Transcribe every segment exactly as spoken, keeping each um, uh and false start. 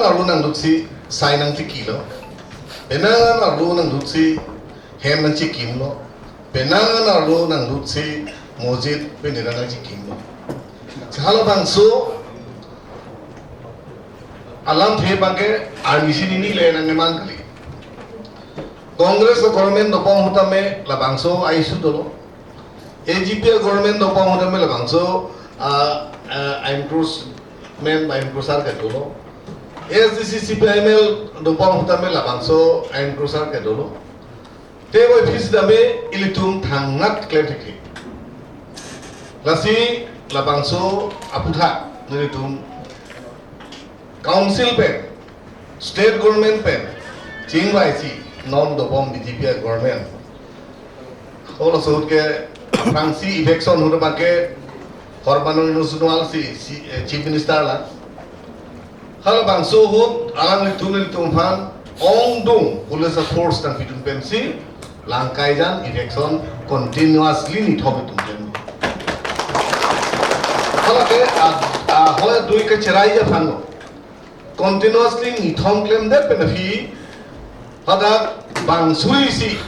arlo nangdutsi sai nangchikilo. Penang arlo nangdutsi hem nangchikimlo. Penang arlo nangdutsi mosque penera nangchikimlo. Halabangso alamthe abangke arnisi nini le nangkeman kali. Congress government dobom ahut tame labangso a-issue dolo. A G P government dobom ahut tame labangso, ah, ah, encroachment ba encroacher ke dolo. A S D C C P I M L dobom ahut tame labangso encroacher ke dolo. Te boi phis dame ilitum thangnat klem thekthek. Lasi labangso aputhak nelitum council pen, state government pen chingvaisi non dobom B J P government. Halaso ahut ke aphrangsi eviction ahut abangke Sarbananda Sonowal si, si, eh, Chief Minister lang. Halabangso ahut alanglitum nelitum aphan ongdung police force nangpidun pensi Langkaijan eviction continuously nithom itum klem. Halake a, a, hoi dui kacherai aphan lo. Continuously nithom klemdet pen aphi hadak bang suri si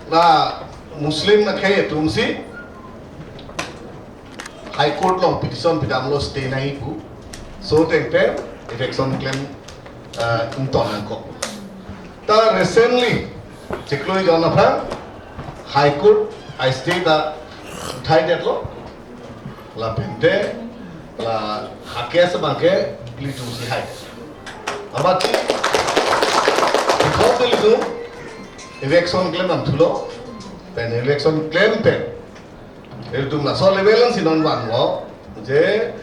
la Muslim akhei atumsi High Court along petition pidamlo, stay nangji pu. So tengte eviction klem, ah, ington nangkok. Ta recently chiklo jon aphrang High Court a-stay ta uthaidetlo. Lapente la a-case abangke ilitum si hai. Amatsi because ilitum eviction klem nangthulo. Pen eviction klem pen ilitum laso level ansi non vanlo je,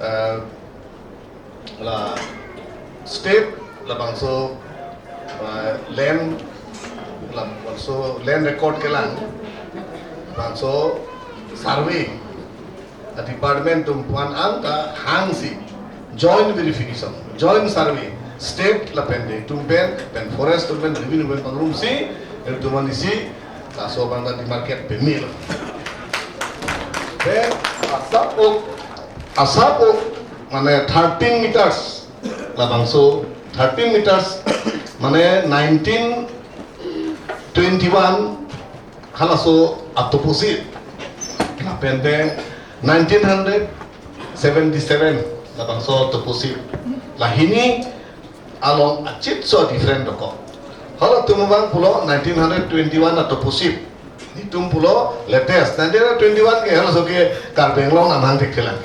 eh, la state labangso, eh, land, labangso land record kelang, labangso survey a-department atum aphan an ta hangsi joint verification, joint survey, state lapen de atum pen, pen forest atum pen, revenue pen pangrumsi, ilitum anisi laso abang ta demarcate pemelo. Pen asap-ok, asap-ok, mane thirteen meters, labangso thirteen meters, mane nineteen twenty-one halaso atoposi, lapente nineteen hundred seventy-seven labangso atoposi. Lahini along achitso different dokok. Halatum abang pulo nineteen hundred twenty-one atoposi. Itum pulo latest. Nineteen hundred twenty-one ke halaso ke Karbi Anglong amahang thekthelang.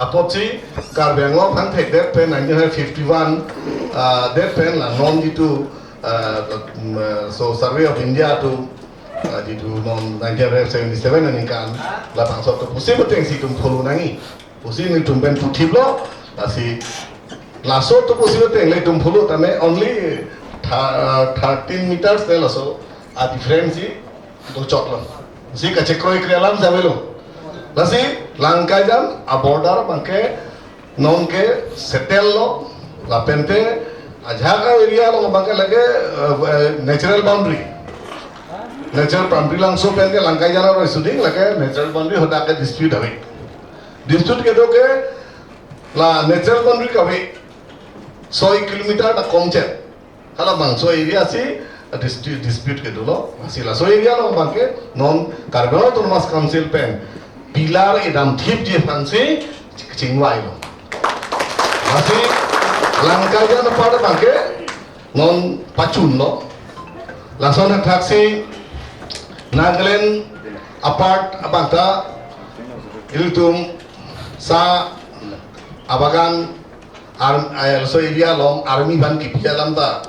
Apotsi Karbi Anglong aphan thekdet pen nineteen hundred fifty-one, ah, det pen la non jitu, ah, mm, so Survey of India atum, ah, jitu non nineteen hundred seventy-seven aningkan labangso atoposi atengsi itum follow nangji pusi nelitum pen puthiplo. Lasi laso atoposi ateng le itum follow tame only tha-, thirteen meters le laso a-difference si dochotlo. Si kachekroi kre alam si avelo. Lasi Langkaijan a-border abangke non ke settle lo, lapente ajahak a-area along abangke lake, eh, eh, natural boundary. Natural boundary, Amritsar pen ke Langkaijan aroi suding lake natural boundary hadak ke dispute ave. Dispute kedo ke la natural boundary kave soi kilometer ta komchet. Halabangso area si, ah, dispute, dispute kedolo. Lasi laso area along abangke non Karbi Anglong Autonomous Council pen pillar idam thipji aphansi chingvailo. Lasi Langkaijan a-part abangke non pachunlo. Lason athaksi Nagaland a-part abang ta ilitum sa abagan Ar-, eh, laso area along army aphan kipi alam ta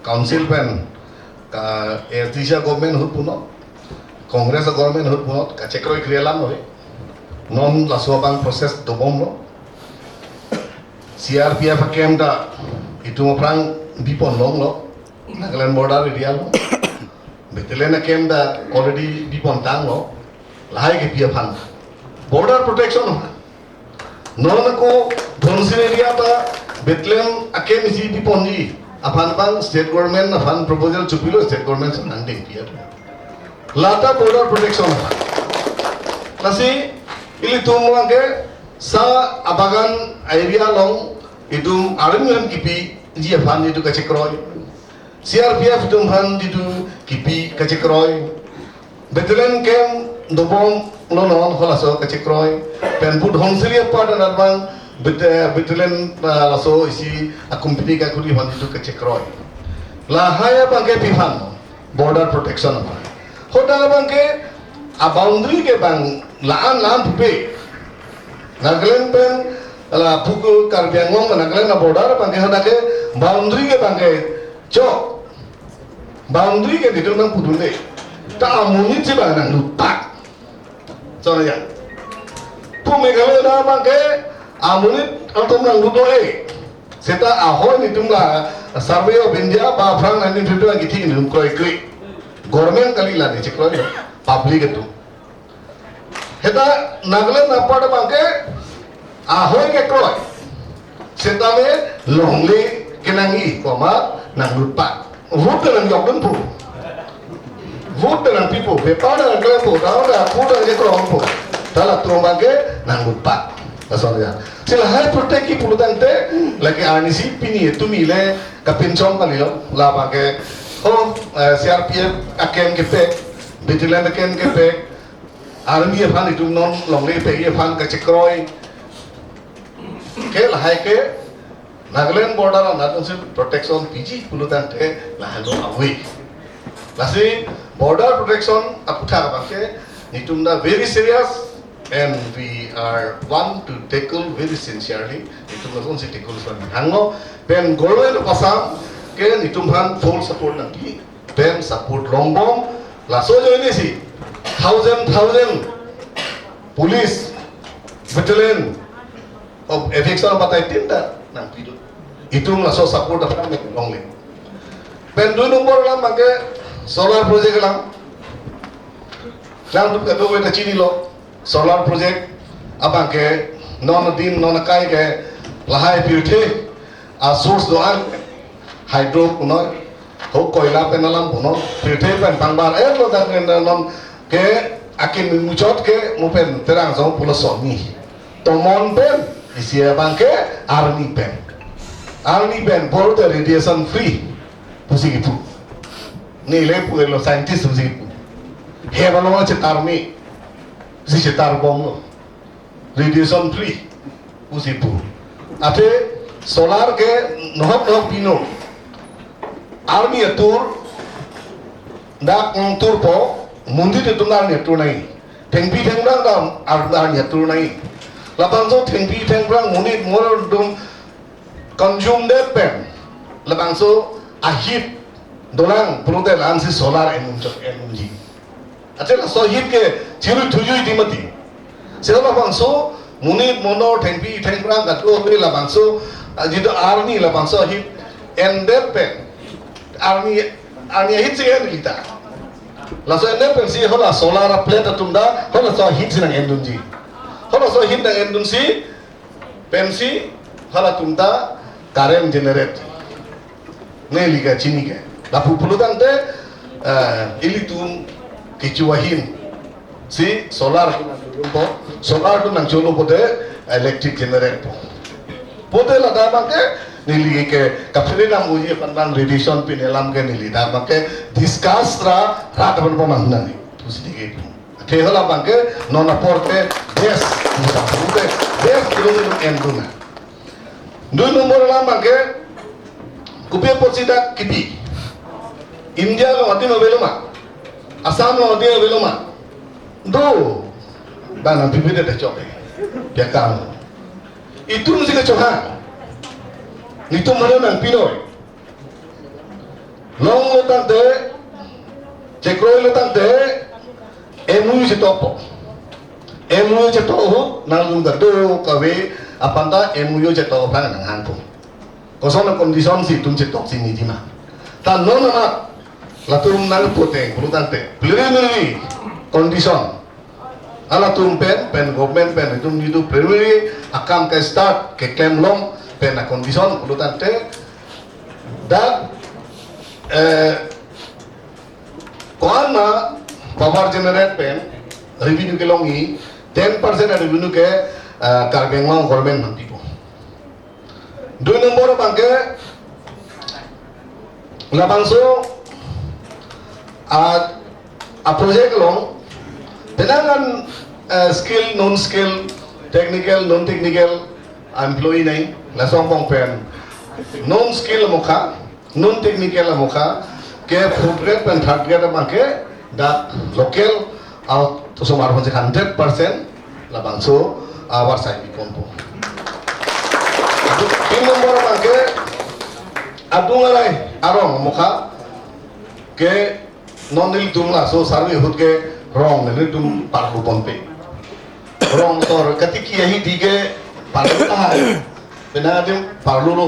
council pen, ka, A S D C government ahut punon, Congress government ahut punon, kachekroi kre alam ave. Non laso abang process dobomlo. C R P F a-camp ta itum aphrang bipon longlo, Nagaland border area along. Battalion a-camp ta already bipon tanglo. Lahai kipi aphan border protection aphan. Non ako Dhonsilli area ta battalion a-camp isi biponji aphan abang state government aphan proposal chopilo, state government si nangdengpi atu. Lata border protection aphan. Lasi ilitum abangke sa abagan area along Itum army aphan kipiji aphan itum kachekroi. C R P F itum aphan itum kipi kachekroi. Battalion camp dobom lo non halaso kachekroi. Pen booth hongsiri apar dan abang bet-, eh, battalion, ah, laso isi a company kakhuri aphan itum kachekroi. Lahai abang ke pi aphan border protection abang. Hoda abang ke a boundary ke bang la-an la-an pupe. Nagaland pen la puku Karbi Anglong Nagaland a border abang ke hoda ke boundary ke abang ke chok. Boundary ke itum nangpudunde. Ta amonit si abang nanglutak. Sono ya. Pu Meghalaya abang ke amonit atum nangluto e. Seta ahoi itum la Survey of India ba aphrang nineteen fifty-one kithi itum kroikre. Government kali la ne chekroi lo. Public atum. Heta Nagaland apar abang ke ahoi kekroi. Setame longle kenangji, komat nanglutpa. Vote nangjokdunpo. Vote nangpipo. Paper nangklempo. Down da, vote nangjekrongpo. Ta latum abang ke nanglutpa. Lason ya. Si lahai protect kipu pulotangte, lake arnisi pini tumi le kapinchong kalilo. La abang ke, oh, eh, C R P F a camp kepek, battalion a camp kepek, army aphan itum non longle pekji aphan kachekroi. Ke lahai ke Nagaland border along nangsi protection piji pulotangte lahai lo ave. Lasi border protection aputhak abang ke itum ta very serious and we are want to tackle very sincerely. Itum lason si tackle son hangno pen government of Assam ke itum aphan full support nangpi. Pen support longbom, laso ajoine si thousand thousand police battalion of eviction batai tinta nangpidun. Itum laso support aphan longle. Pen dui nombor alam abang ke solar project alam. Nangtum kadokave ta chinilo. Solar project abang ke non adim non akai ke lahai pirthe a source do-an, hydro punoi, ho koila pen alam punoi, pirthe pen pangbar-etlo, dak pen non ke akin muchot ke mu pen Terang Song pulo soni. Tomon pen isi abang ke army pen. Army pen bor te radiation free pusi kipu. Neli pu lo scientist pusi kipu. He ba lo chetar mi si chetar bomlo. Radiation free pusi pu. Athe solar ke nohok nohok pino. Army atur dak ngtur po, monit atum army atur nai. Thengpi thengphrang dam ar-, army atur nai. Labangso thengpi thengphrang monit mor dum consume det pen labangso a heat dolang pulote la-ansi solar en-un chok en-unji. Athe laso heat ke chiru thujui di mati. Sila labangso monit monor thengpi thengphrang katlo labangso, ah, jitu army labangso heat endet pen army, army heat si en kita. Laso endet pensi hala solar plate atum ta halaso heat si nang-endunji. Halaso heat nang-endunsi pensi halatum ta current generate. Neli kachini ke. Lapu pulotangte, eh, ilitum kecho ahin si solar atum po, solar atum nangcholo pote electric generate po. Pote ladak abang ke neli ke kaphere nang uji aphan abang radiation pin alam ke neli dak abang ke discuss ra rat abang pemang nani. Pusi ke. Athe hala abang ke non apor ke best, best, best, best enduna. Dui nombor alam abang ke kopi apotsi dak kipi. India along adim avelo ma? Assam along adim avelo ma? Do. Bang nangpipe det chok. Pia kam. Itum si kechoha. Nelitum mana nangpinoi. Longlo tangte, chekroilo tangte, M O U chetok po. M O U chetok ahut, nangtum kadokave aphan ta M O U chetok aphan nanghang po. Koson a condition si itum chetok si niji ma. Ta non amat, latum nangputeng pulotangte, preliminary condition. Halatum pen, pen government pen, itum jitu preliminary akam ke start keklem long pen a condition pulotangte, dak, eh, ko-an ma power generate pen revenue kelongji, ten percent revenue ke, eh, Karbi Anglong government nangpipo. Dui nombor abangke labangso a, a project along penang an, eh, skill, non skill, technical, non technical employee nai, laso angbong pen non skill amokha, non technical amokha ke fourth grade pen third grade abangke dak local out osomar aphansi hundred percent labangso avarsai piponpo. Tin nombor abangke adung arai arong amokha ke non nelitum laso survey ahut ke rong nelitum parlu ponpe. Rong tor katiki ahi di ke parlu tahai. Penang adim parlu lo.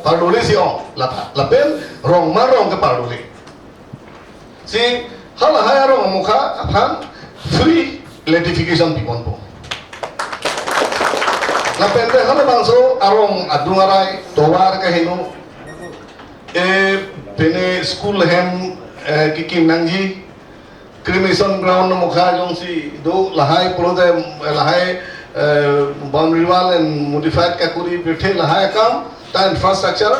Parlu le si ong. Lata. Lapen rong ma rong ke parlu le. Si halahai arong amokha aphan free electrification piponpo. Lapen te halabangso arong adung arai tovar kaheno, eh, pine school hem, eh, kekim nangji, cremation ground amokha jongsi do lahai pulote, eh, lahai, eh, boundary wall and modified kakuri pirthe lahai akam ta infrastructure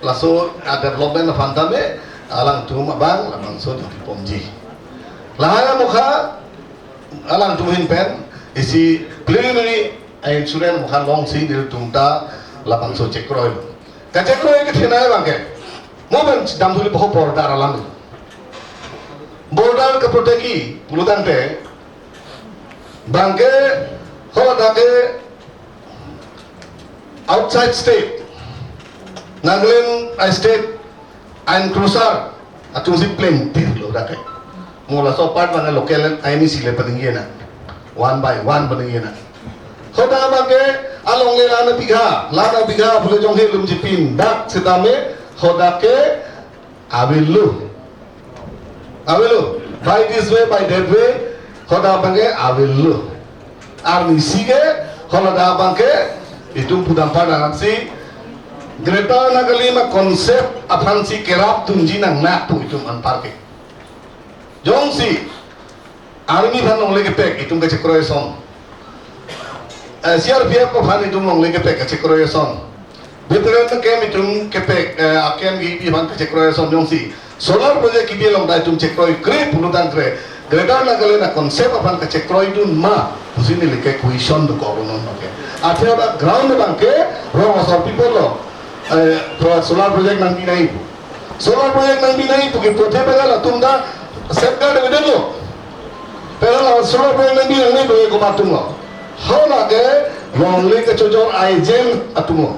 laso a development aphan tame alangtum abang labangso duty ponji. Lahai amokha alangtum ahin pen isi preliminary insurance amokha longsi nelitum ta labangso chekroi. Kachekroi kethenei abangke mo pen damthuli boho border alam. Border kaprotectji pulotangte abangke ho dak ke outside state, Nagaland a state, encroacher atumsi plengtir lo dak ke. Mo laso part abang local aini si le paningje na. One by one paningje na. Ho dak abangke along le lana bigha, lana bigha pule jonghe lumji pin dak sitame ho dak ke avelo. Avelo. By this way, by that way, ho dak abangke avelo. Arnisi ke, ho dak abangke itum pudam pada si Greater Nagaland a concept aphansi kerapdunji nangnak pu itum anparke. Jongsi army aphan longle kepek itum kachekroi ason. Eh, C R P F aphan itum longle kepek kachekroi ason. Veteran camp itum kepek, eh, a camp kebi aphan kachekroi ason jongsi solar project kebi along ta itum chekroikre pulotangte Greater Nagaland a concept aphan kachekroi-dun ma pusi neli ke question dokok lo non ke. Athe dak ground abangke rong asor people lo, eh, pro-, solar project nangpi nai pu. Solar project nangpi nai pu ke prothe pen latum ta safeguard avedet lo. Pen la solar project nangpi nang nai pu ke komat atum lo. Ho lake longle kachojor agent atum lo.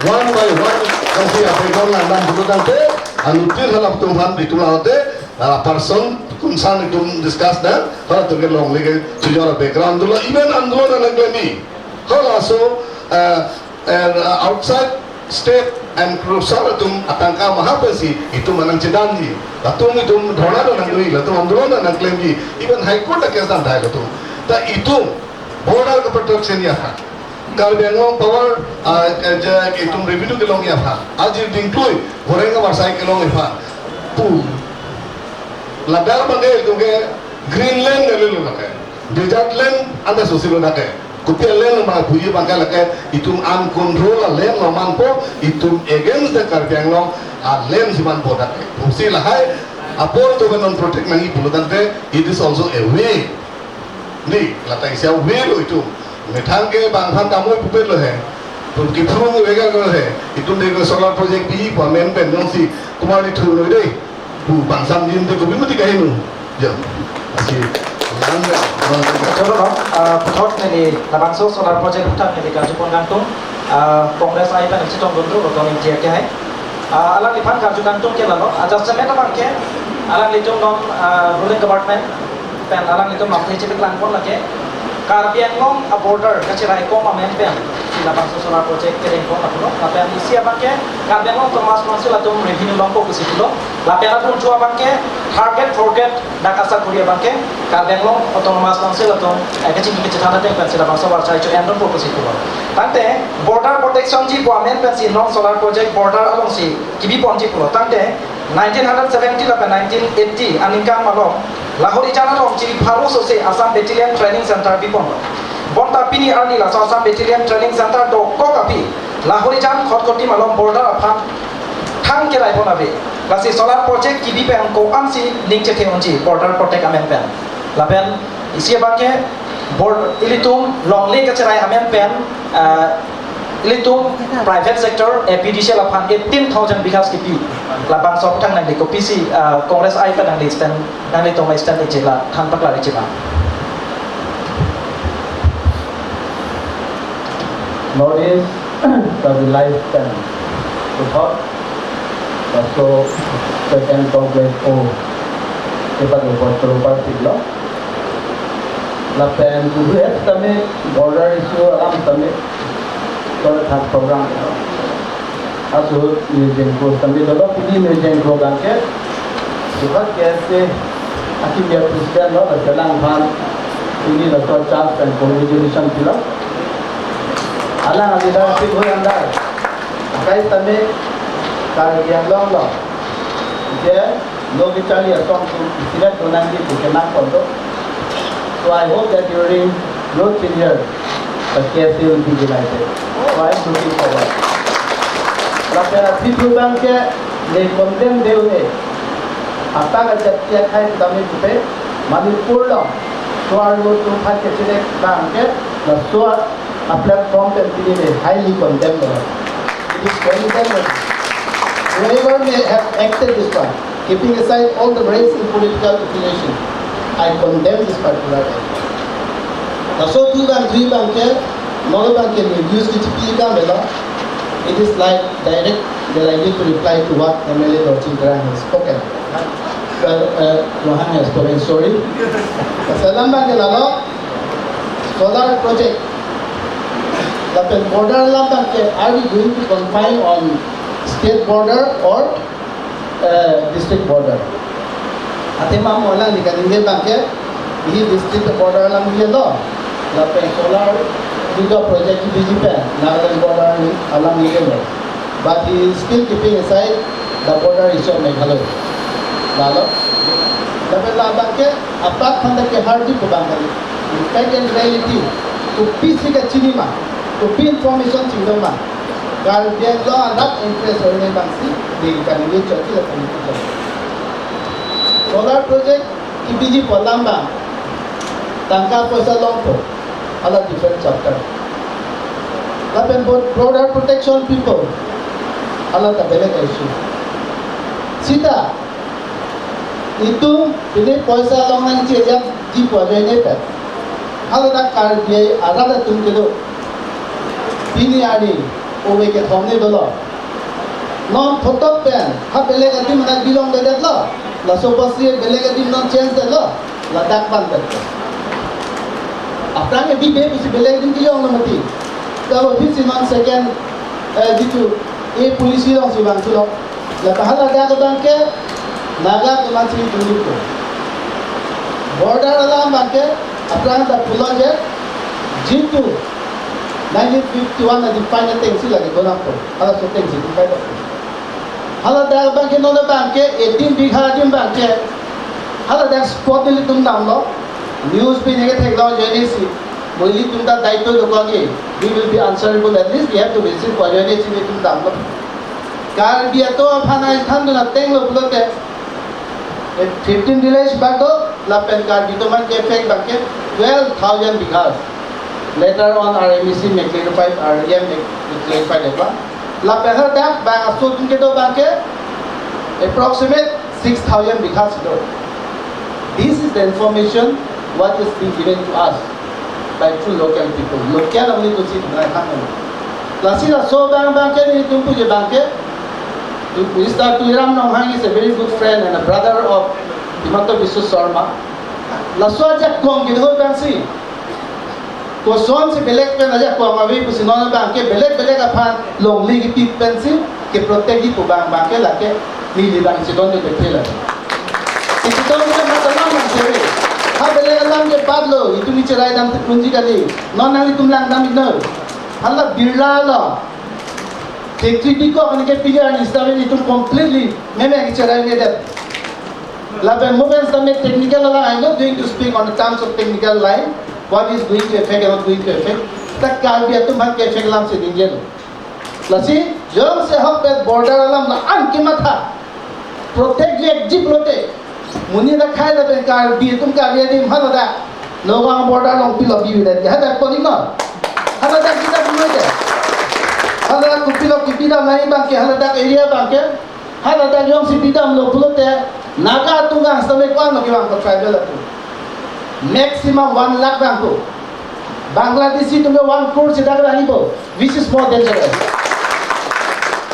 One by one, kasi apa ikon lang dan pulotangte, anuttin halap atum aphan itum laote, ah, person concern itum discuss dan, halatum ke longle kachojor background dolo, even andolon nangklemji. Halaso, ah, eh, outside state encroacher atum atangka maha pensi itum manang chedanji. Latum itum dhorna do nangri, latum andolon nangklemji. Even High Court ta case dam dai latum. Ta itum border ke protection ya ha. Karbi Anglong power, ah, eh, je itum revenue kelong ya ha. Aji dingklui, goreng avarsai kelong ya ha. Pu. Ladar abangke itum ke Greenland neli lo lake. Desert land anta sosi lo lake. Kopi land ma puji abangke lake itum uncontrolled land lo manpo, itum against the Karbi Anglong a land si manpo lake. Pusi lahai apor to non protect nangji pulotangte, it is also a way. Ni, lata isi a way lo itum. Methang ke bang aphan tamo pupet lo he. Tum kiphru nge vegan lo he. Itum de solar project pi pu amen pen jongsi kumar ni thu lo dei. Pu bang sam jin te kopi mati kaheno. Ya. Asi. Lang ya. Choro no, ah, puthot neli labangso solar project puthot neli karju pon kangtung, ah, Congress ai pen chetong gunru rotong India ke hai. Ah, alangliphan karju kangtung ke lalo, adjustment abangke, alanglitum non, ah, ruling government pen alanglitum non the chepiklang pon lake, Karbi Anglong a border kacherai kom amen pen, si labangso solar project kereng kom apulo, lapen isi abangke, Karbi Anglong Autonomous Council atum revenue longpo pusi pulo, lapen atum chua abangke, target forget, dak asakuri abangke, Karbi Anglong Autonomous Council atum, eh, kachingki kachethan ateng pensi labangso avarsai cho-endunpo pusi pulo. Tangte, border protection ji pu amen pensi non solar project border alongsi kebi ponji pulo. Tangte, nineteen hundred seventy lapen nineteen eighty aningkan malom, Lahorijan along chiri pharo sose Assam Battalion Training Center biponlo. Bonta pini arni laso Assam Battalion Training Center dokok aphi, Lahorijan Khatkotim along border aphan thang kerai pon ave. Lasi solar project kebi pen ko-ansi ning chethe unji border protect amen pen. Lapen isi abangke bor-, ilitum longle kacherai amen pen, ah, ilitum private sector A P D C L aphan eighteen thousand bighas kepi. Labangso aphuthak nangli kopisi, ah, Congress ai pen nangli stand, nanglitum stand-ji la than paklar-ji ma. North East Karbi Live pen puthot, laso Second Congress O kepat upor terupar silo. Lapen kubu es kami border issue alam kami kalau thak program. Asu ni jengko sambil dolo pini ni jengko bangke. Bukan kese aki biar president lo, selang pan ini lo to chance dan congratulation pilo. Alang adi dah si hui andar. Akai tame kar yang long lo. Dia lo kecali atong tu sirat donang di bukan nak kondo. So I hope that during your tenure, the K S A will be delighted. So I am looking forward. Lapen aphi thu bangke ne condemn de-un-e. Atak ajat kia khai tame kupe Manipur lo. So I want to fight kechilek bangke na so a platform pen pini ne highly condemn lo. It is condemnable. Whoever may have acted this one, keeping aside all the race and political affiliation, I condemn this particular act. Laso thu bang, thu bangke, non bangke ni news ki chipi ka mela. It is like direct, they like you to reply to what M L A Dorjin Terang has spoken. Well, uh, Rohan has spoken, sorry. Salam bangke lalo, solar project. Lapen border alam bangke, are we going to confine on state border or, uh, district border? Athema mo alangli kaningje bangke, hi district border alam ningje lo. Lapen solar juga project di B J P, Nagaland border alam ningje lo. But he is still keeping aside the border issue of Meghalaya. Lalo. Lapen labangke apat aphan ta kehar di pu bang kali. In fact and reality, kopisi kachini ma, kopi information chingdam ma, Karbi Anglong arat interest oi ne bangsi, di kami di church la kami di church. Solar project kebiji pu alam bang, tangka poisa longpo, hala different chapter. Lapen bo-, border protection people, hala ta belek issue. Sita, itum pini poisa longnangji ajat di pu ajoine pen, hala ta Karbi arat atum kedo. Pini arni ove kethom ne dolo. Non photo pen ha belek adim anak bilong bedet lo. Laso apotsi belek adim non change det lo. Ladak ban bet. Aphrang ke bibe pusi belek adim kejong lo mati. Kalau phisi non second, eh, jitu, eh, policy alongsi bang sulo. Lapen haladak abangke Naga atum an si tungduk ko. Border alam bangke aphrang ta pulo je, jitu nineteen fifty-one na define atengsi lake donang ko. Halaso atengsi define ko. Haladak bangke non bangke eighteen bigha adim bangke haladak spot nelitum damlo. News pen neke theklong ajoine si. Mo ilitum ta daito dokok ke, we will be answerable, at least we have to visit pu ajoine si nelitum damlo. Karbi atum aphan ai thandun ateng lo pulote, eh, fifteen village bak do, lapen Karbi atum aphan ke-affect bangke twelve thousand bighas. Later on, R M A C may clarify, R E M may clarify det ba. Lapen hadak bang aso atum kedo bangke approximate six thousand bighas do. This is the information what is being given to us by true local people. Local only to see the Kham. Lasi laso bang bangke nelitum puji bangke, Mister Tuliram Ronghang is a very good friend and a brother of Himanta Biswa Sarma. Laso ajakong kedo bangsi. Kosonsi belek pen ajakong ave pusi non bangke belek belek aphan longle kepi pensi keprotect ji pu bang bangke lake neli bang chedon de betre la. Chedon de mata non nang seri. Ha belek alam ke bad lo, itum ni cherai dam te kunji kali. Non nanglitum langdam ikno. Hala Birla lo. Factory bikok ani ke pilihan istabil itum completely meme cherai ne det. Lapen mo pen same technical line, I'm not going to speak on the terms of technical line, what is going to affect and not going to affect. Ta Karbi atum aphan ke-affect alam si ningje lo. Lasi jongsi ahokpet border alam la-an kematha protect ji ekji pulote, monit akhei lapen Karbi atum, Karbi adim haladak Nagaon border along pilo bibidet ke, hadak pon-iknon. Haladak kita pulote, haladak kopilo kepidam nangji abangke, haladak area abangke, haladak jongsi pidamlo pulote, Naga atum vang sitame ko-an lo kevangpo, tribal atum. Maximum one lakh vangpo. Bangladeshi atum ke one crore seta kevangpo, which is more dangerous.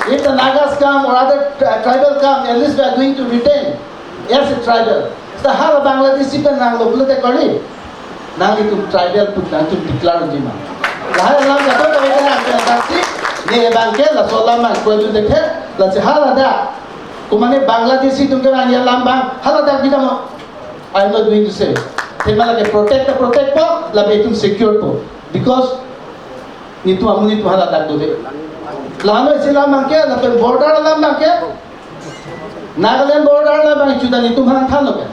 If the Nagas come or other tri-, tribal come, at least we are going to retain as a tribal. Seta hala Bangladeshi pen vanglo pulote kali, nanglitum tribal pu nangtum declare unji ma? Lahai alam jadon kami kena angke nangsi, ne abangke laso alam nangkroidun dekhe, lasi haladak, komane Bangladeshi atum kevangji alam abang haladak bidamnon. I am not going to say. Athema lake protect ta protectpo, lapen itum securepo. Because netum amonit atum haladak dode. Lahenlo isi alam abangke, lapen border alam abangke, Nagaland border alam abang ichuda netum hang thanlo ke.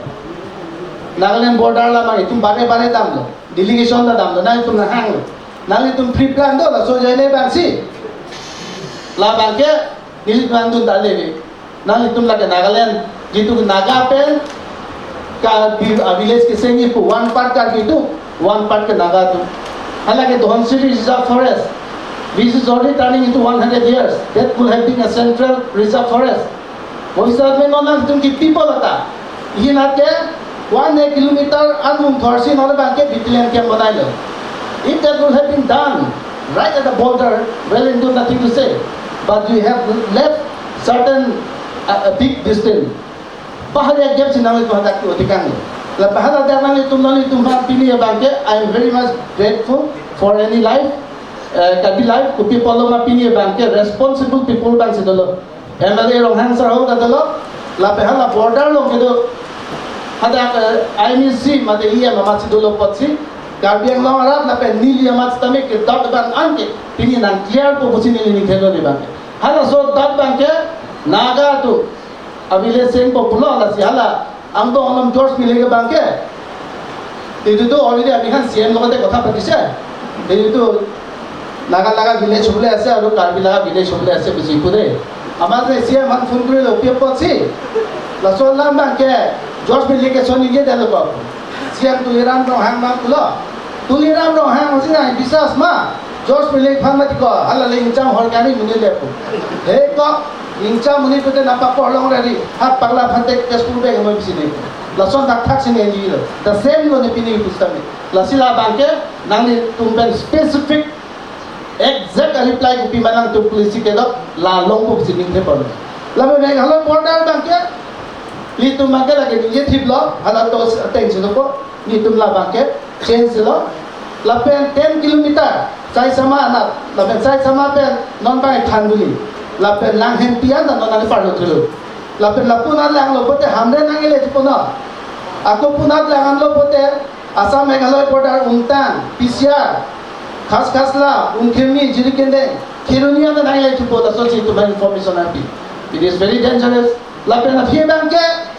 Nagaland border alam abang itum bare bare damlo, delegation ta damlo, nangtum nanghanglo. Nanglitum pre-plan do, laso ajoine abangsi. La abangke nelitum nangdun ta leve. Nanglitum lake Nagaland, jitu Naga pen Karbi, ah, village kesengji pu, one part Karbi atum, one part ke Naga atum. Halake Dhansiri Reserve Forest, which is already turning into one hundred years, that could have been a central reserve forest. Voisa me non nangtum kipi pulo ta, ihin ake one kilometer anung thorsi non abangke battalion camp banailo. If that would have been done right at the border, well and good, nothing to say. But you have left certain, uh, a big distance. Bahari a gap si nanglitum hadak ki otikang. La bahari hadak nanglitum, nanglitum ha pini abangke, I am very much grateful for any life, uh, Karbi life, kopi apotlo ma pini abangke responsible people abangsi dolo. M L A Ronghang sir ahut ta dolo, lapen hala border along kedo, hadak, eh, I M A C mate E M amatsi dolo apotsi, Karbi Anglong arat lapen neli amat sitame ke doubt abang anke pini nang clearpo pusi neli ning thelo ne abangke. Halaso doubt abangke Naga atum a-village sengpo pulo, lasi hala angbong alam George Miller ke abangke. Itum tu already aphi khan C M logote kotha patise. Itum tu Naga Naga village hule ase, aru Karbi Naga village hule ase pusi pu de. Amat le C M aphan phone kori lo, kopi apotsi. Laso alam abangke George Miller ke son inje dalo ko. C M Tuliram Ronghang abang pulo. Tuliram Ronghang si nang biswas ma. George Miller aphan mati ko, hala le ingchang hor kani muni le pu. He ko, ingchang muni pute napa ko long rari, ha pagla phante Tezpur bag mo bisi ne. Lason thakthak si ne di lo. The same lo ne pini pusitame. Lasi la abangke, nanglitum pen specific, exact reply kopi ma nangtum policy kedo, la longpo pusi ning thepon. Lapen Meghalaya border abangke, ilitum abangke lake ningje thiplo, hala to ateng si dopo. Netum la abangke change lo. Lapen ten kilometer Saisama anat, lapen Saisama pen non abang Khanduli, lapen Langhempi an ta non nangparlo thulo. Lapen lapu anat langlo pote Hamren nangle thupo non. Ako pu anat lang-anlo pote Assam Meghalaya border Umtang, P C R, Khaskhasla, Umkhemi, Jirikindeng, Kheroni an ta nangle thupo, laso si itum aphan information nangpi. It is very dangerous. Lapen aphi abangke,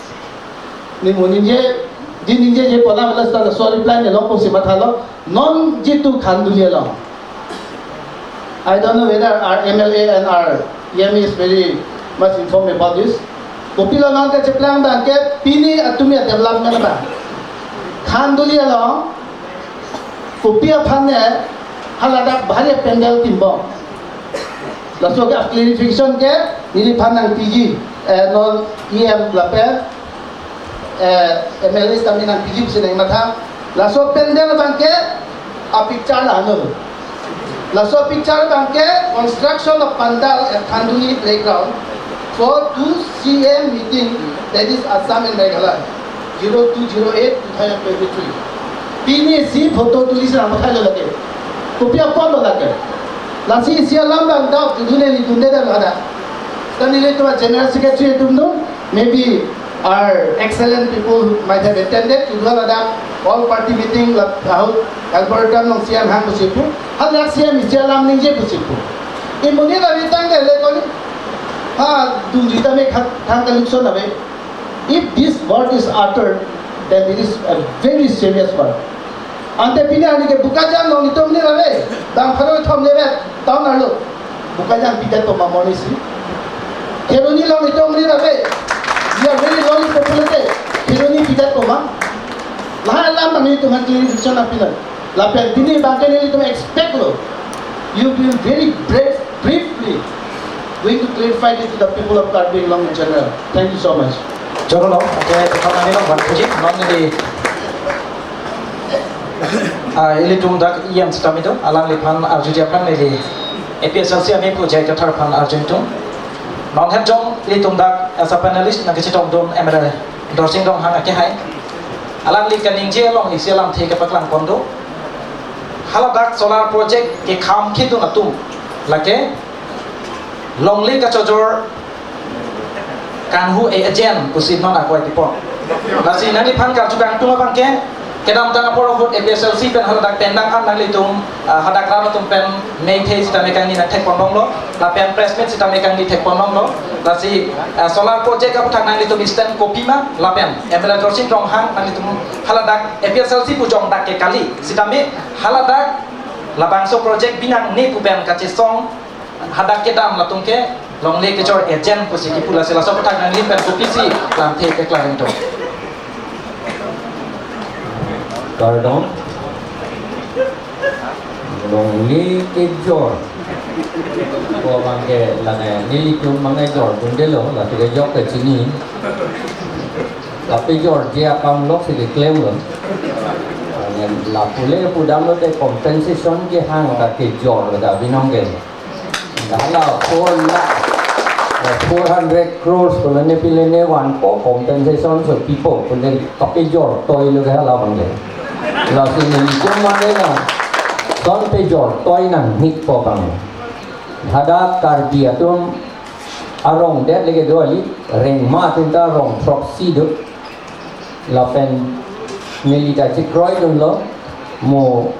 ne mo ningje, di ningjeje pu alam la seta laso reply ne longpo pusi mathalo, non jitu Khanduli along. I don't know whether our M L A and our E M is very much informed about this. Kopilo non kacheplang abangke pini atumi a-development abang. Khanduli along, kopi aphan ne haladak bahari pandal timbom. Laso ke clarification ke neliphan nangpiji, eh, non E M lapen, eh, M L A kami nangpiji pusi nangmatha. Laso pandal abangke a-picture la ano. Laso picture abangke construction of pandal at Khanduli playground for two C M meeting, that is Assam and Meghalaya, zero two zero eight two thousand twenty-three. Pini isi photo tulisi nangpathai lo lake. Kopi apotlo lake. Lasi isi alam abang doubt, tudu ne nelitum de dam ada. Seta nelitum a-general secretary atum do, maybe our excellent people might have attended, tudu ada all party meeting la ahut, Alberta along C M hang pusi pu, halak C M isi alam ningje pusi pu. Imonit avi tangte le koni, ha, dunji tame khat thang kalukson ave. If this word is uttered, then it is a very serious word. Ante pini arni ke Bokajan along netum ne ave, bang pharo thom ne vet, town arlo. Kajang pidet poma monisi. Kheroni along itum ri rate. We are very lonely populated. Kheroni pidet poma. Lahai alam kami itum clarification appeal. Lapen pini bangke nelitum expect lo. You will very brief, briefly going to clarify it to the people of Karbi Anglong in general. Thank you so much. Choro lo, okay, to kami lo, one puji, non neli, ah, ilitum dak E M sitame do, alangliphan arjuji aphan neli A P S L C amepu J I Kathar aphan arju ingtung. Non het jong ilitum dak as a panelist nangkachetongdun M L A Dorsing Ronghang akehai. Alangli kaningje along isi alamthe kapaklangpon do. Haladak solar project kekham khidun atum. Lake longle kachojor kanghu agent pusi non ako ipipon. Lasi nangliphan karju kangtung abangke, kedamtang apor ahut A P S L C pen haladak pendang an nanglitum, ah, hadak rat atum pen meithei sitame kangni nangthekpon longlo, lapen press meet sitame kangni thekpon longlo. Lasi, ah, solar project aputhak nanglitum stand kopima, lapen M L A Dorsing Ronghang nanglitum haladak A P S L C pu jongdak ke kali, sitame haladak labangso project binangne pu pen kachesong hadak kedam latum ke longle kejor agent pusi kipu, lasi laso aputhak nangli pen kopisi lamthe keklang do. Kardom. Longle kejor. Ko abangke lane nelitum abangke jordundelo, lasi kejok kechini. Kapejorji akam loksi keklem lo. Lapen lapu le pudamlote compensation kehang ta kejor ta binong ke. Hala four lakh, eh, four hundred crores ko lene pi lene vanpo, compensation so pipo, ko lene kapejortoi lo ke hala abangke. Lasi nelitum mane lason pejortoi nangji pu abang. Hadak Karbi atum arong det leke do kali, rengma atum ta rong throksi do. Lapen neli ta chekroidunlo, mo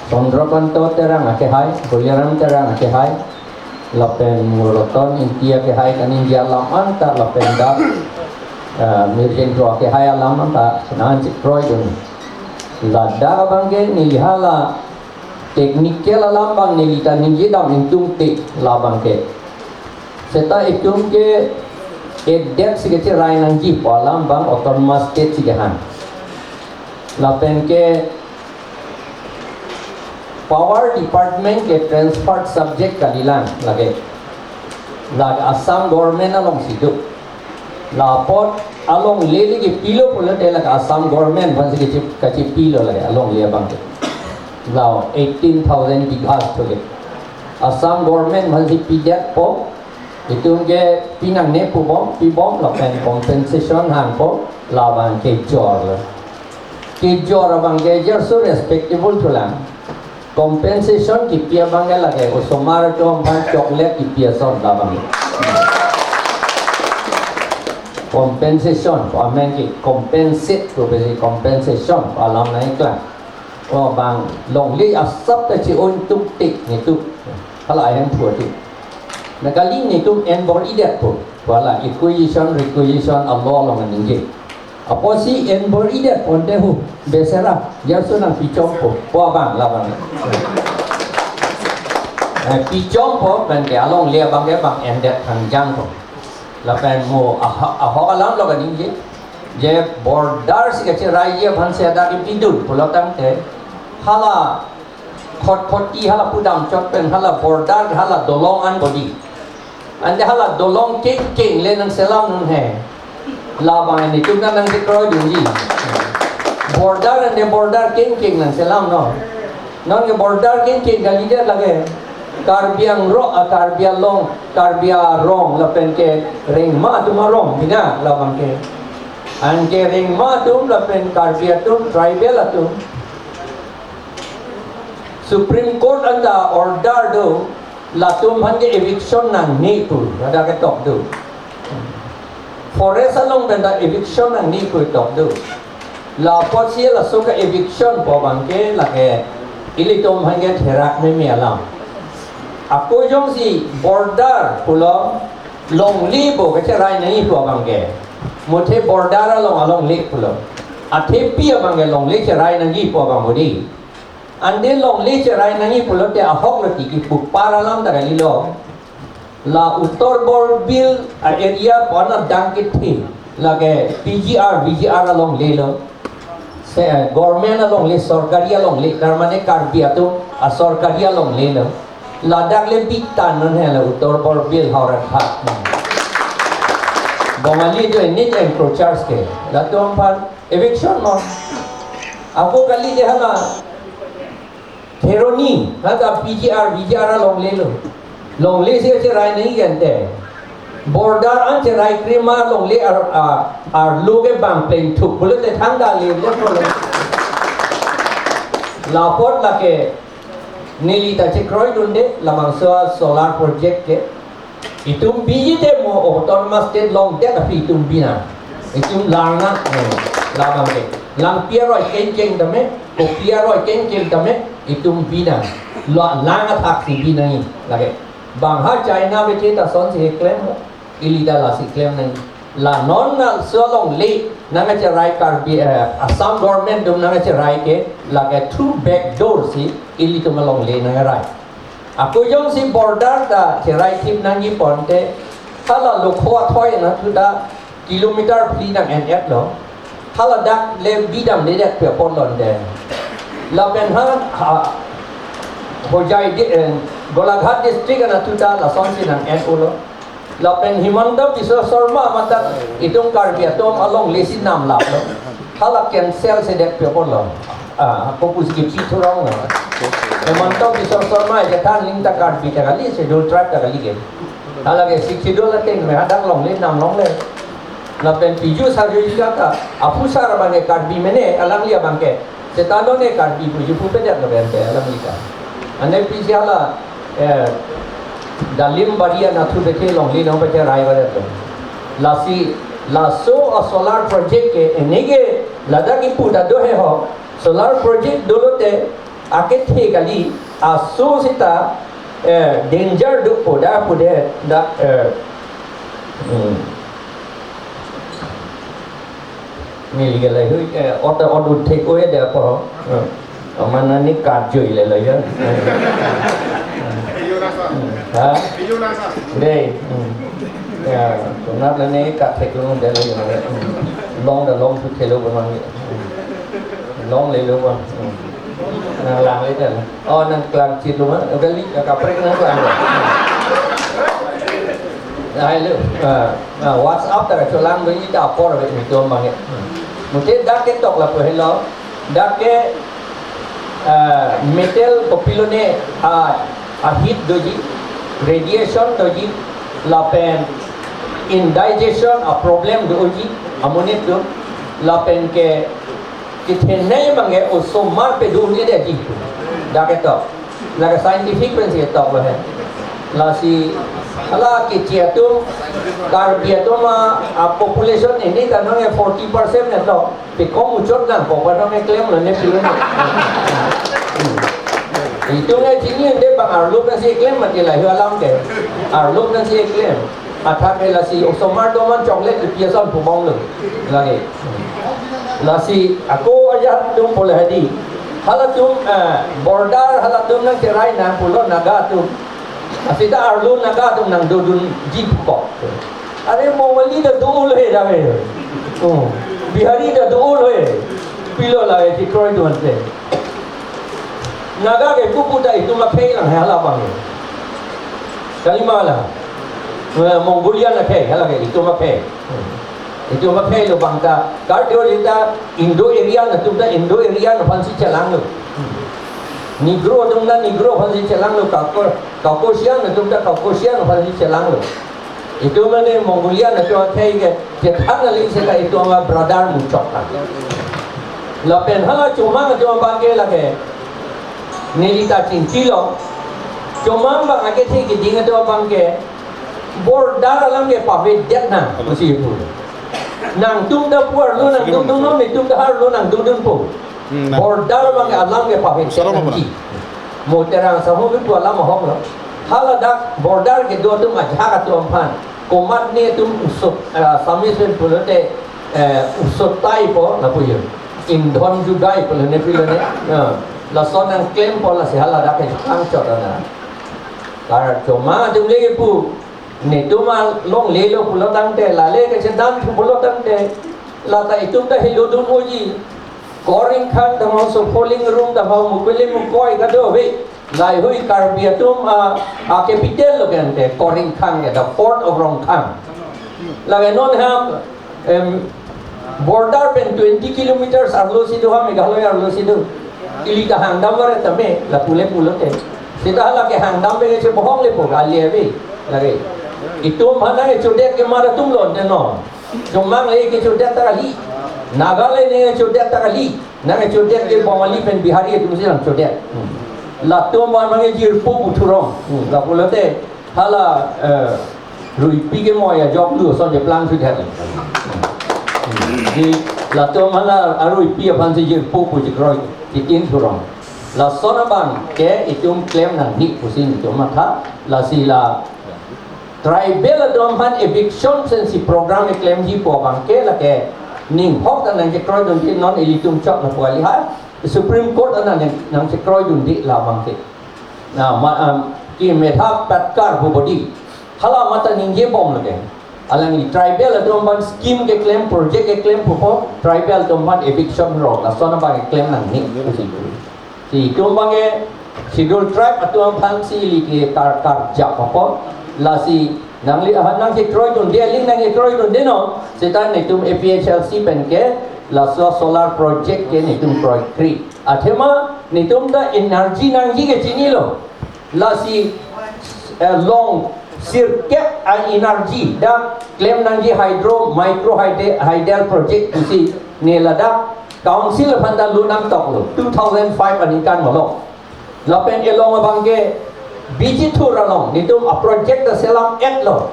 Chandrakanta Terang akehai, Boliram Terang akehai, lapen mo Roton Ingti akehai kaningje alam anta, lapen dak, eh, Mirjendro akehai alam anta nangchekroidun. Ladak abangke neli hala technical alam abang neli ta ningjedam ingtungte labangke. Seta itum ke edet si kecherai nangji pu alam abang autonomous state si kehang. Lapen ke power department ke transferred subject kalilang lake. Lake Assam government alongsi do. La apot alongle le kepilo pulote lake Assam government aphansi kache-, kachepilo lake alongle abangke. La eighteen thousand bighas pulote Assam government aphansi pidetpo, itum ke pinangne pubom, pibom lapen compensation hangpo, labang kejor lo. Kejor abangke jerso respectable thulang. Compensation kipi abangke lake osomar atum aphan chocolate kipi ason labang. Compensation, ko amen ke compensate ko besi compensation, ko alam nangklang. Ko abang longle asap ta chi-un tuk tik nelitum. Hala ahem phu atum. Na kali nelitum enbor-idetpo. Ko hala acquisition, requisition a-law along ningje. Apotsi enbor-idetpo ante hu, besera, jerso nangpichongpo, ko abang labang. Eh, pichongpo, pen ke alongle abangke bang endet hangjangpo. Lapen mo aha-, ahok alam lo kaningje. Je border si kacheraiji aphansi hadak kepidun pulo tangte, hala Khatkhati hala pudam chot pen hala border hala dolong an bodi. Ante hala dolong kengkeng le nangselam non he. Labang nelitum nangchekroidunji. Border ante border kengkeng nangselam non. Non ke border kengkeng kalidet lake. Karbi Anglong, ah, Karbi Anglong, Karbi Anglong lapen ke rengma atum arong bina labangke. Anke rengma atum lapen Karbi atum, tribal atum, Supreme Court anta order do, latum aphan ke eviction nangne pu, ladak ketok do. Forest along pen ta eviction nangne pu tok do. La apotsi laso ke eviction pu abangke lake ilitum aphan ke therak meme alam. Ako jongsi border pulo longle pu kacherai nangji pu abangke, muthe border along alongle pulo. Athepi abangke longle cherai nangji pu abang bodi. Ante longle cherai nangji pulote ahok lo tiki pupar alam ta kalilo. La Uttar Borbil a-area pu-an adang kethe, lake P G R, V G R alongle lo. Se, government alongle, sorkari alongle, tar mane Karbi atum asorkari alongle lo. Ladak le bitan non he la Uttar Borbil Howraghat. Bongali jo ini je encroachers ke. Latum aphan eviction non. Ako kali je hala Kheroni, hata P G R, V G R alongle lo. Longle si cherai nangji ante. Border an cherai krima longle ar, ar, arlo ke bang plengthuk. Pulote thangta le le pulo. Lapot lake neli ta chekroidunde labangso solar project ke. Itum biji te mo autonomous state longdet aphi itum binang. Itum larna, eh, labang ke. Langpi aroi kengkeng tame, kopi aroi kengkeng tame, itum binang. Lo lang athak si binang lake. Bang ha China bete ta son si klem, ili ta lasi klem nang. La non na so longle nangcherai Karbi, eh, Assam government atum nangcherai ke lake through back door si ilitum alongle nangrai. Ako jongsi border ta cherai thip nangji ponte, hala Lokho athoi anatthu ta kilometer phli nang en-et lo. Hala dak le bidamledet pi apot lonte. Lapen ha, ha, Hojai di, eh, Golaghat district anatthu ta lasonsi nang en-o lo. Lapen Himanta Biswa Sarma mate itum Karbi atum alongle si namlap lo. Hala cancel sedet pi apot lo. Ah, ako pusi kipi thurong lo. Himanta Biswa Sarma je than ling ta Karbi ta kali, Scheduled Tribe ta kali ke. Hala ke Sixth Schedule ateng me hadak longle nam longle. Lapen Piju Sarjojita ta aphusar abang ke Karbi mene alangli abang ke. Seta non ne Karbi puji pupedet lo bente alangli ta. Ane pisi hala, eh, Dalim Bari anatthu bete longle nangpacherai badet lo. Lasi, laso a solar project ke enege ladak ipu ta do he ho. Solar project dolote akethe kali aso seta, eh, danger do poda pude da, eh, hmm. Neli ke lahei, eh, ot, ot uthek-o-e de apo. Hmm. Aman ani karjo ile lo ya. Hmm. Ha? Dei. Hmm. Ya, sunat lene kathek lo de lo ya. Hmm. Long da long tu thelo bang. Hmm. Longle lo bang. Hmm. Nang lang le kan. Oh, nang klang chit lo ma. Kali kaprek nang klang. Ai lo. Ah, ah, WhatsApp ta kacholang do ita apor ve mi tom bang. Mute dak ketok lapu helo. Dak ke, ah, metal kopilo ne, ah, a heat doji, radiation doji, lapen indigestion a problem doji, amonit do, lapen ke kethenei bang ke osomar pe do ni de di. Dak ketok. Lake scientific pensi ketok lo he. Lasi hala kichi atum, Karbi atum a, a population ini kanong ke forty percent ne to. Pe kom uchot nang ko kanong ke klem lo ne pilo ne. Itum ke chini ende bang arlo pensi klem mati lahei alam ke. Arlo pensi klem. Athak ke lasi osomar doman chocolate ipi ason pubong lo. Lake. Lasi ako ajat atum pule hadi. Halatum, eh, border halatum nangcherai nang pulo Naga atum. Asita arlo Naga atum nangdodunji pu ko. Are Mongoli ta do-o lo he dame. Oh. Bihari ta do-o lo he. Pilo la he tikroi do ante. Naga ke pupu ta itum akhei lang he hala bang he. Kalima la. Eh, Mongolian akhei, hala ke itum akhei. Itum akhei lo bang ta. Kardom ta Indo-Aryan atum ta Indo-Aryan aphansi chelang lo. Negro atum ta Negro aphansi chelang lo. Cauca-, Caucasian atum ta Caucasian aphansi chelang lo. Itum mane Mongolian atum akhei ke, chethan aling seta itum a brother muchot ta. Lapen hala Chomang atum abang ke lake. Neli ta chingki lo. Chomang bang akethe keding atum abang ke. Border alam ke pavedet nang, pusi pu. Nangtum ta pu arlo nangdundun non, netum ta arlo nangdundun po. Hmm, nah. Border bang alam ke pavedet nangji. Mo Terang Sahong ke pu alam ahok lo. Haladak border kedo atum ajahak atum aphan. Komatne atum usot, eh, Assamese pen pulote, eh, usot tai po lapu yo. Indhon judai pulo ne pilo ne. Ya. Lason nangklempo lasi hala dak ke angchot ana. Karchoma atum le pu. Netum alonglelo pulo tangte, lale kechedan thu pulo tangte, lata itum ta helo dun oji. Kor ingkhang damhau, sopo lingrung damhau, mukuli mukoi kadokave. Laheihui Karbi atum a, a capital lo ke ante, Kor ingkhang ke, the port of Rongkhang. Lake non ha, em, border pen twenty kilometers arlo si do ha, Meghalaya arlo si do. Ili ta hangdam vare tame, lapu le pulote. Seta hala kehangdam pen kechebohong lepo, kali ave. Lake. Itum aphan nangkechodet ke mar atum lo ante non. Chomang le kechodet ta kali. Naga le nangkechodet ta kali. Nangkechodet ke Bongali pen Bihari atum si nangchodet. Hmm. Latum aphan nangkejirpo pu thurong. Hmm. Lapulote hala, eh, ruipi ke moi ajok lu ason cheplang sudet. Hmm. Di latum hala aruipi aphan si jirpo pu chekroi titin thurong. Lason abang ke itum klem nangji pusi itum matha, lasi la tribal atum aphan eviction pensi program keklemji pu abang ke lake ning hok ta nangchekroidunde, non ilitum chok lapu kali ha. Supreme Court ta nang, nangchekroidunde labang ke. Na, ma, um, ki Medha Patkar pu body. Hala mate ningjebom lake. Alangli tribal atum aphan scheme keklem, project keklem pupo, tribal atum aphan eviction rule. Lason abang keklem nangji. Si itum abang ke Scheduled Tribe atum aphan si ili ke kar, karjap apot. Lasi nangli aphan nangchekroidunde, ili nangchekroidunde non. Seta netum A P H L C pen ke laso solar project ke netum kroikre. Athema netum ta energy nangji ke chinilo. Lasi, eh, long sirkep a-energy dak klem nangji hydro, micro hydel, hydel project pusi ne ladak council aphan ta lo nangtoklo, two thousand five aningkan malom. Lapen elong abang ke Bijithur along netum a-project ta selam-etlo.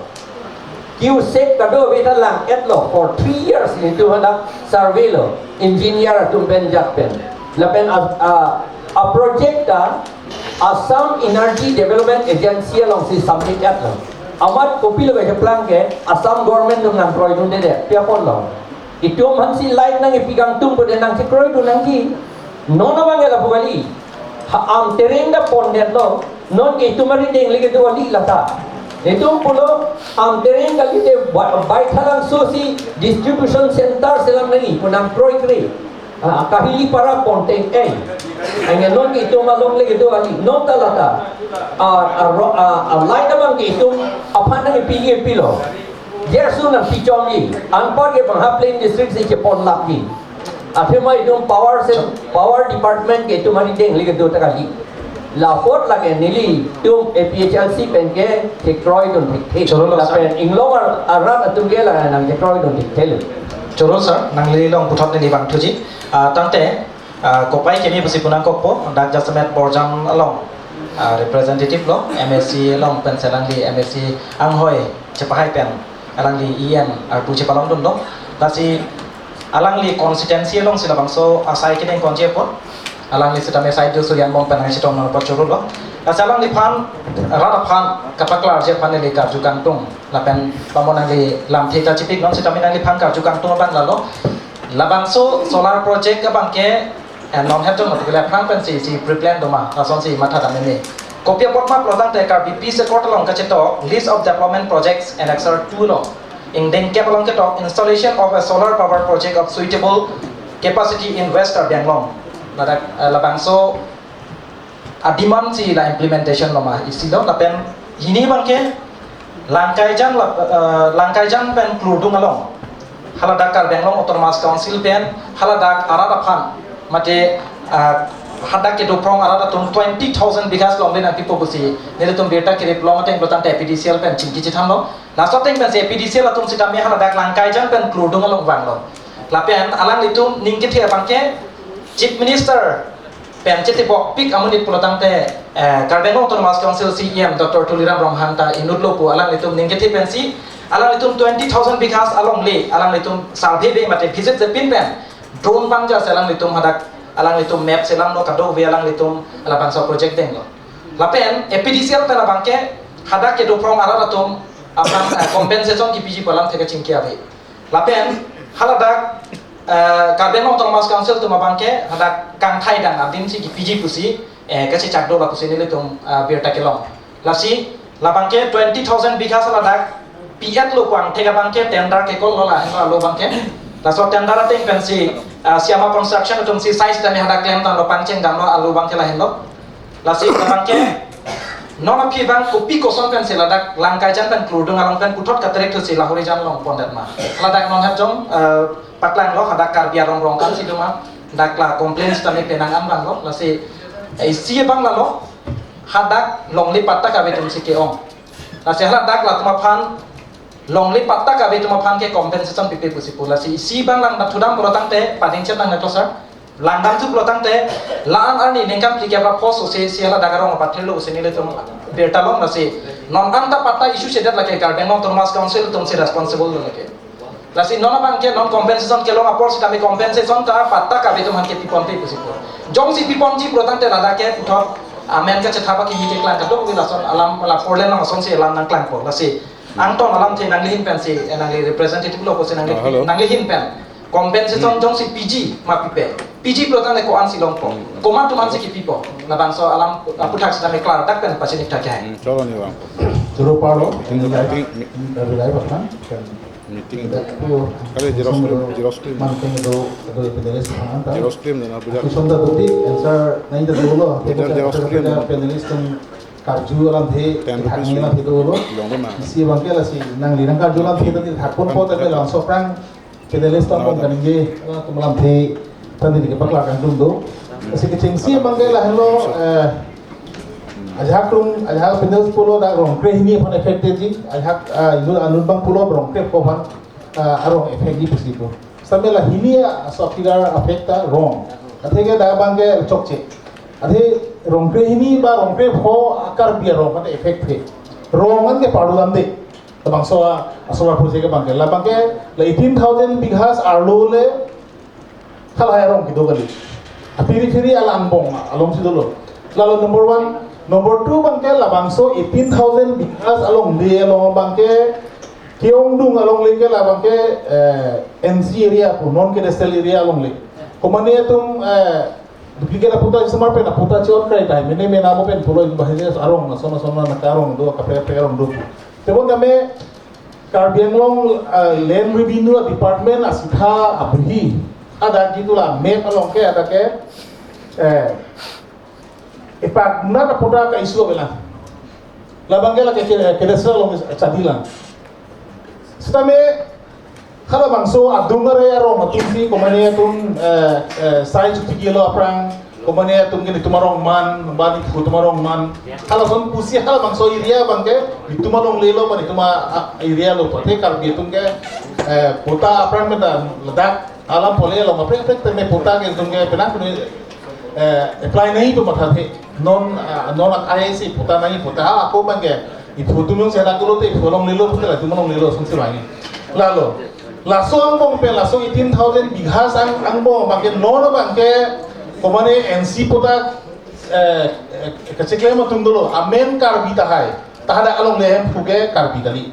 Q sec kadokave ta lang-etlo, for three years netum hadak survey lo, engineer atum pen jat pen. Lapen a, a, a-project ta Assam Energy Development Agency alongsi submit-etlo. Amat kopilo kacheplang ke Assam government atum nangkroidunde, pi apotlo. Itum aphansi light nangkepi kangtung pulote nangchekroidun nangji. Non abang ke lapu kali. Ha, Amtereng ta pondetlo. Non ke itum arideng le kedo kali lata. Itum pulo Amtereng kalite Bai-, Baithalangso si distribution center selam nangji pu nangkroikre. Ah, Kahilipara ponteng, eh. Anya non ke itum along le kedo kali. Non ta lata. Ah, ah, ro-, ah, ah, light abang ke itum aphan nangkepi, kepilo. Jesu nangpichomji, anpar ke bang ha plain district si cheponlapji. Athema itum power se, power department ke itum arideng le kedo ta kali. Lapot lake nelitum A P H L C pen ke chekroidun thekthe. Choro lo, sir. Lapen inglong ar-, arat atum ke la nangchekroidun thekthe lo. Choro, sir, nangli along puthot neli vangthuji. Ah, tangte, ah, kopai keme pusi pu nangkokpo, dak jasemet Borjan along, ah, representative lo, M A C along pensi alangli M A C anghoi chepahai pen alangli E M arpu chepalongdunlo. Lasi alangli constituency alongsi labangso asai kedeng konji apot, alangli sitame sai do Suryanbong pen nangchetong nangpachorolo. Lasi alangliphan, rat aphan kapaklarji aphan neli karju kangtung. Lapen pamon nangli lamthe ta chipiknon sitame nangliphan karju kangtung abang lalo. Labangso solar project abang ke, eh, non hetum apikle aphrang pensi, si pre-plan doma, lasonsi matha dam meme. Kopi apot ma pulo tangte Karbi Peace Accord along kachetok List of Development Projects Annexure two along. Ingdeng kep along ketok Installation of a Solar Power Project of Suitable Capacity in West Karbi Anglong. Ladak, eh, labangso a-demand si la implementation loma isi lo, lapen hini abang ke Langkaijan la, eh, Langkaijan pen Klurdung along. Haladak Karbi Anglong Autonomous Council pen, haladak arat aphan, mate, eh, hadak kedo phrong arat atum twenty thousand bighas longle nangpipo pusi nelitum birta kirip long ateng pulo tangte A P D C L pen chingki chethanlo. Laso ateng pensi A P D C L atum sitame haladak Langkaijan pen Klurdung along vanglo. Lapen alanglitum ning kethe abang ke Chief Minister pen chetibokpik amonit pulo tangte, eh, Karbi Anglong Autonomous Council C E M Doctor Tuliram Ronghang ta inutlo pu alanglitum ning kethe pensi, alanglitum twenty thousand bighas alongle, alanglitum survey be mate visit jepin pen, drone bang ja si alanglitum hadak, alanglitum map selamlo, kadokave alanglitum labangso project denglo. Lapen A P D C L pen abang ke, hadak kedo phrong arat atum aphan, eh, compensation kipiji pu alamthe kachingki ave. Lapen haladak Eh, Karbi Anglong Autonomous Council atum abangke hadak kangthai dang adim si kipiji pusi, eh, kachechak do lapusi nelitum, eh, birta kelong. Lasi labangke twenty thousand bigha sa ladak pi-et lo pu angthek abangke tender ke-call lo lahenlo alo abangke. Laso tender ateng pensi, eh, Siama Construction atum si site tame hadak klemtanglo, pangcheng damlo alo abangke lahenlo. Lasi labangke non aphi abang kopi koson pensi ladak Langkaijan pen Klurdung along pen puthot katerek thusi Lahorijan along pondet ma. Ladak non hajong, eh, paklanglo, hadak Karbi arong rong kan si doma, dak la complaints tame penang an abanglo, lasi, eh, isi abang lalo, hadak longle patta kave atum si ke-ong. Lasi haladak latum aphan, longle patta kave atum aphan ke compensation pipe pusi pu, lasi isi abang langdam thudam pulo tangte, pading chet nang na to sir, langdam thu pulo tangte, la-an arni ningkan phli kep ra pho so si, si haladak arong apathirlo pusi nelitum birta long, lasi non anta patta issue sedet lake Karbi Anglong Autonomous Council atum si responsible lo lake. Lasi non abangke non compensation kelong apor sitame compensation ta patta kave atum aphan ke piponpe pusi pu. Jongsi piponji pulo tangte ladak ke puthot amen kachethap akimi keklang kadokave lason alam la four lane along asonsi alam nangklangpo. Lasi angton alamthe nangli ahin pensi, eh, nangli representative lo pusi nangli, ah, hello, nangli ahin pen compensation, hmm, jongsi piji ma pipe. Piji pulo tangte ko-an si longpo. Hmm. Komat atum aphan si kipipo. Labangso alam aphuthak sitame klardak pen pachini thak hai. Hmm, cholo ni bang. Choro paro, meeting, meeting, meeting, meeting. Meeting do. Kali xerox print, xerox print. Manteng do, do panelist aphan anta. Xerox print na bujak. Question ta do di, answer nai ta dolo. Xerox print. Panelist atum karju alamthe, ten rupees thang nina print. Thek dolo. Long dona. Isi abangke lasi nangli nangkarju alamthe ta di thakpon po ta di langsophrang panelist atum, no, kaningje, ah, atum alamthe ta di kepaklar kangtung do. Lasi kechengsi abangke lahenlo, eh, ajahak atum, ajahak panelist pulo dak rong krehini aphan affected ji, ajahak, ah, inut anut abang pulo rong krepho aphan, ah, arong affect ji pusi pu. Sampai la hini a, so figure affect ta rong. Atheke dak abangke chokche. Athe rong krehini ba rong krepho a Karbi arong aphan affect he. Rong an ke parlu lam de. Labangso a, a solar project abangke. Labangke la eighteen thousand bighas arlo le halahai arong kedo kali. A phiri phiri alangbong along si dolo. Lalo number one, number two abangke labangso eighteen thousand bighas along de along abangke ke-ongdung alongle ke labangke, eh, N C area pu, non cadastral area alongle. Komane atum, eh, duplicate apatta isomar pen apatta che-on krai dai, mene mena mo pen pulo in bahini arong, na sona sona na karong do, kape kape arong do. Tebon tame Karbi Anglong, eh, Land Revenue Department asitha abhi. Ada gitu la map along ke ada ke, eh, ipak nat apatta ka issue avelang. Labangke lake ke, ke, kedesra long chadilang. Sitame halabangso adung are arong atum si komane atum, eh, eh, sai chuti kilo aphrang, komane atum ke netum arong man, ba nethu atum arong man. Halason pusi halabangso area abangke netum alongle lo, ba netum a, a, area lo, pate Karbi atum ke, eh, patta aphrang meda ladak alam pole along kaprek kaprek tame patta ke atum ke penang penang, eh, apply nai pu mathathe. Non, ah, non akai si patta nai, patta, ah, ako abangke nethu atum jongsi haladak lo te nethu alongle lo pute latum alongle lo asonsi bang. Lalo laso angbong pen laso eighteen thousand bighas ang, angbong abangke non abangke komane N C patta, eh, eh, kacheklem atum dolo, amen Karbi tahai. Ta hadak alongle ahemphu ke Karbi kali.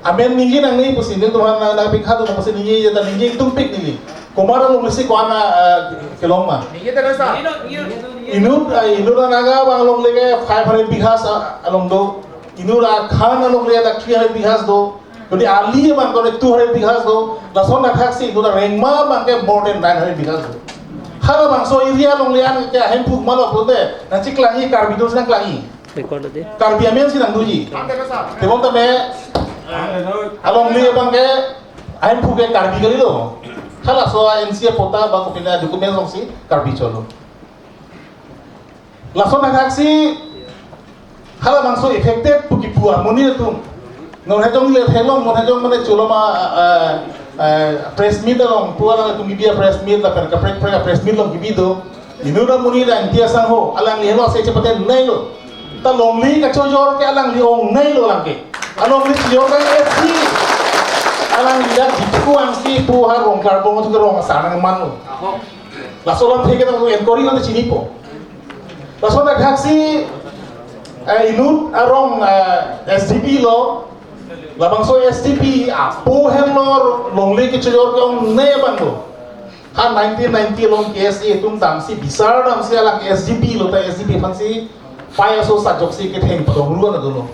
Amen ningje nangne pusi, netum aphan na, na pikha do pusi ningje, ya ta ningje itum pik ningje. Komat alongle si ko-an, ah, kelong ma. Ningje ta sa. Inut, ah, inut a Naga abang alongle ke five hundred bighas, ah, along do. Inut a Khan alongle ta three hundred bighas do. Jadi ali abang kone two hundred bighas do. Lason athak si inut a Rengma abangke more than nine hundred bighas do. Halabangso area alongle an ke ahemphu ma lo pute. Nangcheklang-i, Karbi atum si nangklang-i. Record de. Karbi amen si nangdoji. Tebon tame alongle abangke ahemphu ke Karbi kali lo. Halaso N C patta ba kopine document along si Karbi cholo. Lason athak si halabangso affected pu kipu amonit atum. Non hajong le thelong, non hajong mane cholo ma, eh, eh, press meet along, pu alanglitum kibi a press meet lapen kaprek kaprek a press meet along kibi do. Inut amonit Dangti asangho, alangli henlo ase chepaten nai lo. Ta longle kachojor ke alangli ong nai lo alangke. Alongle chojor ke esi. Alangli dak Diphu angsi pu ha rong karbong atum ke rong asar nangman lo. Laso alamthe ke tang enquiry nang chinipo. Laso athak si, eh, inut arong, eh, S D P lo, Labangso S D P apo henlo longle kechojor ke-ongne abang lo. Ha nineteen ninety along K S A atum damsi bisar damsi alang S D P lo, ta S D P aphansi pai aso sajoksi ketheng padong ruan dolo.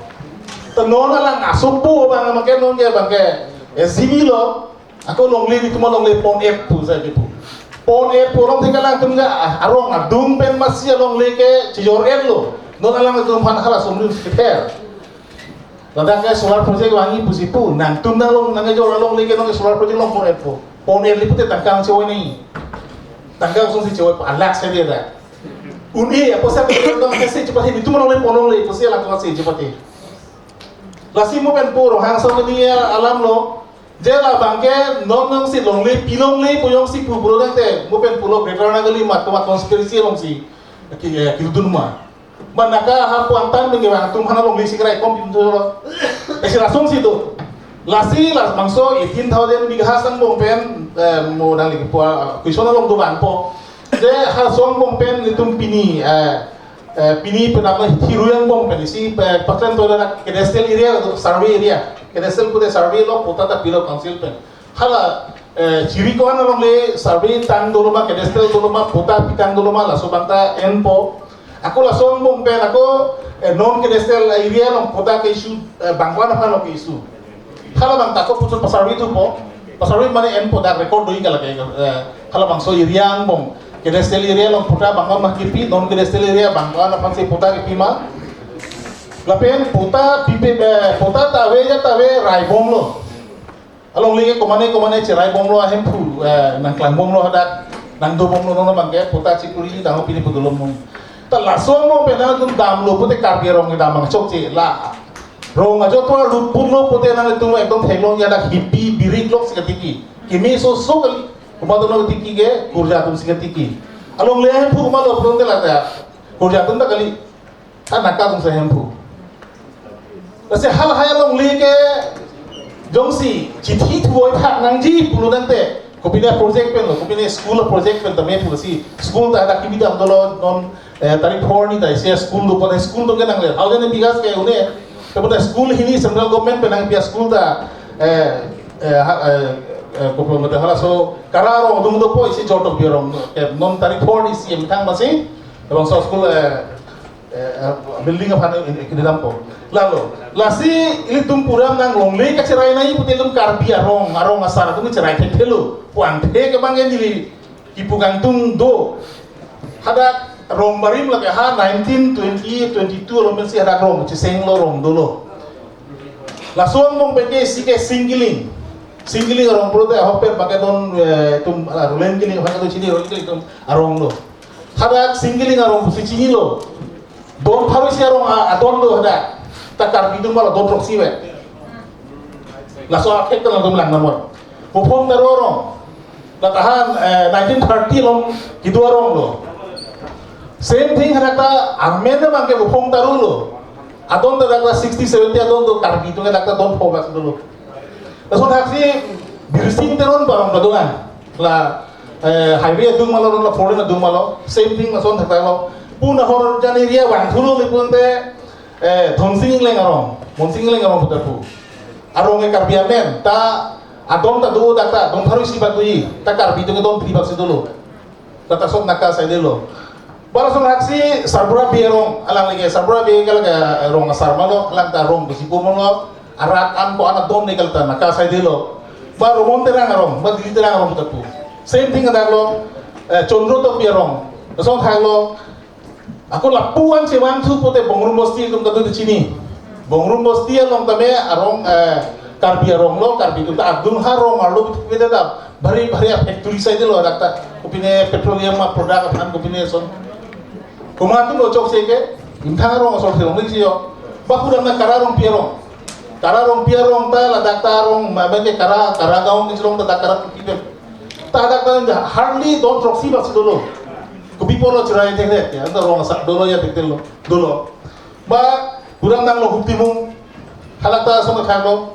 Ta non alang asopo abang abang ke non ke abang ke S D P lo. Ako longle, netum alongle pon-et pu sai kipu. Pon-et pu along thik alangtum ke arong adung pen masi alongle kechojor-etlo. Non alangtum aphan hala somri si kether. Ladak ke solar project vangji pusi pu, nangtum nanglong nangkejor alongle ke non ke solar project along pon-et pu. Pon-et li pute tangka si oi nangji. Tangka si oi pu, alak saide dak. Un-e apo sa pu dong ke si chepate, netum alongle pon longle pusi alangtum si chepate. Lasi mo pen pu Ronghang Song ni alam lo. Je labang ke non jongsi longle, pi longle pu jongsi pu bro dang te, mo pen pulo Greater Naga Lima, tuma conspiracy alongsi ki, eh, kiludun ma. Manaka ha puang tan bengke bang atum hana longle si kerai kom pintu lo. Esi lasong si tu. Lasi labangso eighteen thousand bigha sang bong pen, eh, mo dang lagi pua, kuison along tu bang po. Je ha song bong pen netum pini, eh, eh, pini penama hiru angbong pen isi, eh, pakan to na cadastral area, survey area. Cadastral pute survey lo, pota ta pilo council pen. Hala, eh, chiri ko-an alongle survey tang dolo ma, cadastral dolo ma, pota pitang dolo ma, laso abang ta enpo. Ako laso angbong pen ako, eh, non cadastral area along pota ke-issue, eh, bang ko-an aphan lo ke-issue. Halabang ta ako puchot pa-survey thupo. Pa-survey mane enpo, dak record do-ik lake, eh, halabangso area angbong. Cadastral area along pota bang ko-an ma kipi, non cadastral area bang ko-an aphansi pota kipi ma. Lapen pota pipe, eh, pota ta ave ja ta ave rai bomlo. Alongle ke komane komane cherai bomlo ahemphu, eh, nangklang bomlo hadak, nangdo bomlo non abang ke, pota chikuri dang pini pu dolom bom. Ta laso angbong pen nangtum damlo pute Karbi arong kedam abang chokche la. Rong ajo tua lut putlo pute nangtum ekdom theklong ya dak hipi birik lok si katiki. Kimi so so kali. Komat atum tiki ke, kurja atum si katiki. Alongle ahemphu komatlo putangte lata. Kurja atum ta kali. Thanaka atum si ahemphu. Lasi halahai alongle ke jongsi chithi thu-oi thak nangji pulo tangte, kopine project pen lo, kopine school project pen tame pusi school ta hadak kimi dam dolo non, eh, tarik four ni ta isi school lo, pone school atum ke nangle. Thousand bighas ke un-e, te pone school hini central government pen nangpi a-school ta, eh, eh, ha, eh, eh, koplo mate halaso Kara arong adung dopo isi Jortok Biar arong, eh, non tarik four ni isi methang masi, labangso school, eh, eh, eh, building aphan in, in, kedampo. Lalo, lasi ilitum puram nang longle kacherai nangji pute ilitum Karbi arong, arong asar atum cherai thekthelo. Puang the ke bang ke neli kipu kangtung do. Hadak rong barim lake ha nineteen twenty, twenty-two along pensi hadak rong chesenglo, rong dolo. Laso angbong pen ke isi ke Singkiling. Singkiling arong pulote ahok pen bang ke don, eh, itum, ah, Roland Killing, bang ke don chini Roland Killing atum arong lo. Hadak Singkiling arong pusi chinilo. Don pharo isi arong a-, adon do hadak. Ta Karbi atum mala don throksi vet. Laso akhek ta nangtum lang namot. Buphong Taro arong. Latahan, eh, nineteen thirty along kedo arong lo. Same thing hadak ta amen abang ke Buphong Taro lo. Adon ta dak ta sixty, seventy adon do, Karbi atum dak ta don pho bak dolo. Lason thaksi Birsing Teron pu arong ta dolang. La, eh, highway adung malo, la foreign adung malo, same thing lason thakta lo. Pu Nahor jan area vangthulo le putangte, eh, Dhonsing Engleng arong, Monsing Engleng arong puta pu. Arong ke Karbi amen, ta adon ta do dak ta, don pharo isi bak doji, ta Karbi atum ke don phli bak si dolo. Lata sok naka saide lo. Ba lason thaksi Sarbura Bey arong, alang lake Sarbura Bey ke lake rong asar malo, alang ta rong besi ko malo, arat an ko-an adon ne kalta naka saide lo. Ba Romon Terang arong, ba Dili Terang arong ta pu. Same thing hadak lo, eh, Chondro Tokbi arong. Lason thak lo, ako lapu-an chevangthu pute Bongrum Bosti atum ta do chini. Bongrum Bosti along tame arong, eh, Karbi arong lo, Karbi atum ta adung ha rong arlo bit bit ta bhari bhari a-factory saide lo hadak ta. Kopine petroleum a-product aphan kopine son. Komat atum lo chokche ke, imthang arong asor thilong ni si yo. Ba pura na Kara Rongpi arong. Kara Rongpi arong ta ladak ta arong, ma bang ke Kara, Kara Gaon ni chelong ta dak Kara Rongpi pen. Ta dak ta hardly don throksi bak si dolo. Kopi pulo cherai thek thek ya, ta rong asar dolo ya thek thek lo, dolo. Ba pura nang lo Huktimung, halak ta song thang lo.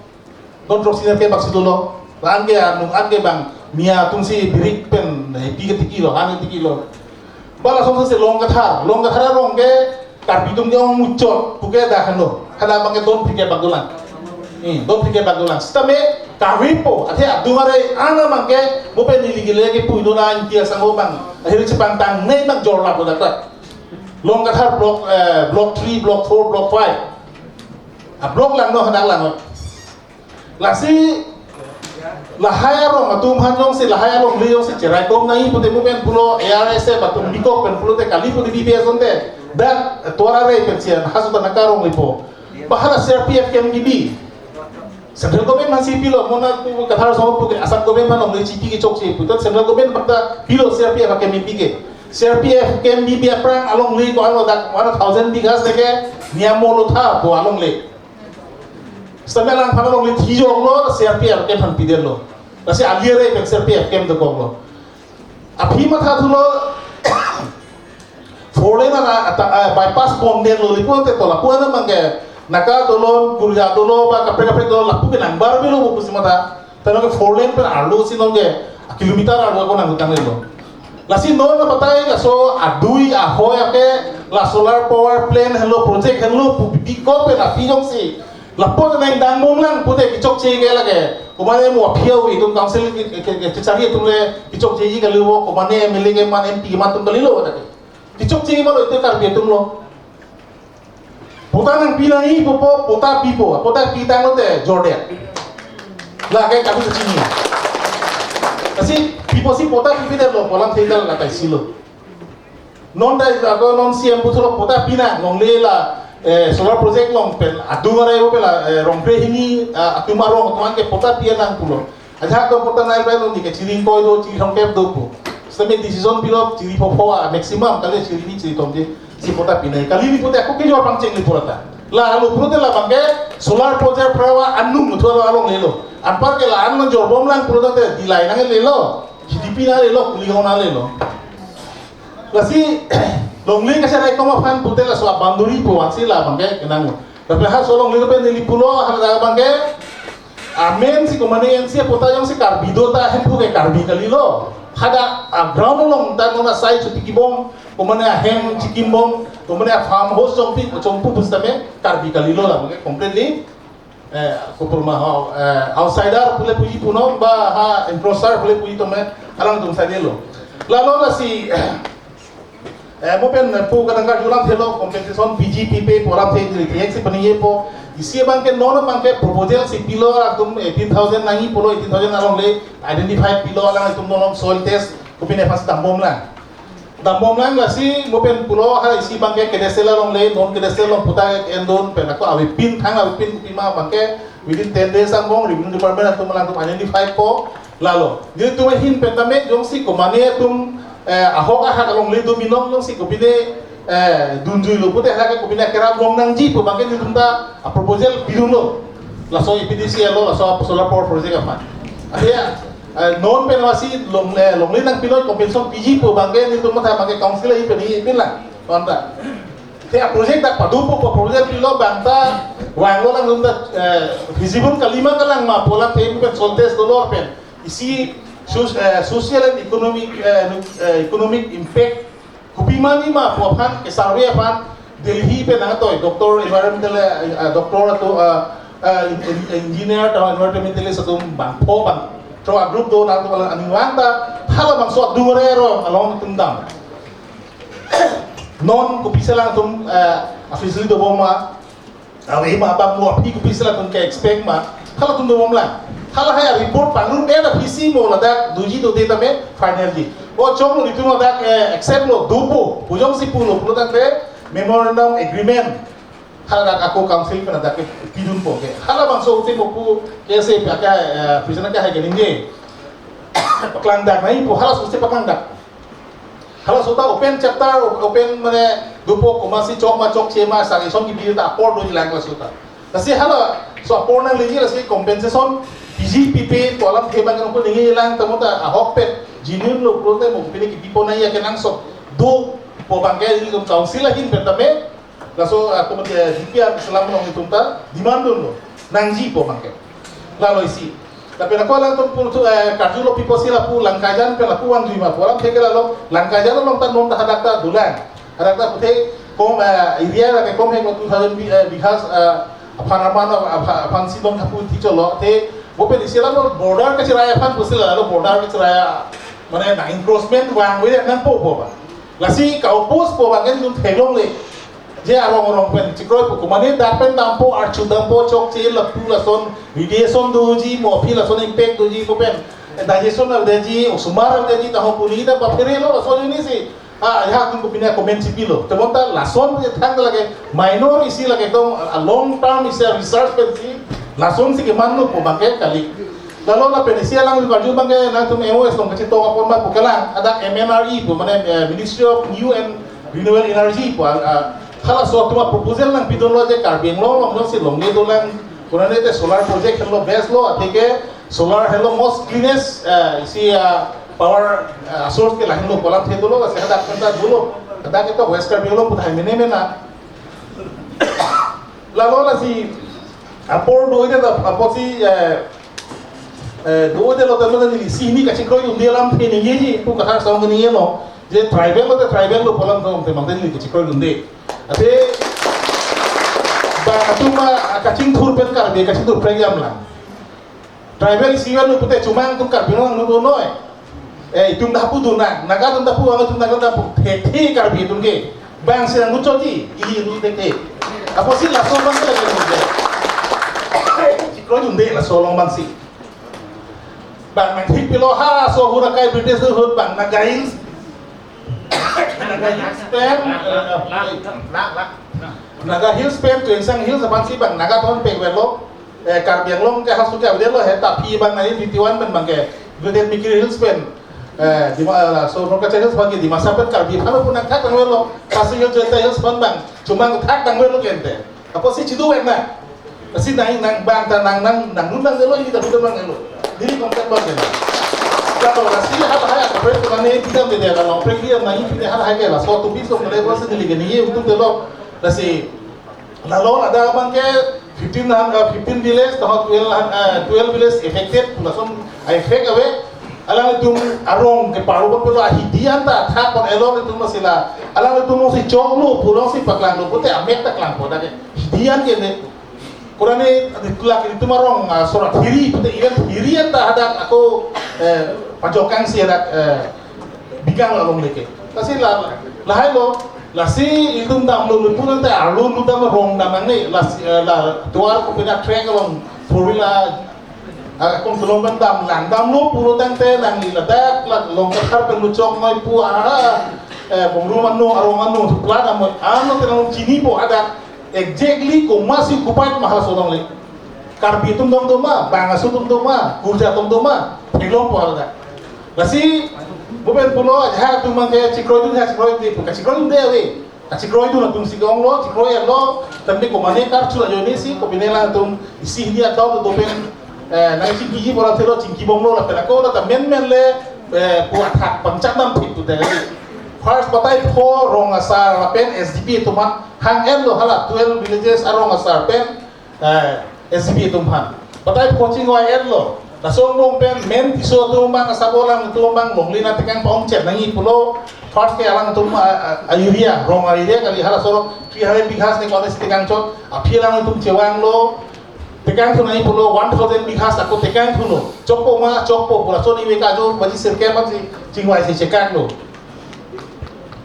Don throksi na ke bak si dolo. Anke anu, anke bang Miya atum si birik pen, eh, pi ke tiki lo, han ke tiki lo. Ba lason si Longkathar, Longkathar arong ke Karbi atum ke ong muchot, puke dak hano. Hala bang ke don phli ke bak dolang. Hmm, do phike bak dolang. Sitame kave po, athe adung are ana mangke, mo pen neli kele ke puino na inti asang mo bang. Ahir chipang tang nei bang jor lap dak. Long Kathar block, eh, block three, block four, block five. A block lang no hadak lang no. Lasi lahai arong atum han jongsi lahai alongle jongsi cherai kom nai pute mo pen pulo A R S F atum bikok pen pulote kali pute B P S onte. Dak tora re pen sian hasu tanaka arong lipo. Bahala C R P F camp gibi. Central government aphansi pilo, mona tu Kathar song pu ke Assam government aphan alongle chipi kechokche pu. Tat central government aphan ta pilo C R P F camp B P ke. C R P F camp B P aphrang alongle ko ano dak one thousand bighas deke niam molo tha po alongle. Sitame alangphan alongle thijoklo, C R P F camp aphan pidetlo. Lasi alir re pen C R P F camp dokoklo. Aphi matha thulo, four lane ana ata, ah, bypass pondetlo lipo te tola pu ana mangke naka dolo, gurja dolo, ba kaprek kaprek dolo, lapu ke nangbar bilo bu pusi matha. Tano ke four lane pen arlo si nonke a kilometer arlo ko nang utang lelo. Lasi non na batai laso adui ahoi ake la solar power plant henlo project henlo pu bikok pen aphi jongsi lapu nang dang mong lang pute kechokche ke lake. Kumane mo aphi awi tum council ke, ke, ke, kechari atum le kechokche ji kali lo, kumane M L A keman M P keman atum kali lo kata ke. Kechokche ma lo ite Karbi atum lo. Pota nangpi nangji pupo, pota pipo, pota pitanglo te jordet. Lake kami kachini. Lasi pipo si pota pipidetlo, pu alam thekdal latai silo. Non ta ako non C M puthulo pota pinang, longle la, eh, solar project along pen adung are pen la, eh, Rongphre hini, ah, atum arong atum ke pota pinang pulo. Ajak do pota nai pen neli ke chiri ingkoi do, chiri thomkep do pu. Sitame decision pilo chiri phopho a maximum kali chiri hini chiri thom di si pota pinai. Kali ni pota ako kejor pangcheng ni pota. Lalo pulote labang ke solar project phrawa anung muthu alo alonglelo. Anpar ke la-an nang jorbom lang pulote dilai nanglelo. G D P nanglelo, Kuligaon nanglelo. Lasi longle kacherai kom aphan pute laso a boundary pu ansi labang ke kenanglo. Tapi ha so longle pen neli pulo ha labang ke amen si kumane N C A pota jongsi Karbi do ta Hemphu ke Karbi kalilo. Hadak a ground along ta nona sai chuti kibom, kumane ahem chikimbom, kumane a farm house chongpi chongpu pusitame Karbi kalilo labang ke completely, eh, kupur ma ho, eh, outsider pule puji punon ba ha encroacher pule puji tome alangtum saidelo. Lalo lasi, eh, mo pen pu kadang karju alamthe lo compensation P G P P pu alamthe di T X si paningjepo. Isi abang ke non abang ke proposal si pilo atum eighteen thousand nangji pulo, eighteen thousand alongle identified pilo alangtum non soil test kopine pas dambom lang. Dambom lang lasi mo pen pulo ha isi abang ke K D S L alongle, non K D S L along pota endon pen ako avepin thang avepin kopima abang ke within ten days angbong revenue department atum alangtum identify po. Lalo nelitum ahin pen tame jongsi kumane atum, eh, ahok ahak alongle do binong jongsi kopine, eh, dunjuilo pute ha ke kopine kerap long nangji pu abang ke nelitum ta a proposal pidunlo. Laso E P D C L lo laso solar power project aphan. Adia, eh, non pen lasi long, eh, longle nangpilo compensation piji pu abang ke nelitum matha abang ke council ahin pen ipin lang. Tonta. Te a project dak padupo pu proposal pilo abang ta vanglo lang nelitum ta, eh, feasible kalima kalang ma pu alamthe pen soil test dolo pen. Isi sus-, eh, social and economic, eh, nu-, eh, economic impact kopima ni ma pu aphan ke survey aphan Delhi pen nangtoi doctor environmental, eh, eh, doctor atum, eh, eh, en-, en-, engineer ta environmentalist atum bangpho bangthrok a group do nangtum aning vang ta halabangso adung are arong along atum dam. Non kopisi alangtum, eh, officially dobom ma. Awi ma bang mo aphi kopisi alangtum ke expect ma. Halatum dobom lang. Hala hai report pangrum e na P C mo ladak doji dode tame final di. O chonglo nelitum ladak, eh, accept lo dopo. Pu jongsi pulo pulo tangte memorandum agreement. Haladak ako council pen ladak ke pidunpo ke. Halabangso ute mo pu ke se pa ka, eh, prisoner ka hai ke ningje. Paklangdak nai pu halaso ute paklangdak. Halaso ta open chapter, op-, open mane dopo komatsi chok ma chokche ma sang ison kibi ta apor doji lang halaso ta. Lasi halaso apor nangleji lasi compensation P G P P pu alamthe abang nangpo ningje lang ta mo ta ahok pen genuine lo pulote mo pine kipipo nangji akenangsot dopo abang ke nelitum council ahin pen tame. Laso, ah, komati, eh, D P R keselam along nelitum ta demand dunlo. Nangji pu abang ke. Lalo isi. Tapi nako alangtum pultu, eh, karjulo pipo si lapu Langkajan pen lapu vangjuima pu alamthe ke lalo Langkajan along ta non ta hadak ta dolang. Hadak ta puthe kom, eh, area lake kom hek two thousand bi-, eh, bighas, eh, aphan aman apha- aphan si long kapu thi cholo te bo pen isi la border kachirai aphan pusi la lo border kachirai mane na encroachment vangve nangpo po ba. Lasi ka-oppose po ba ngen dun theklongle. Je arong arong pen chikroi po komane dak pen dampo archu dampo chokche lapu lason radiation doji mo aphi lason impact doji ko pen digestion aveji osomar aveji taho puni ta baphere lo lason ini si. Ah, ya tum ko pina comment si pilo. Te bonta lason je thang lake minor isi lake ekdom a long term isi research pen si lason si kemanlo po bangke kali. Lalo lapen isi alang karju bangke nangtum M O S long kachetok apor ma po kalang ada M N R E po mane eh, Ministry of New and Renewable Energy po ah, ah, halaso atum proposal nangpidunlo je Karbi Anglong along si longle dolang kurane te solar project lo best lo atike solar helo most cleanest eh, isi ah, power eh, source ke lahin lo kolam the dolo lasi hadak kanta dolo hadak itu West Karbi Anglong puthai mene mena lalo lasi apor do ite da apor si eh, eh, do ite lo teman ni si ni kachikroi dun dia lam the ni ye ji pu kathar song ni ye lo je tribal lo te tribal lo polam song te mang ni kachikroi dun de ate ba atuma kachingthur pen Karbi kachingthur program lang. Tribal isi van pute chumang tum Karbi nang nu noi. Eh, itum dah pu dunang, Naga tum dah pu, ang tum Naga dah pu. Thekthe Karbi tum ke. Bang si nang nu choti, ili nu thekthe. Apotsi laso bang ke lagi nu de. Chikroi dun de laso along bang si. Bang nang thik pilo ha so hura kai British hut bang Naga Hills. Naga Hills pen, eh, Naga Hills pen, Tuensang Hills aphan si bang Naga thon pek velo. Eh, Karbi Anglong ke hasu ke avelo he tapi bang nai fifty one pen bang ke Greater Mikir Hills pen. Eh, Dima, eh, so North Kachar Hills bang ke Dimasa pen Karbi aphan pun nang thak tangvelo. Khasi Hills, Jaintia Hills pen bang chumang thak tangvelo gente. Apotsi chidu vek na. Lasi nang nang bang ta nang nang nang nun nang velo ini ta nun nang velo. Diri konten bang ke. Kalau lasi hal hai apa pres tu nani tidak beda kalau pres dia nai tidak hal hai ke la so tu bis lo kalau pres ni lagi ni ye untuk velo. Lasi lalo ada bang ke fifteen han, eh, fifteen village, taho twelve han, eh, twelve village affected, langsung affect ave. Alanglitum arong ke paru pun pelo hidi an ta thak pon elo itum masila. Alanglitum si chok lo, pulang si paklang lo, pute amek ta klang pon ake. Hidi an ke ne. Kurani tulak itum arong, ah, sorat hiri, pute even hiri an ta hadak ako, eh, pajokang si hadak, eh, bigang along leke. Lasi la, lahai lo, lasi itum damlo lupu nang te arlo lu dam rong dam nang ne, lasi, eh, la duar ko pina trek along four wheeler, ah, kong tulong ban dam lang damlo puro tang te nang li ladak la long kathar pen luchok noi pu ah, eh, bongru mano arong ano thupla dam ano te nang chini po ada exactly ko masi kupai mahal sonong le. Karbi atum dong doma, bang aso atum doma, kurja atum doma, theklong po ada. Lasi, bupen pulo, ha atum mangke chikroi dun, ha chikroi dun, ka chikroi dun de ave. Ka chikroi dun atum si gong lo, chikroi lo, tambi komane kar chula joni si, kopine lang atum isi hindi atau tu dopen, eh, nang chingki ji bola thelo chingki bom lo lapen ako la ta men men le, eh, pu athak pangchak dam thik tu de. First batai pho rong asar lapen S D P atum hang en lo hala twelve villages arong asar pen, eh, S D P atum aphan. Batai pho chingvai en lo. Laso angbong pen men Tisso atum bang asabo alanglitum bang longle na tekang pa-ongchot nangji pulo. First ke alangtum, ah, ah, area, rong area kali hala sorok three hundred bighas ne kone si tekang chot. Aphi alangtum chevang lo. Tekang thu nangji pulo one thousand bighas ako tekang thu lo. Chokpo ma, chokpo pura so ni ve ka jo baji sirke ma si chingvai si chekang lo.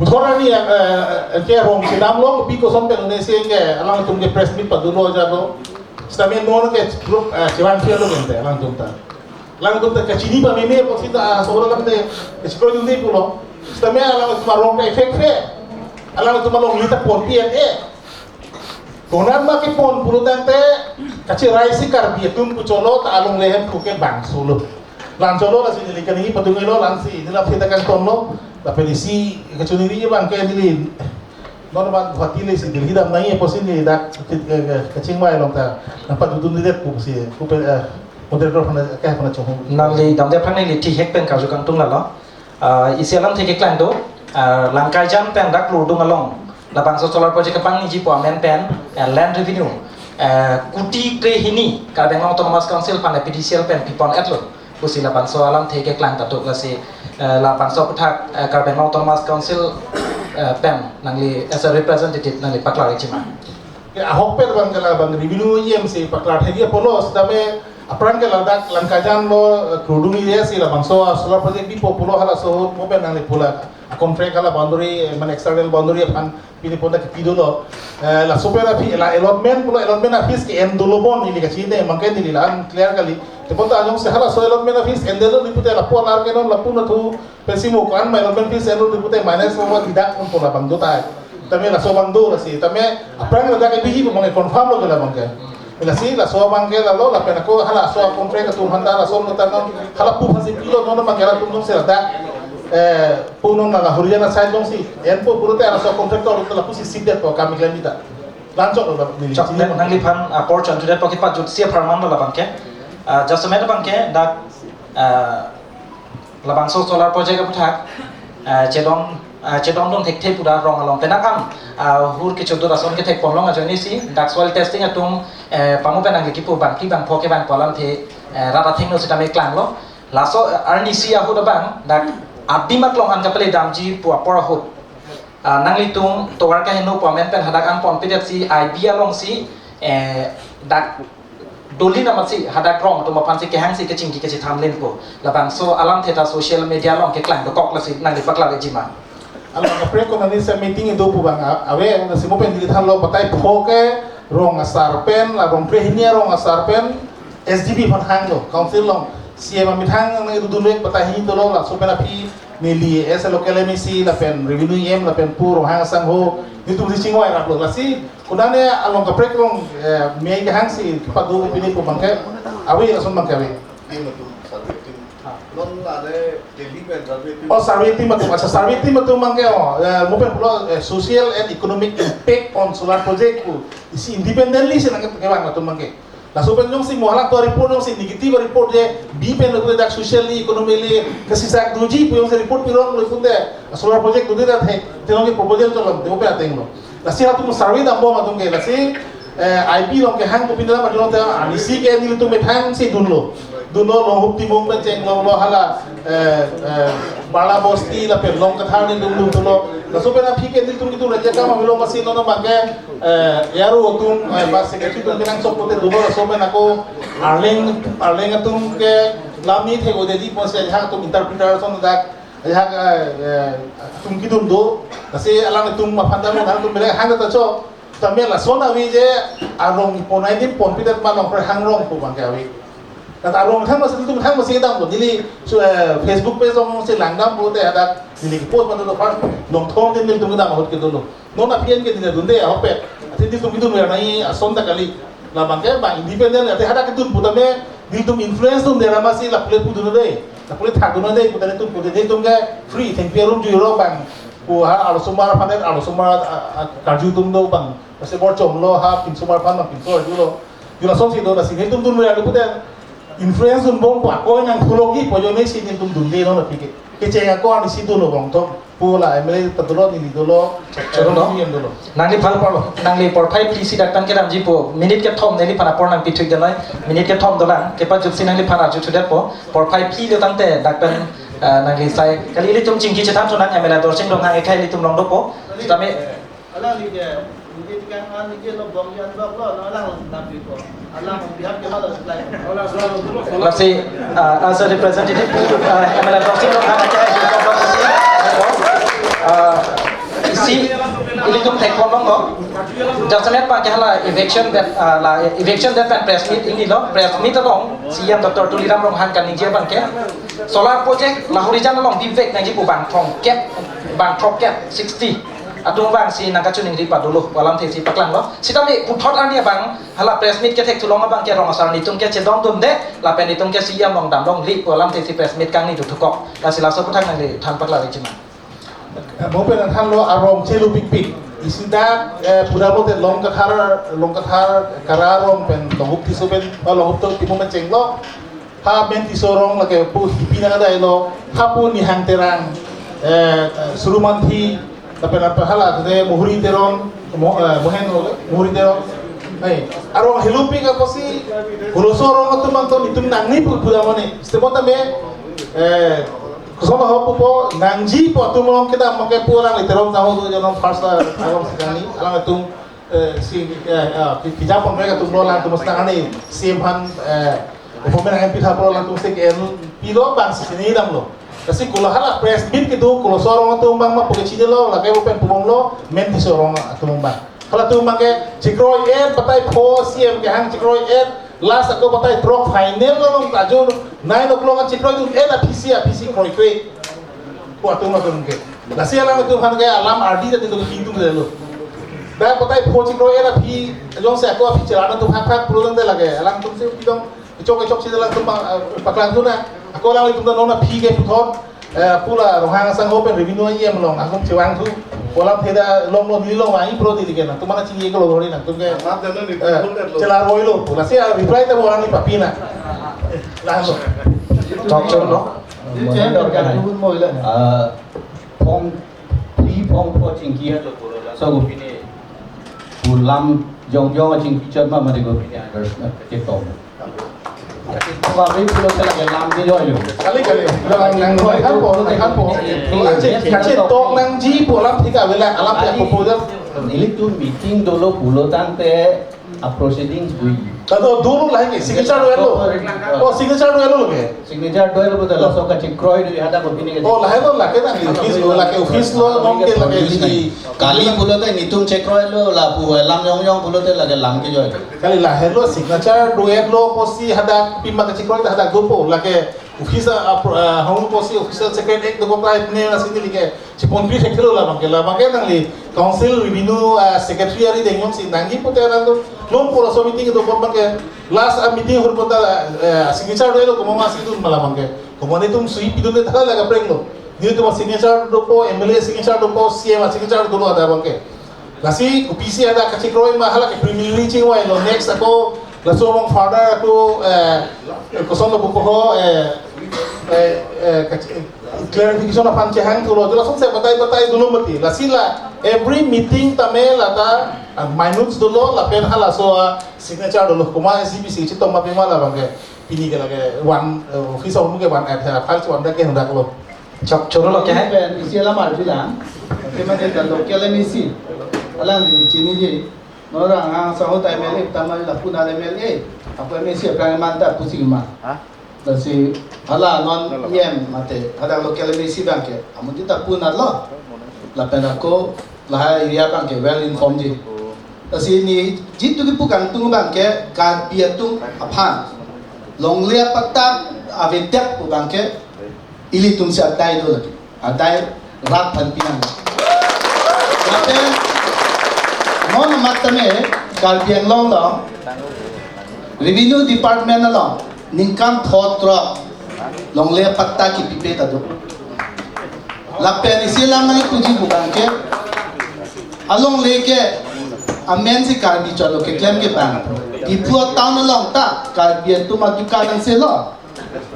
Puthot arni, eh, eh, ke rong kedam lo, pi koson pen ne si ke, alangtum ke press meet padunlo aja lo. Sitame non ke group, eh, chivan fiel lo gente, alangtum ta. Alangtum ta kachini pameme, apotsi ta, ah, sobra lam te, chikroi dun de pulo. Sitame alangtum arong ke effect fe. Alangtum along lita pon pi eh. Konat ma kepon pulo tangte, kachirai si Karbi atum pu cholo ta along lehem pu ke bang solo. Lang cholo lasi neli kani padung lo lang si, neli aphi ta kangton lo, lapen isi kachuniri bang ke neli, non bang Guwahati le si Delhi dam nai apotsi neli dak, eh, eh, kachingvai along ta, nang padudun ni det pu si, pu pe, eh, moderator aphan, ke aphan chong. Nangli damde aphan neli thihek pen karju kangtung lalo. Ah, isi alamthe keklang do, ah, Langkai Jan pen dak Lurdung along labangso solar project kepangniji pu amen pen, eh, land revenue, eh, kuti krehini Karbi Anglong Autonomous Council aphan P D C L pen pipon etlo. Pusi labangso alamthe keklang ta do lasi, eh, labangso aputhak, eh, Karbi Anglong Autonomous Council, eh, pen nangli as a representative nangli paklar chima. Ke ahokpet abang ke la abang revenue E M si paklar thekji apotlo, sitame aphrang ke ladak Langkajan lo, eh, Kurdung area si labangso solar project bipo pulo, halaso ahut mo pen nangli pula a contract hala boundary, eh, mane external boundary aphan pini pon ta kipi dolo. Eh, laso pen aphi la allotment pulo, allotment a-fees ke-en dolo bon, neli kachini abang ke neli la-an clear kali. Tebonta ajong se halaso allotment a-fees en dolo pute lapu alar ke non lapu nathu pensi mo ko-an mai allotment fees en dolo pute minus lo didak pon pu labang do tai. Tame laso abang do lasi. Tame aphrang ladak ke bihi abang ke confirm lo ke labang ke. Lasi laso abang ke lalo lapen ako halaso a-contract atum aphan ta laso lo ta non hala pu aphansi pilo, non abang ke latum non se ladak, eh, pu non la Harijana side along si en pu pulote laso contractor lo lapusi sip det ko kami klem ta. Lanchok lo neli. Chok, neli nangliphan apor chonchudetpo, kepajutsi apharman lo labang ke. Ah, jasemet abang ke dak, ah, labangso solar project aputhak, ah, chedon, ah, chedondun thekthe pu dak rong along penang an, ah, hur kechodot ason kethek ponlong ajoine si dak soil testing atum, eh, pamo pen nangli kipu bangphli bangpho kevangpo alamthe, eh, rat athengno sitame klanglo. Laso, eh, arnisi ahut abang dak adim aklong an kapale damji pu apor ahut, ah, nanglitum tovar kaheno pu amen pen hadak an ponpedetsi I B alongsi, eh, dak doli namatsi hadak rong atum aphansi kehangsi kechingki kachethan len pu. Labangso alamthe ta social media along keklang dokok, lasi nangli paklar-iji ma? Along kaprek ko nangli se meeting do pu abang a-, ave, lasi mo pen neli thanlo batai pho ke rong asar pen, la rong phre hini arong asar pen S D B aphan hanglo, council along C M amethang nangdodunvek batai hini dolo, laso pen aphi neli as a local M A C lapen revenue E M lapen pu Ronghang asangho nelitum si chingvai raplo. Lasi konane along kaprek along, eh, mei kehangsi kepado pini pu abang ke ave, lason abang ke ave. Team atum, survey team. Ah. Non la de Delhi pen survey team. Oh, survey team atum. Accha, survey team atum abang ke, oh, eh, mo pen pulo, eh, social and economic impact on solar project pu isi independently si nangkevang atum abang ke. Laso pen jongsi mo hala to report jongsi negative report je, bi pen lo dak socially, economically kasisak doji pu jongsi report pirong lo pute, solar project dode ta thek, te along ke proposal cholom, te mo pen ateng lo. Lasi halatum survey dambom atum ke, lasi, eh, I B along kehang pu pinda ma dolo te, arnisi ke nelitum methang si dunlo. Dunlo Longhup Timung pen chenglonglo hala, eh, eh, Bala Bosti lapen Longkathar nelitum dun dolo. Laso pen aphi ke nelitum kitu raja kama milo masi nono abang ke, eh, A R O atum, eh, ba secretary atum kenangsot pute dolo, laso pen ako Arleng, Arleng atum ke lam ni thek-o dedi ponsi ajahak atum interpreter ason dak, ajahak, eh, eh, atum kedun do, lasi alanglitum aphan ta mo alanglitum bele hang ta cho, tame lason ave je arong iponai dim ponpidet ma nongkroi hangrong pu abang ke ave. Dak arong thang masi nelitum thang masi damlo, neli so, eh, Facebook page alongsi langdam pute hadak neli post ma dolo, first Longthom din nelitum kedam ahut ke dolo. Non aphi an ke neli dunde ahokpet. Athe nelitum kedun ver nai ason ta kali. Labang ke bang independent, athe hadak kedun pu tame nelitum influence dunde ra masi lapu le pudun de. Lapu le thakdun de pu tame nelitum pute nelitum ke free thengpi arum jui ro bang. Pu ha arlosomar aphan, arlosomar a, a, karju atum do bang. Lasi bor chomlo ha pinsomar aphan bang pinso arjulo. Ju lasonsi do, lasi nelitum dun ver lo pute influence dunbom pu akoi nangthulo ki pu ajoine si nelitum dunde non aphi ke. Kecheng ako arnisi dunlo bong to. Pu la M L A ta dolo, neli dolo, Choro no? Chairman dolo. Nangliphan, nangli porphai phli si dak pen kedamji pu, minute kethom neliphan apor nangpithu ik de noi, minute kethom dolang, kepajutsi nangliphan arjuthudetpo, porphai phli lo tangte dak pen, eh, nangli sai, kali ilitum chingki chethan thunang M L A Dorsing Ronghang ekhai ilitum long dopo, tame. Alang ni ke, ni ke tikang an ni ke lo bong yan bok lo, no alang dam di ko. Alang bihar ke malah supply. Lasi, uh, as a representative, uh, M L A Dorsing Ronghang aja, uh, isi, ilitum thek ponlonglo. Jasemet abang ke hala eviction det, uh, la eviction det pen press meet ingnilo, press meet along C E M Doctor Tuliram Ronghang kaningje abang ke solar project Lahorijan along bibek nangji pu bang throngkep, bang throngkep, sixty atum abang si nangkachiningri padolo pu alamthe si paklanglo. Sitame puthot arni abang hala press meet kethek thulong abang ke rong asar nitum ke chedondunde, lapen nitum ke C E M along damlongle pu alamthe si press meet kangni dothukok. Lasi laso aputhak nangli than paklar-iji ma? Eh, mo pen thanlo arong chelupikpik. Isi dak, eh, pura bote Longkathar, Longkathar Kara arong pen Longhup Tisso pen, oh, Longhup Timung pen chenglo. Ha pen Tisso arong lake pu Hipi nang adai lo, ha pu Nihang Terang, eh, Surumanthi, lapen apa hala te Muhuri Terong, Mo-, eh, Mohen lo, Muhuri Terong. Hai, arong helupik apotsi, Huloso arong atum abang to nitum nangni pu pura mane. Sitame, eh, koson ho pupo, nangji pu atum along kedam abang ke pu alanglitum Terong tahu tu jangan first la, along sekali, alanglitum Eh, si, eh, eh, ki-, kejapon rek atum lo, alangtum sitang ani C M aphan, eh, appointment nangpi tha apot alangtum si ke-en pilo, bang si chinidamlo. Lasi kolo hala press meet kedo koloso arong atum abang ma pu ke chinilo, lake open pubomlo, men tiso arong atum abang. Halatum abang ke chekroi-et, batai pho C M kehang chekroi-et, last ako batai throk final lo, nong ta ajor nine o'clock an chekroidun-et aphi si, aphi si kroikre. Pu atum atum ke. Lasi alangtum aphan ke alam ardi ta dilo, pintu dilo. Dak batai pho chekroi-et aphi, jongsi ako aphi chelang atum hak hak pulo tangte lake alangtum si pidong, chok chok si alangtum pa-, paklangdun na. Ako alangtum ta non aphi ke puthot, eh, pu la Ronghang asangho pen revenue E M along atum chevangthu. Pu alam theda longlo, neli longvang-ik pulo tangte ke nangtum mana chingki kolo hori nangtum ke. Amat jano ni eh, betul kan lo. Chelang roilo pu. Lasi a reply ta bo alangli papi na. Eh, lahenlo. Chokchor lo. Ini cek kan kan dun mo ila. Ah, phong, three phong pho chingki ajo pulo, laso kopine pu lam jongjong achingki chot ma mari kopine others na kachetong. Kachetong abang pulote lake lam kejoilo. Kali, kali. Nang, nang, nang, nang, nang, nang, nang, kachetong nangji pu alam thik avela, alam thik proposal. Nelitum meeting dolo pulo tangte a proceedings bui. Tado dolo lahai ke, signature do-etlo. Oh, signature do-etlo ke. Signature do-etlo pulote laso kachekroidun hadak kopine ke. Oh, lahai lo, lake nangli office lo, lake office lo, non ke lake di. Kali pulote nelitum chekroilo, lapu lam jongjong pulote lake lam kejoi. Kali lahelo, signature do-etlo pusi hadak pima kachekroi hadak dopo, lake office a, a, a, hong pusi official secretary ek dopo pride ne nasi neli ke. Chepon pi thekthelo labang ke, labang ke nangli council revenue, ah, secretary ari dengdong si nangji pute alam tu. Lom pura so meeting itu pon abang ke. Last a meeting hur pon ta, eh, signature do-etlo komat ma si dun ma labang ke. Komat netum sui pidunde thala lake aprenglo. Netum signature dopo, M L A signature dopo, C M signature dolo hadak abang ke. Lasi kopisi hadak kachekroi ma hala ke preliminary chingvailo. Next ako laso along further ako, eh, kosonlo pupo ho, eh, eh, eh, kache-, clarification aphan chehangthulo, jo lasonsi batai batai dolo mati. Lasi la every meeting tame lata, ah, minutes dolo, lapen halaso, ah, signature dolo. Komat S D B C chetong ma pima labang ke. Pini ke lake one, eh, office ahormu ke one at, eh, file one dak ke hundaklo. Chokchor lo ke hai? Pen isi alam arjulang. Tema de ta local M A C. Alangli chiniji. Nora ngang saho ta M L A, tama lapu na M L A. Apo M A C aphrang man ta pusi ma. Ha? Lasi hala non E M mate, hadak local M A C abang ke, amonit ta pu nanglo. Lapen ako lahai area abang ke well informed ji. Lasi neli jitu kipu kangtung abang ke, Karbi atum aphan longle apatta avedet pu abang ke, ilitum si adai do lagi. Adai rat aphan pinang. Lapen non amat tame Karbi Anglong along Revenue Department along ningkan thotro longle apatta kipipe ta do. Lapen isi alam nangpuji pu abang ke, alongle ke amen si Karbi chotlo keklem ke abang. Diphu town along ta Karbi atum adukan angselo.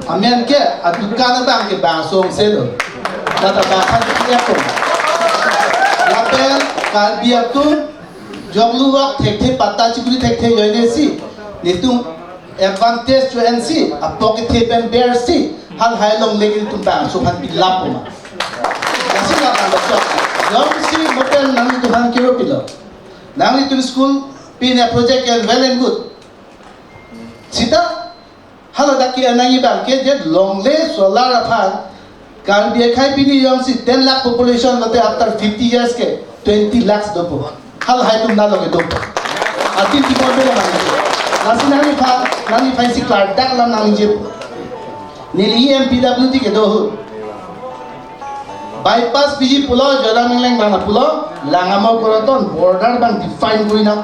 Amen ke adukan abang ke bang song selo. Tata bang aphan ke atum. Lapen Karbi atum jonglu vak thekthe, patta chikuri thekthe ajoine si, netum advantage cho-en si, apok kethe pen ber si, halahai alongle ke netum bang so aphan pilap ma. Lasi labang bachok. Jongsi mo pen nanglitum aphan kiro pilo. Nanglitum school pine project ke well and good. Sita haladak ke-en nangji abang ke je longle solar aphan Karbi akhei pini jongsi ten lakh population lote after fifty years ke twenty lakhs dopo. Halahai atum nalo kedo. Ati timor bela nangji. Lasi nangliphan, nangliphan si klardak alam nangji. Neli E M P W D kedo ahut. Bypass piji pulo, Joyram Engleng abang pulo, Langamo Koroton border abang define kori nang.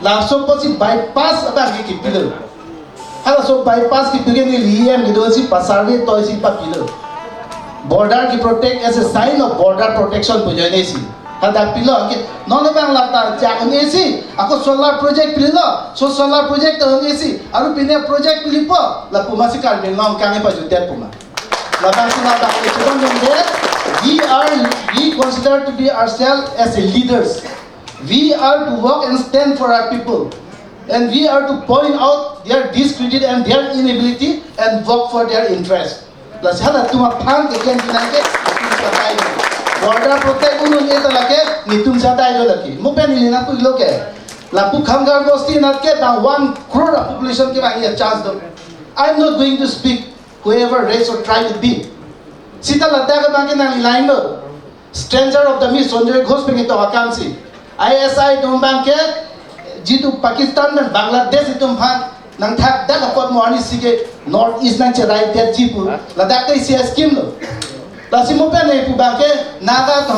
Laso apotsi bypass abang ke kipilo. Halaso bypass kipi ke neli E M kedo si pa-survey toi si papilo. Border ke protect as a sign of border protection pu ajoine si. Hadak pilo ke non abang lata jak un-e si. Ako solar project pilo. So solar project ta un-e si. Aru pine project pilipo. Lapu ma si Karbi Anglong kang e pajutdet pu ma. Labang si labang ke chibang dong de. We are, we consider to be ourselves as a leaders. We are to work and stand for our people. And we are to point out their discredit and their inability and work for their interest. Lasi halatum aphan ke jen pinang ke, atum sakai. Border protect un-e ta lake, netum sadai do lake. Mo pen ili nangpulo ke. Lapu Khangar bosti anat ke bang one crore population kevang a-chance do. I'm not going to speak whoever race or tribe it be. Seta ladak abang ke nangli line lo. Stranger of the Mist Sanjoy Ghosh pen ketok akam si. I S I atum abang ke jitu Pakistan pen Bangladesh atum aphan nangthakdak apot mo arnisi ke North East nangcherai detji pu. Ladak ke isi a-scheme lo. Lasi mo pen ne pu abang ke Naga to.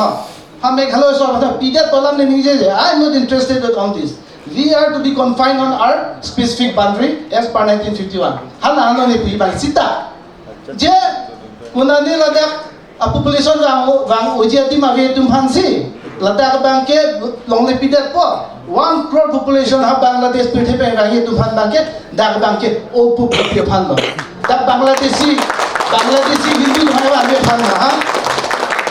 Ha Meghalaya so ha pidet alam ne ningjeje. I'm not interested on this. We are to be confined on our specific boundary as per nineteen fifty-one. Hala ano ne pu abang seta. Je, konane ladak a-population vang, vang uji adim ave atum aphan si. Ladak abang ke longle pidetpo. One crore population ha Bangladesh pirthe pen vang atum aphan abang ke, dak abang ke opup kopi aphan lo. Dak Bangladeshi, Bangladeshi Hindu aphan abang ke aphan lo, ha?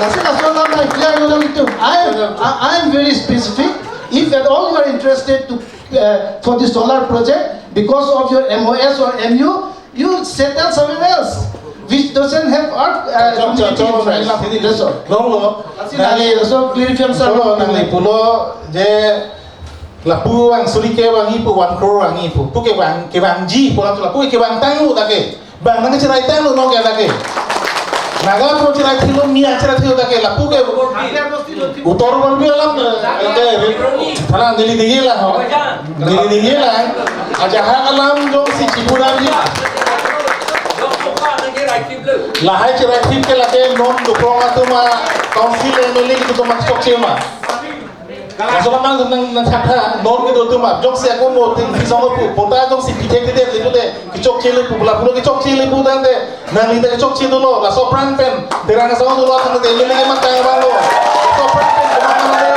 Laso laso alam na clear lo lang itum. I am, I, I am very specific. If at all you are interested to, uh, for the solar project, because of your M O S or M U, you settle somewhere else, which doesn't have earth, uh, Chok, chok, community chok, infrastructure. Chok. That's all. Long lo. That's it. Nangli, so clarification, sir. Chok, nangli pulo je lapu vang suri kevangji pu, one crore vangji pu. Pu kevang, kevangji pu lapu, lapu kevang tanglo dak ke. Bang nangcherai tanglo non ke dak ke. Naga atum cherai thilo, Miya cherai thilo dak ke. Lapu ke Uttor Purbi alam, eh, thala neli ningje la ho. Neli ningje la. Ajahak alam jongsi chipu damji. Lahai cherai thip ke lake non Dukrong atum a-council M L A atum a-chokche ma. Laso alam nang, nang, nangthak tha, non kedo atum a. Jongsi ako mo tin, si song pu, patta jongsi pithek pithek le pu te, kechokche le pu, lapu lo kechokche le pu tangte, nangli ta kechokche dolo, laso apran pen, terang asong dolo, tangte M L A kematang abang lo. Laso apran pen, kematang le,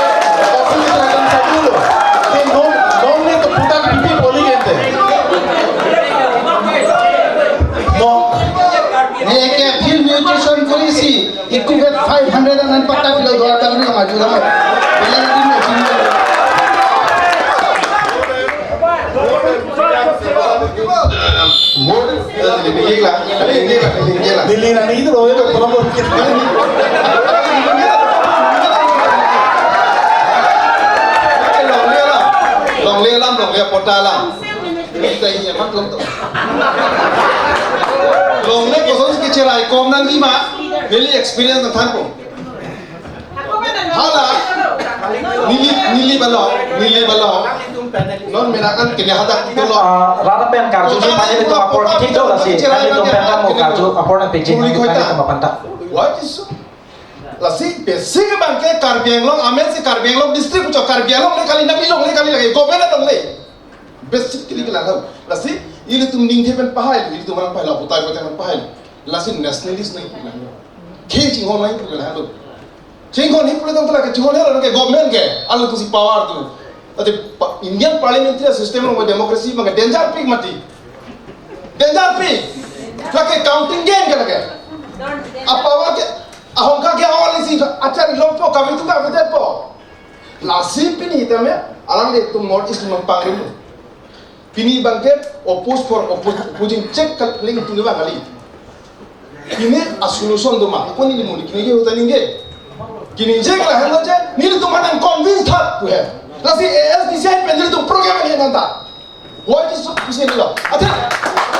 laso ni terang sa dolo. Ke non, non ne to putak pipi poli gente. Non. Ne ke field mutation polisi, equivalent five hundred and patta pilo dua tang ni maju dam. Bilang di machine. Mo, eh, neli la, neli la, neli la. Neli la, neli la, neli la. Longle alam, longle alam, longle patta alam. Kita ini amat long to. Longle kosonsi cherai kom nangji ma, neli experience nangthanpo. Hala, neli, neli balo, neli balo. Non menakan kene hadak dolo. Ah, rara pen karju ji pani itu apor thik do lasi, nangtum pen ta mo karju apor nangpikji, nangtum aphan ta. What is so? Lasi basic abang ke Karbi Anglong, amen si Karbi Anglong district, kucho Karbi Anglong le kali, nang ilong le kali lagi, government along le. Basic kali kali lang. Lasi ilitum ningje pen pahai, ilitum orang pahai lo, putai putai pen pahai lo. Lasi nationalist nangji pu lang. Ke chinghon nangji pu lang lo. Chinghon hi pulo tangte lake chinghon helo ke government ke, alu tusi power tu. Ate pa-, Indian parliamentary system along democracy abang ke danger pik mati. Danger pik. Lake counting game ke lake. A power ke, ahongka ke awal isi achar longpo, kami tu kami detpo. Lasi pini tame, alanglitum North East mang pangrum. Pini abang ke oppose for oppose, opposing check kaling tu abang kali. Pini a-solution do ma, ko neli mo ningje ke uta ningje. Kini je kala helo je, nelitum aphan convince tha pu he. Lasi A S D C I pen nelitum program ni nanta. Why this so busy lo? Ate,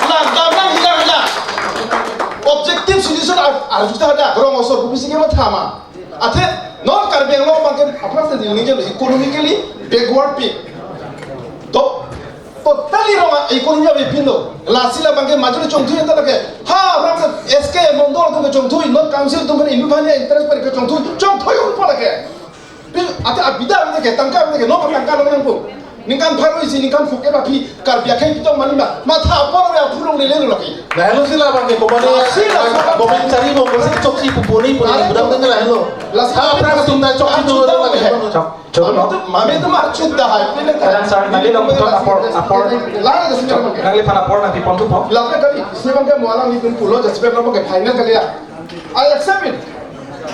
na, na, na, hila, hila. Objective solution ar, ar juta ada, rong osor pu bisi ke matha ma. Athe non Karbi Anglong abang ke aphrang si ningje lo economically backward pik. To, totally wrong, economy ave pin lo. Lasi labang ke major chongthui anta lake. Ha, aphrang si S K Mondol atum ke chongthui, North Council atum ke indu bhanya interest per ke chongthui, chongthui un pala ke. Pil, ate abida ante ke tangka ante ke no tangka lo nangpo. Ningkan pharo isi ningkan phuke ba phi Karbi akhei pitong mani ba. Matha apor ya phulong lele lo ki. Lahelo si labang ke komane. Lasi la, lasi la. Komen chari mo, kasi chokche pu puni puni. Lasi budam tengah lahelo. Lasi la. Ha, aphrang atum ta chokche tu lagi. Chok, chok, no? Mami tu mar chut dah hai. Kadang sar nangli long ton apor, apor. Lah, lasi la. Nangliphan apor nangpipon thupo. Lape kali, si bang ke mualang ni tum pulo, just pe ke final kali ya. I accept it.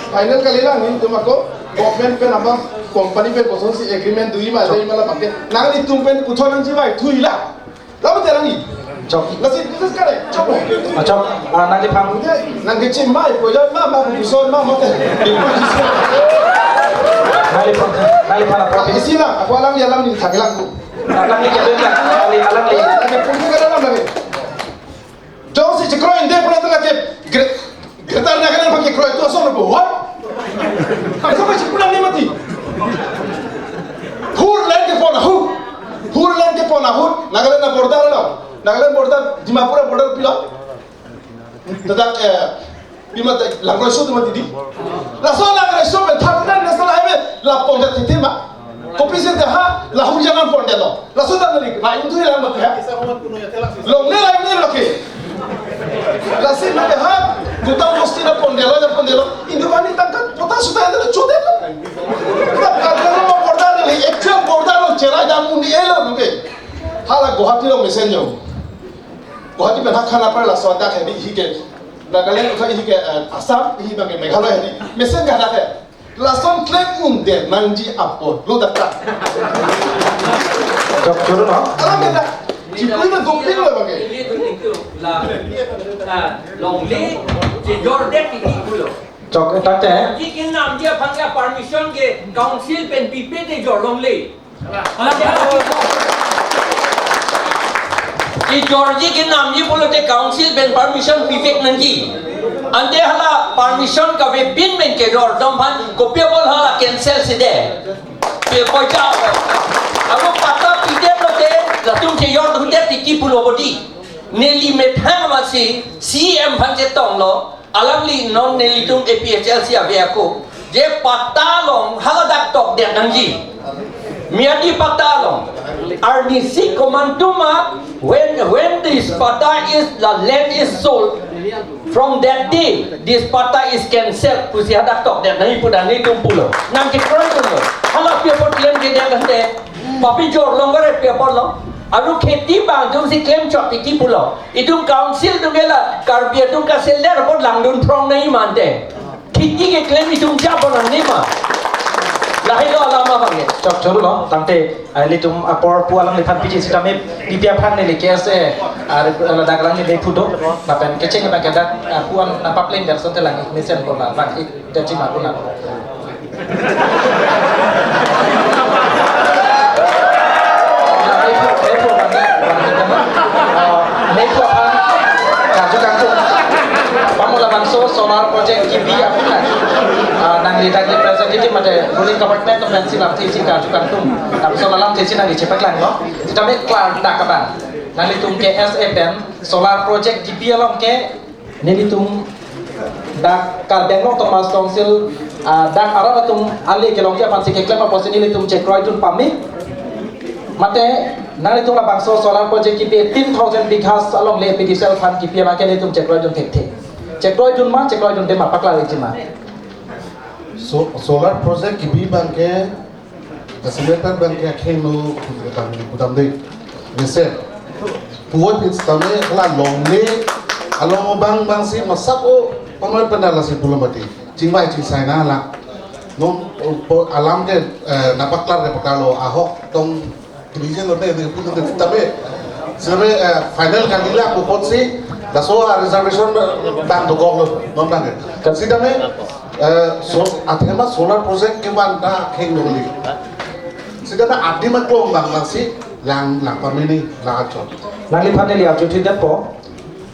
Final kali lang, nelitum ako government pen apa company pen kosonsi agreement dui ma, dui ma labang ke. Nanglitum pen puthot nangji vai, thui la. Lapu terang ni. Chok. Lasi, this is correct. Chok. Achok, ah, nangliphan. Nangkechimai, koilon ma, ma, buson ma, mote. Nangliphan, nangliphan apor. Isi lang, ako alam ya alam ni thak lang. Alam ni kebet lang, alam ni, alam ni. Lagi pun ke alam lagi. Jongsi chekroi-un-e pulo tangte lake Gre-, Greater Nagaland abang kekroi tu ason bo. What? Ason ba chepulang ni mati. Hur land kepon ahut. Hur land kepon ahut. Nagaland a-border lo. Nagaland border, Dimapur a-border pilo. Tangte, eh, pima ta Langroi so tu mati di. Laso Langroi so pen thak dan national highway la pon ta titi ma. Kopisi te ha, la Hurijan an pondetlo. Laso ta neli, la Indu hilang mati ha. Longle la Indu lo ke. Lasi mati ha, Gautam Bosti na pondetlo, na pondetlo. Indu kani tangka, pota suta ada lo, chodetlo. Tangka lo border lo, actual border lo, cherai dam undi elo, lo ke. Hala Guwahati lo mesen jo. Guwahati pen ha Khanapara laso adak hedi hi ke. Nagaland uthai hi ke, eh, Assam, hi bang ke Meghalaya hedi. Mesen ke adak he. Lason klem-un-e nangji apor lo dak ta. Jok churu no? Alam ke dak. Chikui na dongping lo bang ke. La, la, longle, chejor det titi pulo. Jok, eh, tangte. Jor-ji kenamji aphan ke permission ke council pen pipe te jor longle. Jor-ji kenamji pulote council pen permission pivek nangji. Ante hala permission kavepin pen kejor dam aphan kopi apot hala cancel si de. Pe poisa. Aro patta pidetlote latum chejor dundet titi pulo bodi. Neli methang masi C M aphan chetonglo. Alangli non nelitum A P H L C ave ako. Je patta along haladak tokdet nangji. Miyadi patta along. Arnisi komantu ma, when, when this patta is, the land is sold, from that day, this patta is cancelled. Pusi hadak tokdet nangji pu dak nelitum pulo. Nangkekroi dunlo. Hala pi apot klem kedet ante. Papi jor longle pi apotlo. Aro kheti bang jongsi klem chot titi pulo. Itum council atum ke la Karbi atum kaseler apot langdun phrong nangji mante. Kheti keklem itum chapon nangji ma. Lahelo alam abang ke. Jok churu lo, tangte, ah, ilitum apor pu alangliphan piji sitame, P P aphan neli K S A, ah, ladak alangli me phudo, lapen kecheng abang ke dak, ah, puan nangpapleng der sonte lang ik mesen ko la, bang ik, jaji ma kuna. Nephu, nephu, nephu, nephu aphan karju kangtung. Pamo labangso solar project kibi aphan, ah, nangli dak representative mate ruling government atum pensi lamthe isi karju kangtung. Labangso alamthe isi nangli chepaklanglo. Sitame klardak abang. Nanglitum K S A pen solar project kibi along ke nelitum dak Karbi Anglong Autonomous Council, ah, dak arat atum ale kelongji aphansi keklem apotsi nelitum chekroidun pame. Mate nanglitum labangso solar project kipi eighteen thousand bighas alongle A P D C L aphan kipi abang ke nelitum chekroidun thekthe. Chekroidun ma, chekroidunde ma, paklar ikji ma. So, solar project kibi abang ke Jasemet pen abang ke akheng lo kudam, kudam de. Mesen. Puan hit sitame hala longle along abang abangsi masak o pamai pen lasi pulo mati. Chingvai chingsai nanglang. Non, o, po, alam ke, eh, nangpaklar ke paklanglo ahok tong tulijen lo de, de, pulo de, sitame. Sitame, eh, final kali lang, pu apotsi laso a-reservation abang dokoklo, non abang ke. Sitame, eh, so, athema solar project kevan ta kheng dongli. Sitame adim aklong abang abangsi lang, lang pamini, lang achot. Nangliphan neli arju thidetpo,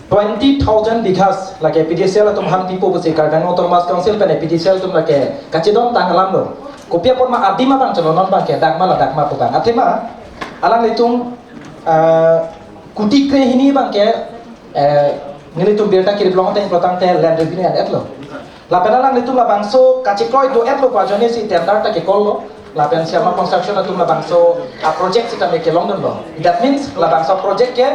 twenty thousand bighas lake A P D C L atum aphan pipo pusi Karbi Anglong Autonomous Council pen A P D C L atum lake kachidon tang alam lo. Kopi apot ma adim abang cholo, non abang ke dak ma ladak ma pu abang. Athema alanglitum, eh, kuti krehini abang ke, eh, nelitum birta kirip long teng protang te land revenue an-etlo. Lapen alanglitum labangso kachekroi do-etlo pu ajoine si tender ta kekollo. Lapen Shyama Construction atum labangso a-project sitame kelongdunlo. That means labangso project ke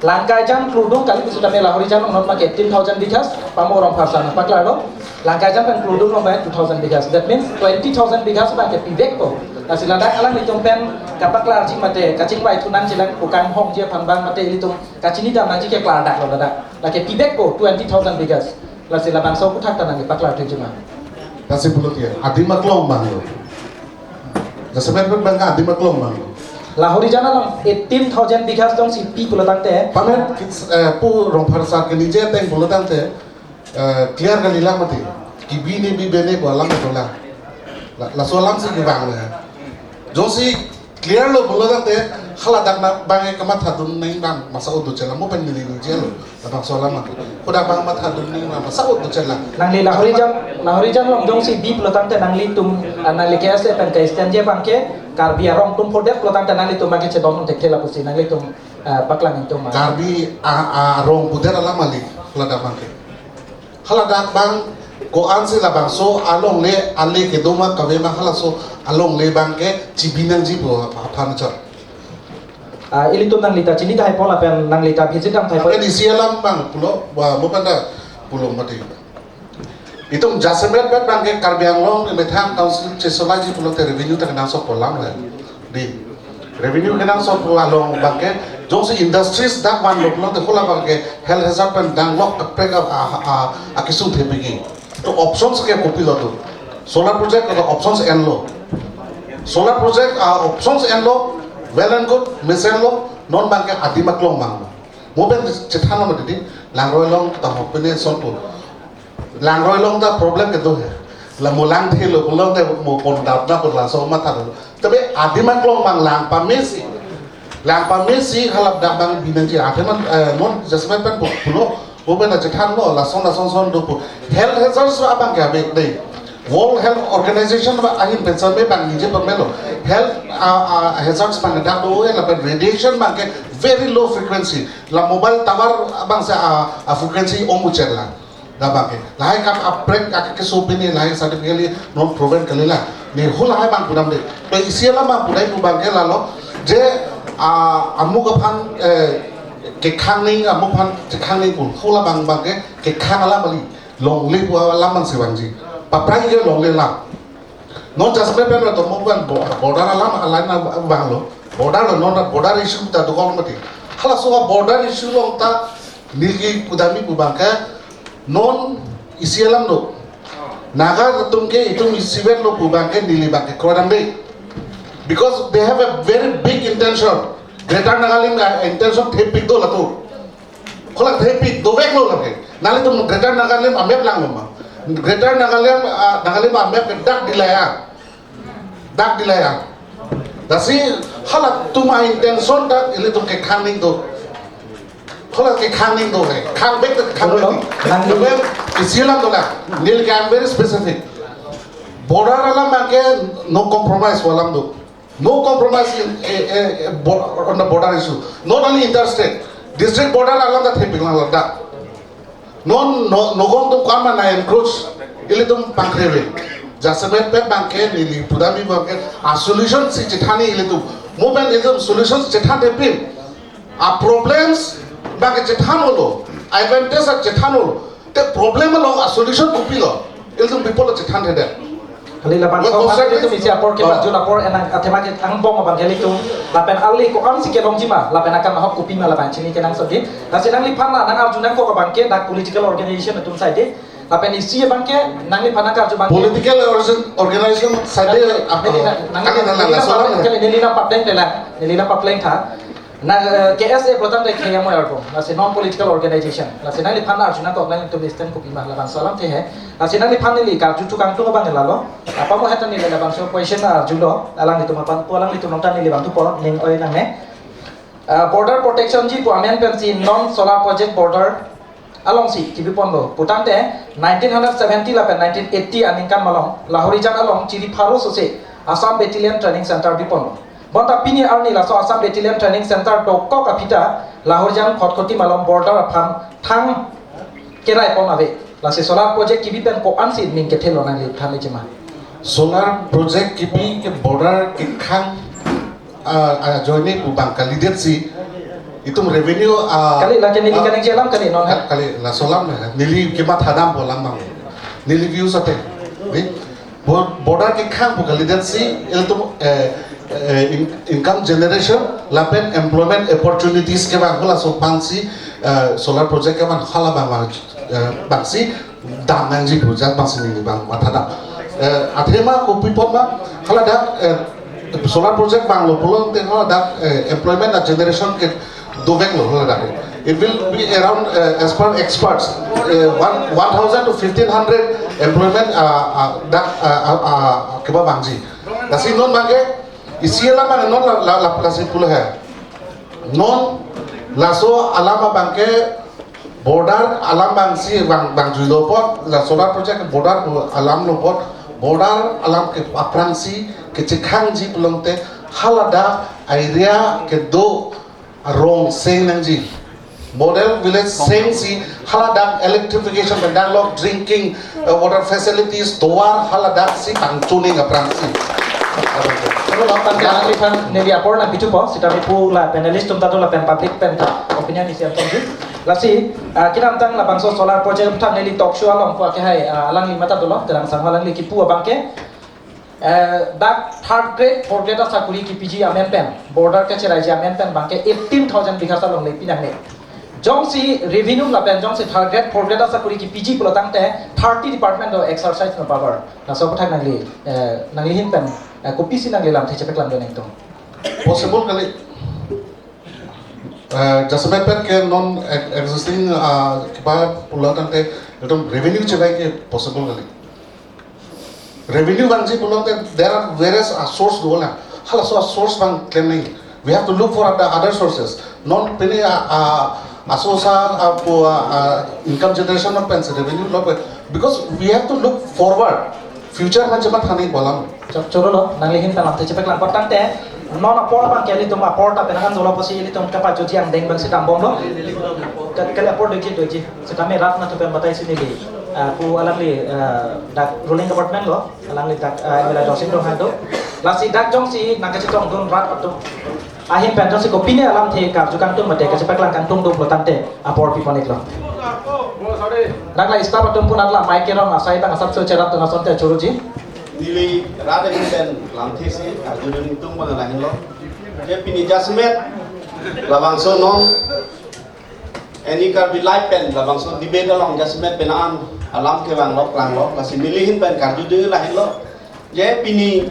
Langkaijan kludung kali pusitame la Horijan along non abang ke eighteen thousand bighas, pamo Rongphar sar nangpaklarlo. Langkaijan pen kludung along abang two thousand bighas. That means twenty thousand bighas abang ke pivekpo. Lasi ladak alanglitum pen kapaklarji mate kachingvai thu nangjilang, pu kanghongji aphan abang mate ilitum kachinidam nangji ke klardaklo ladak. Lake pivekpo twenty thousand bighas. Lasi labangso aphuthak ta nangpaklar thuji ma. Lasi pulote adim aklong abang lo. Jasemet pen abang ke adim aklong abang lo. Lahorijan along eighteen thousand bighas jongsi pi pulo tangte. Pamet, eh, pu Rongphar sar ke nije ateng pulo tangte, eh, clear kalilang mati. Kibi ne bibe ne ko alam ko la. La, laso alam si kevang le. Jongsi clear lo pulo tangte, haladak na bang ke kamathadun neng bang masa udu chela mo pen neli nije lo. Labangso alam mati. Kodak bang mathadun neng bang masa udu chela. Nangli Lahorijan, Lahorijan along jongsi bi pulo tangte nanglitum, ah, nangli K S A pen ke stand je bang ke, Karbi arong atum phodet pulo tangte nanglitum bang ke chedon thekthe lapusi nanglitum, eh, paklang ingtung ma? Karbi a, a, arong phodet alam mali, haladak bang ke. Haladak bang ko-ansi labangso alongle ale kedo ma kave ma halaso alongle bang ke chibi nangji pu aphan chot. Ah, ilitum nangli ta chini tahai po lapen nangli ta visit dam tahai po. Lapen isi alam bang pulo, wa, mo pen ta pulo mati. Itum jasemet bet bang ke Karbi Anglong ni methang council chesolaji pulote revenue ta kenangsot pu alam le. Di. Revenue kenangsot pu along bang ke jongsi industries dak vanlo pulote hula bang ke health hazard pen danglok kaprek a, a, a, akesung thepik ke. To options ke kopilo to. Solar project ke options enlo. Solar project a options enlo, well and good, mesenlo, non bang ke adim aklong bang. Mo pen chethan lo mati di, Langroi along ta hok pene sonpo. Langroi along ta problem kedo he. La mo lang thelo, mo lang te mo pon dap na pon laso mathalo. Tapi adim aklong bang lang pamesi. Lang pamesi halap dak bang binang ji. Atheman, eh, non jasemet pen pu-, pulo. Mo pen chethan lo, lason lason son dopo. Health hazards abang ke abek de. World Health Organization ba ahin pen survey bang nije pamelo. Health, ah, ah, hazards bang dak do, eh, lapen radiation bang ke very low frequency. La mobile tower abang se a, a frequency om uchet la. Da bang ke. Lahai kam aprek ak ke sopini lahai scientifically non proven kalila. Ne hula hai bang pudam de. Pe isi alam bang pudai pu bang ke lalo. Je, ah, amuk aphan, eh, kekhang ning, amuk aphan kekhang ning pun. Hula bang bang ke kekhang alam ali. Longle pu alam bang si bang ji. Paprai ke longle alam. Non jasemet pen to mo pen bo-, border alam alai na bang lo. Border lo non border issue ta dokok mati. Halaso border issue along ta neli pudam-i pu bang ke non isi alam do. Naga atum ke itum isivet lo pu bang ke neli bang ke krodam de. Because they have a very big intention. Greater Nagalim, uh, intention thepik do latum. Kolak thepik dovek lo lake. Nanglitum Greater Nagalim amap lang lo ma. Greater Nagalim, ah, Nagalim amap ke dak dilai-an. Dak dilai-an. Lasi halatum a-intention ta ilitum kekhang ning do. Halatum kekhang ning do he. Khang bek ta khang bek. Nang- Tapi isi alam do la. Neli ke, I'm very specific. Border alam bang ke no compromise pu alam do. No compromise in, eh, eh, eh, bo-, on the border issue. Not only interstate, district border alam ta thepik lang ladak. Non, no, nogong atum ko-an ma na encroach, ilitum pangkreve. Jasemet pen bang ke neli pudam-i bang ke a solution si chethan-i ilitum. Mo pen ilitum solution chethan thepin. A problems bang ke chethan lo, advantage a chethan lo. Te problem along a solution kopilo? Ilitum people lo chethan thede. Kali laban. Well, so constructive. Ilitum isi apor ke, oh, bajul apor enang athema ke angbong abang ke ilitum. Lapen ali ko-ansi kelongji ma, lapen akam ahok kopi ma lapen chini kenangsot di. Lasi nangliphan la nang-arju nangkok abang ke dak political organization atum side di. Lapen isi abang ke nangliphan nang-arju bang ke. Political origin-, organization side di. Neli na, nang, kali na, neli na, na, papleng, kali neli na papleng tela. Neli na papleng tha. Na, eh, K S A pulo tangte khei amoi arbo, lasi non political organization. Lasi nangliphan arju nangkok nangtum stand kopi ma labangso alamthe he. Lasi nangliphan neli karju chukang tung abang lalo. Apa mo heta neli labangso question arjulo, alanglitum aphan, pu alanglitum nonta neli bang thupo, ning oi nangne. Eh, border protection ji pu amen pensi non solar project border alongsi kebi ponlo. Putangte nineteen hundred seventy lapen nineteen eighty aningkan malom, Lahorijan along chiri pharo sose Assam Battalion Training Center bi ponlo. Bonta pini arni laso Assam Battalion Training Center dokok aphi ta Lahorijan Khatkhati malom border aphan thang kerai pon ave. Lasi solar project kebi pen ko-ansi ning kethelo nangliphan le chima? Solar project kebi ke border kekhang, ah, ah, ajoine pu bang kalidetsi itum revenue, ah, kali lake neli, ah, kaningje alam kali non, ha? Kali laso alam na, neli kematha dam pu alam bang. Neli view sate. Ni? Bo-, border kekhang pu kalidetsi, ilitum, eh, eh, in-, income generation, lapen employment opportunities kevang halaso aphansi, eh, solar project kevang hala bang, eh, bangsi dam nangji project bangsi neli bang matha dam. Eh, athema kopi pon ma, hala dak, eh, Solar project vanglo pulote ho dak, eh, employment a generation ke doveklo ho dak. It will be around, eh, as per experts, eh, one, one thousand to fifteen hundred employment, ah, ah, dak, ah, ah, ah, kevangji. Lasi non abangke isi alam abang non la, la, la, lasi pulo he. Non laso alam abangke border alam abangsi vang, vangjuilo apot, la solar project border alam lo apot, border alam ke aphrangsi kechekangji pulote haladak area kedo arong seng nangji. Model village sengsi haladak electrification pen danglok, drinking, uh, water facilities, tovar haladak si pangchuning aphrangsi. Choro lo, tangte alangliphan neli apor nangpichupo, sitame pu la panelist atum ta do lapen public pen ta opinion isi atum ji. Lasi, ah, kedamtang labangso solar project aphuthak neli talk show along pu akehai, ah, alangli mata dolo, Terang Sangma alangli kipu abangke, eh, dak third grade, fourth grade asakori kepiji amen pen, border kacheraiji amen pen abangke eighteen thousand bigha alongle pinangne. Jongsi revenue lapen jongsi third grade, fourth grade asakori kepiji pulo tangte thirty department do exercise no power. Laso aphuthak nangli, eh, nanglihin pen, eh, kopisi nangli lamthe chepaklang do nangtum? Possible kali. Eh, jasemet pen ke non ex-, existing, ah, kipa pulo tangte ekdom revenue chevai ke possible kali. Revenue vangji pulote there are various, ah, source do la. Halaso a source abang klem nangji. We have to look for the other sources. Non pini, ah, ah, aso sa, ah, pu, ah, ah, income generation of pensi revenue lo pe. Because we have to look forward. Future aphan chematha nangji pu alam. Choro, choro lo, nanglihin pen lamthe chepaklang apot tangte, non apor abangke ilitum apor ta penang an dolo pusi ilitum kapachotji angdeng abangsi dambomlo. Ka-, kali apor doji doji. Sitame rat nangtum pen batai si neli, ah, pu alangli, ah, dak ruling government lo, alangli dak, ah, M L A Dorsing Ronghang do. Lasi dak jongsi nangkachetongdun rat atum ahin pen jongsi kopine alamthe karju kangtung mate kachepaklang kangtung do pulo tangte apor piponitlo. Dak la staff atum punat la mic kerong asai abang asapso cherapdun asonte choroji. Neli rat ahin pen lamthe si karjudun ingtung abang lahenlo. Je pini jasemet labangso non Any Karbi Live pen labangso debate along jasemet penang an alam kevanglo klanglo, lasi nelihin pen karjudun lahenlo. Je pini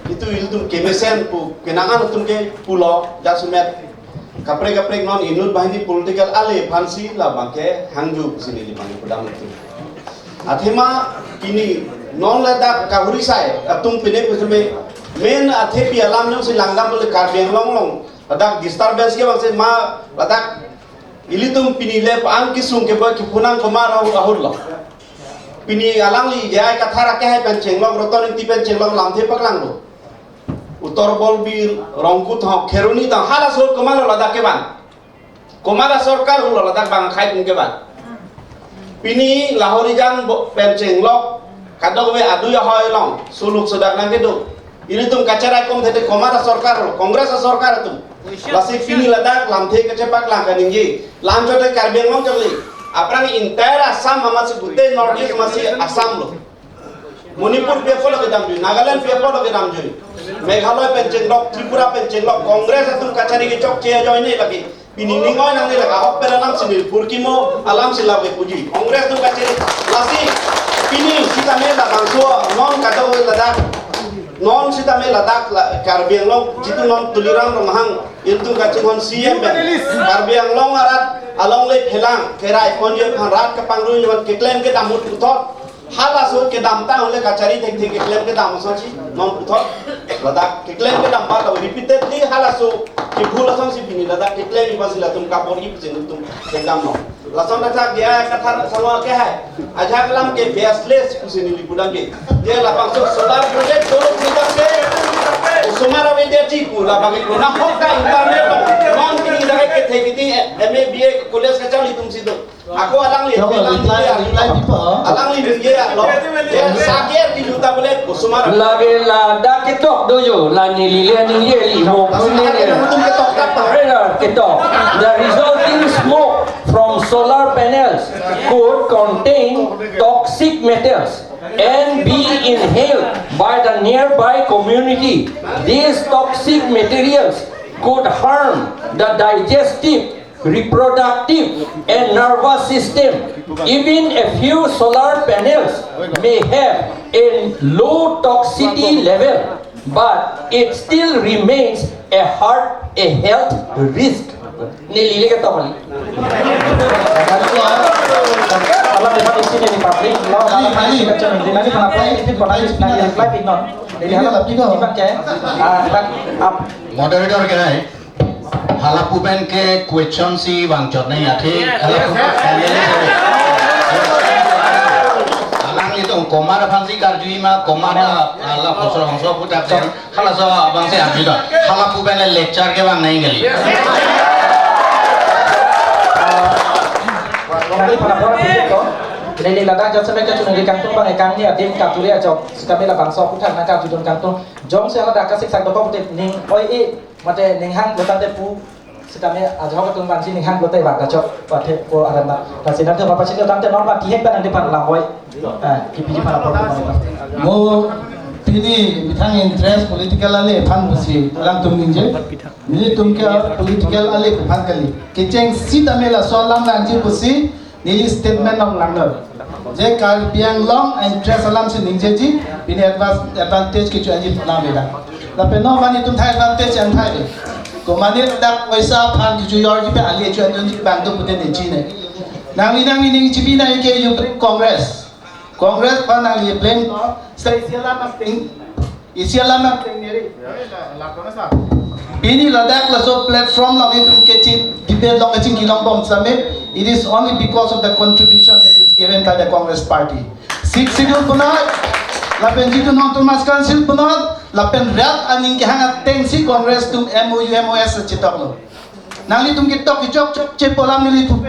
itum ilitum kemesen pu kenang an atum ke pulo jasemet kaprek kaprek non inut banghini political ale aphansi labangke hangju pusi neli abang pudam itum. Athema pini non ladak kahuri sai atum pine puseme main athepi alam jongsi langdam pule Karbi Anglong along ladak disturbance kevangsi ma ladak ilitum pini le pa-an kesung keboi kepunang komat ahut ahut lo. Pini alangli J I Kathar akehai pen chenglok, Roton Engti pen chenglok lamthe paklang do. Uttar Borbil, Rongkut ho, Kheroni ta halaso komatlo ladak kevang. Komat asorkar lo ladak bang akhai atum kevang. Pini Lahorijan bo-, pen chenglok, kadokave adui ahoi along suluk sudak nangkedo. Ilitum kacherai kom thete komat asorkar lo, Congress asorkar atum. Lasi pini ladak lamthe kachepaklang kaningje. Lam chote Karbi Anglong chokli. Aphrang entire Assam amatsi gutei North East amatsi Assam lo. Manipur pi apotlo kedamjui, Nagaland pi apotlo kedamjui. Meghalaya pen chenglok, Tripura pen chenglok, Congress atum kachari kechokche ajoine lagi. Pini ning oi nangne lagi, ahok pen alamsi neli purkimo, alamsi lagi puji. Congress atum kachari, lasi pini sitame labangso, non kadokave ladak. Non sitame ladak la, Karbi Anglong, jitu non Tuliram Ronghang, ilitum kachinghon C M pen. Karbi Anglong arat alongle phelang, kerai ponji aphan rat kapangruiji aphan keklem kedam ahut puthot. Halaso kedam ta ole kachari thekthe keklem kedam asonsi non puthot. Ladak keklem kedam ba lo repeatedly halaso kebhul asonsi pini ladak keklem iba si latum kapor ip jeng tum kedam no. Lason ajak J I Kathar Sangma akehai. Ajak lam ke baseless pusi neli pudam ke. Dia labangso solar project dolo tidak ke. Osomar ave dia ji pu labang ke na hok ka internet lo. Non pini dak kethe kiti M A B A college kachari atumsi do. Ako alangli Chok lo, bilang reply, dia reply di po. Alangli dia lo. Dia sager di juta boleh osomar. Lagi ladak ketok do jo, la neli le neli le mo Pasi pune ada ne. Yang betul ketok apa? Rela ketok. The resulting smoke from solar panels could contain toxic metals and be inhaled by the nearby community. These toxic materials could harm the digestive, reproductive, and nervous system. Even a few solar panels may have a low toxicity level, But it still remains a heart, a health risk. Neli le ketok kali. Alam depan isi neli public, lo alam depan isi kacang, neli nangji pernah public, isi pernah isi nangji reply pik non. Neli alam pik non. Iban ke, ah, iban, ah, Moderator ke, hala pu pen ke question si vangchot nangji athe. Hala pu pen ke. Alanglitum komat aphansi karjui ma, komat hala kosor hongso puthak pen. Halaso abang si arjui do. Hala pu pen le lecture kevang nangji kali. Nangli pernah pernah public ko. Neli ladak jasemet kachiningri kangtung abang ekang ni adim katuri ajok. Sitame labangso puthak nangkarjudun kangtung. Jongsi haladak kasiksak dokok putin ning oi-e, mate ning hang pulote pu. Sitame ajok atum vangsi ning hang pulote vang kachok, mate ko aranda. Lasi nangtum apa sini tangte non mati hek nangli phan lamoi. Ah, kipi ji phan apa. Mo pini methang interest political ale aphan pusi alangtum ningje. Nelitum ke political ale aphan kali. Kecheng sitame laso alam nangji pusi neli statement nanglang lo. Je Karbi Anglong interest alam si ningjeji, pini advance advantage kecho-enji nang beda. Lapen non mane itum thai advantage an thai de. Komatne dak poisa aphan kecho-enji pen ali kecho-enji abang do pute ne chine. Nangli nangli ning chipi nangji ke you blame Congress. Congress aphan nangli blame. Sa isi alam acting. Isi alam nang tengneri. Pini ladak laso platform along itum keching debate along kechingki longbom sitame, it is only because of the contribution that is given by the Congress party. Sixth Schedule punoi, lapen jitu non autonomous council punoi, lapen rat aning kehang atengsi Congress atum M O U, M O S chetoklo. Nanglitum ketok kechok chokche pu alam neli pupe.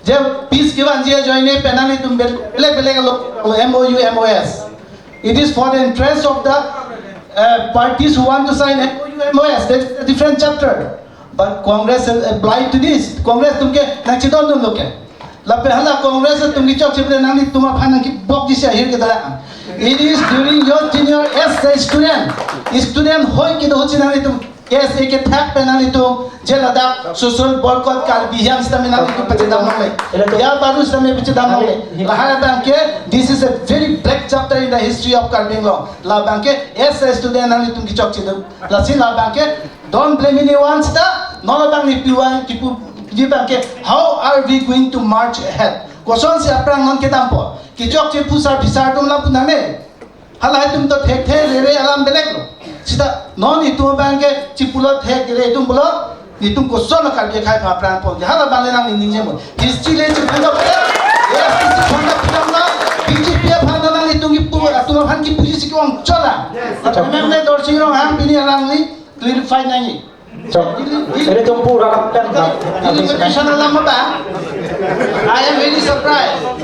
Je peace kevanji ajoine pen nanglitum bel-, belek belek lo, lo M O U, M O S. It is for the interest of the, uh, parties who want to sign M O U, M O S. That is a different chapter. But Congress is obliged to this. Congress atum ke nangchedondunlo ke. Lapen hala Congress atum kechokche pen nanglitum aphan nangkebokji si ahir kedalang. It is during your tenure as a student. Student hoi kedo ahut si nanglitum K S A kethak pen nanglitum je ladak social boycott Karbi Anglong sitame nanglitum pachedam longle. Ya baru sitame pachedam longle. Lahai abang ke, this is a very black chapter in the history of Karbi Anglong. Labang ke, as a student nanglitum kechokche do. Lasi labang ke, don't blame anyone sita. Non labang ni piwan kipu, labang ke, how are we going to march ahead? Kosonsi aphrang non kedampo. Kechokche pu sar phisar atum lapu nangne. Halahai atum to thekthe rere alam belek lo. Sita non itum abang ke chipulo thekre itum pulo, itum koson akar ke khai pha pran pon. Hala abang le nangning ningje mo. History le chipulo pura. A I C C thonda pura na. B J P aphan nangli itum kipu, atum aphan kipuji si ke-ong chola. Ata mem le Dorsing Ronghang pini alangli clarify nangji. Chok. Ilitum pura lapen delimitation alam abang. I am very surprised.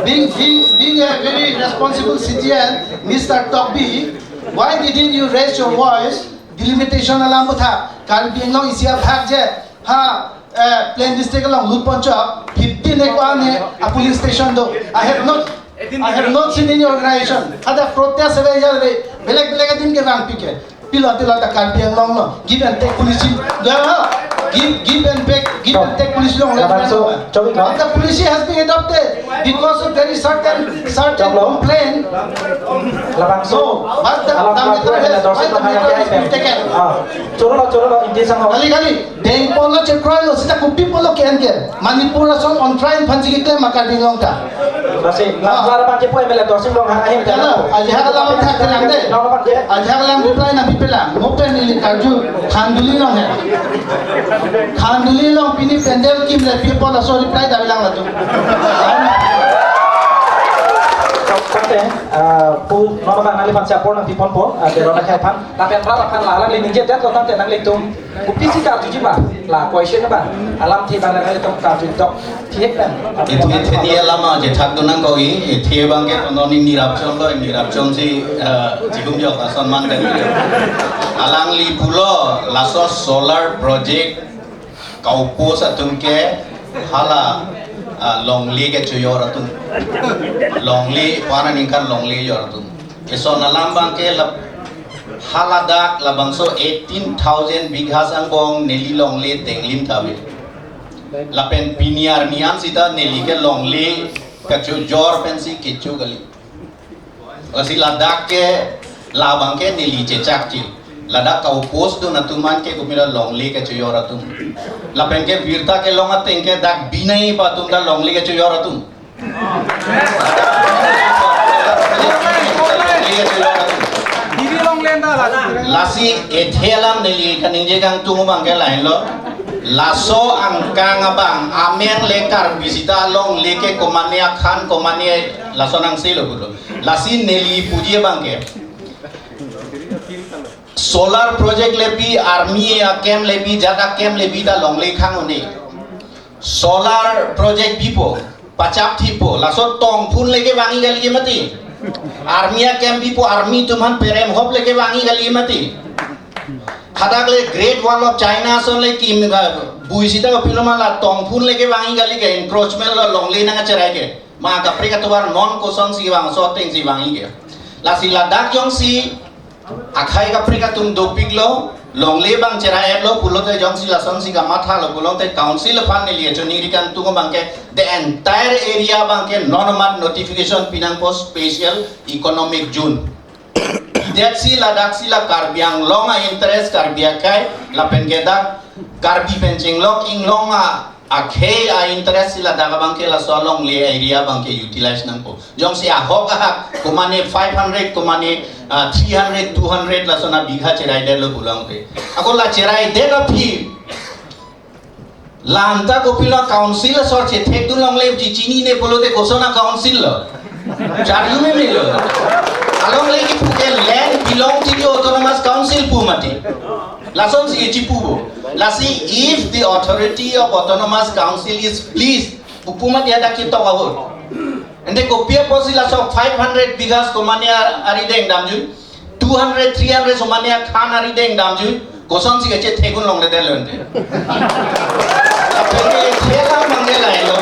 Being, being, being a very responsible citizen, Mister Tokbi, why didn't you raise your voice? Delimitation alam puthot, Karbi Anglong isi aphak je, ha, eh, Plain District along lut ponchok, fifteen ekwa ne a polling station do. I have not I have not seen any organization. Ada protest ave ya ave. Belek belek adim kevangpi ke. Pilo tilo ta Karbi Anglong lo. Give and take policy. Give, give and take, give and take policy long. Labangso, chok ik lo. But the policy has been adopted because of very certain, certain complaint. Labangso. So, but the, the matter has, why the matter has been taken? Ah, choro lo, choro lo, inti sang ho. Kali kali. Dengpon lo chekroi lo sita kopi pulo ke-en ke. Manipur ason on trial aphansi keklem ma Karbi Anglong ta. Lasi, ah, lam lara abang ke pu M L A Dorsing Ronghang ahin. Jalo, ajahak alam thakthelang de. Lam abang ke. Ajahak alam reply nangpipelang. Mo pen neli karju Khanduli along he. Khanduli along pini pandal kim le people aso reply davelang latum. Chok tangte, ah, pu non abang nangliphan si apor nangpiponpo, ah, Teron akhai aphan. Lapen rat aphan la alangli ningje det lo tangte nanglitum kopisi karjuji ma, la question abang, alamthe abang nanglitum karju tok thek pen. Ithe theni alam ajethak do nangkok-i, ithe abang ke tono ni nirap chom lo, nirap chom si, eh, jigum jok ason man dan. Alangli pulo, laso solar project, ka-oppose atum ke, hala, ah, longle kechojor atum. Longle, pu-an aningkan longle jor atum. Ison alam abang ke lap-, haladak labangso eighteen thousand bighas angbong neli longle denglim tha ave. Lapen pini arni an sita neli ke longle kechojor pensi kecho kali. Lasi ladak ke Labang ke neli chechak chil. Ladak ka-oppose dun atum an ke kopilo longle kechojor atum. Lapen ke birta kelong ateng ke dak binai pa atum ta longle kechojor atum. Longle kechojor atum. Didi longle anta la. Lasi ethe alam neli kaningje kangtung abang ke lahenlo. Laso angkang abang amen le Karbi sita longle ke komane akhan komane laso nangsi lo pulo. Lasi neli puji abang ke solar project le bi, army a-camp le bi, jat a-camp le bi ta longle khang un-e. Solar project bipo, pachap thipo, laso tongphun le kevangji kali mati. Army a-camp bipo, army atum aphan perem hop le kevangji kali mati. Hadak le Great Wall of China ason le kim, ah, bui sita kopilo ma la tongphun le kevangji kali ke encroachment lo longle nangcherai ke. Ma kaprek atovar non kosonsi vangso atengsi vangji ke. Lasi ladak jongsi akhei kaprek atum dopiklo, longle abang cherai-etlo pulote jongsi lasonsi kamathalo pulote council aphan neli choningri kangtung abang ke the entire area abang ke non amat notification pi nangpo special economic zone. Dak si ladak si la Karbi Anglong a-interest Karbi akhei lapen ke dak Karbi pen chinglok inglong a akhei a-interest si ladak abang ke laso alongle area abang ke utilize nangpo. Jongsi ahok ahak komane five hundred, komane, ah, three hundred, two hundred lason abigha cheraidetlo pulang pe. Ako la cheraidet aphi la anta kopilo council asor chethek dun longle uji chinine pulote koson a-council lo. Charju meme lo. Alongle kipu ke land belong to the autonomous council pu mati. Lasonsi chipupo. Lasi if the authority of autonomous council is pleased, pu pu mati ada kitok ahut. Ante kopi apotsi laso five hundred bighas komane a-, arideng damjui, two hundred, three hundred somane akhan arideng damjui, kosonsi kachethek un longledetlo ante. Apenge ethe alam abang ke lahenlo.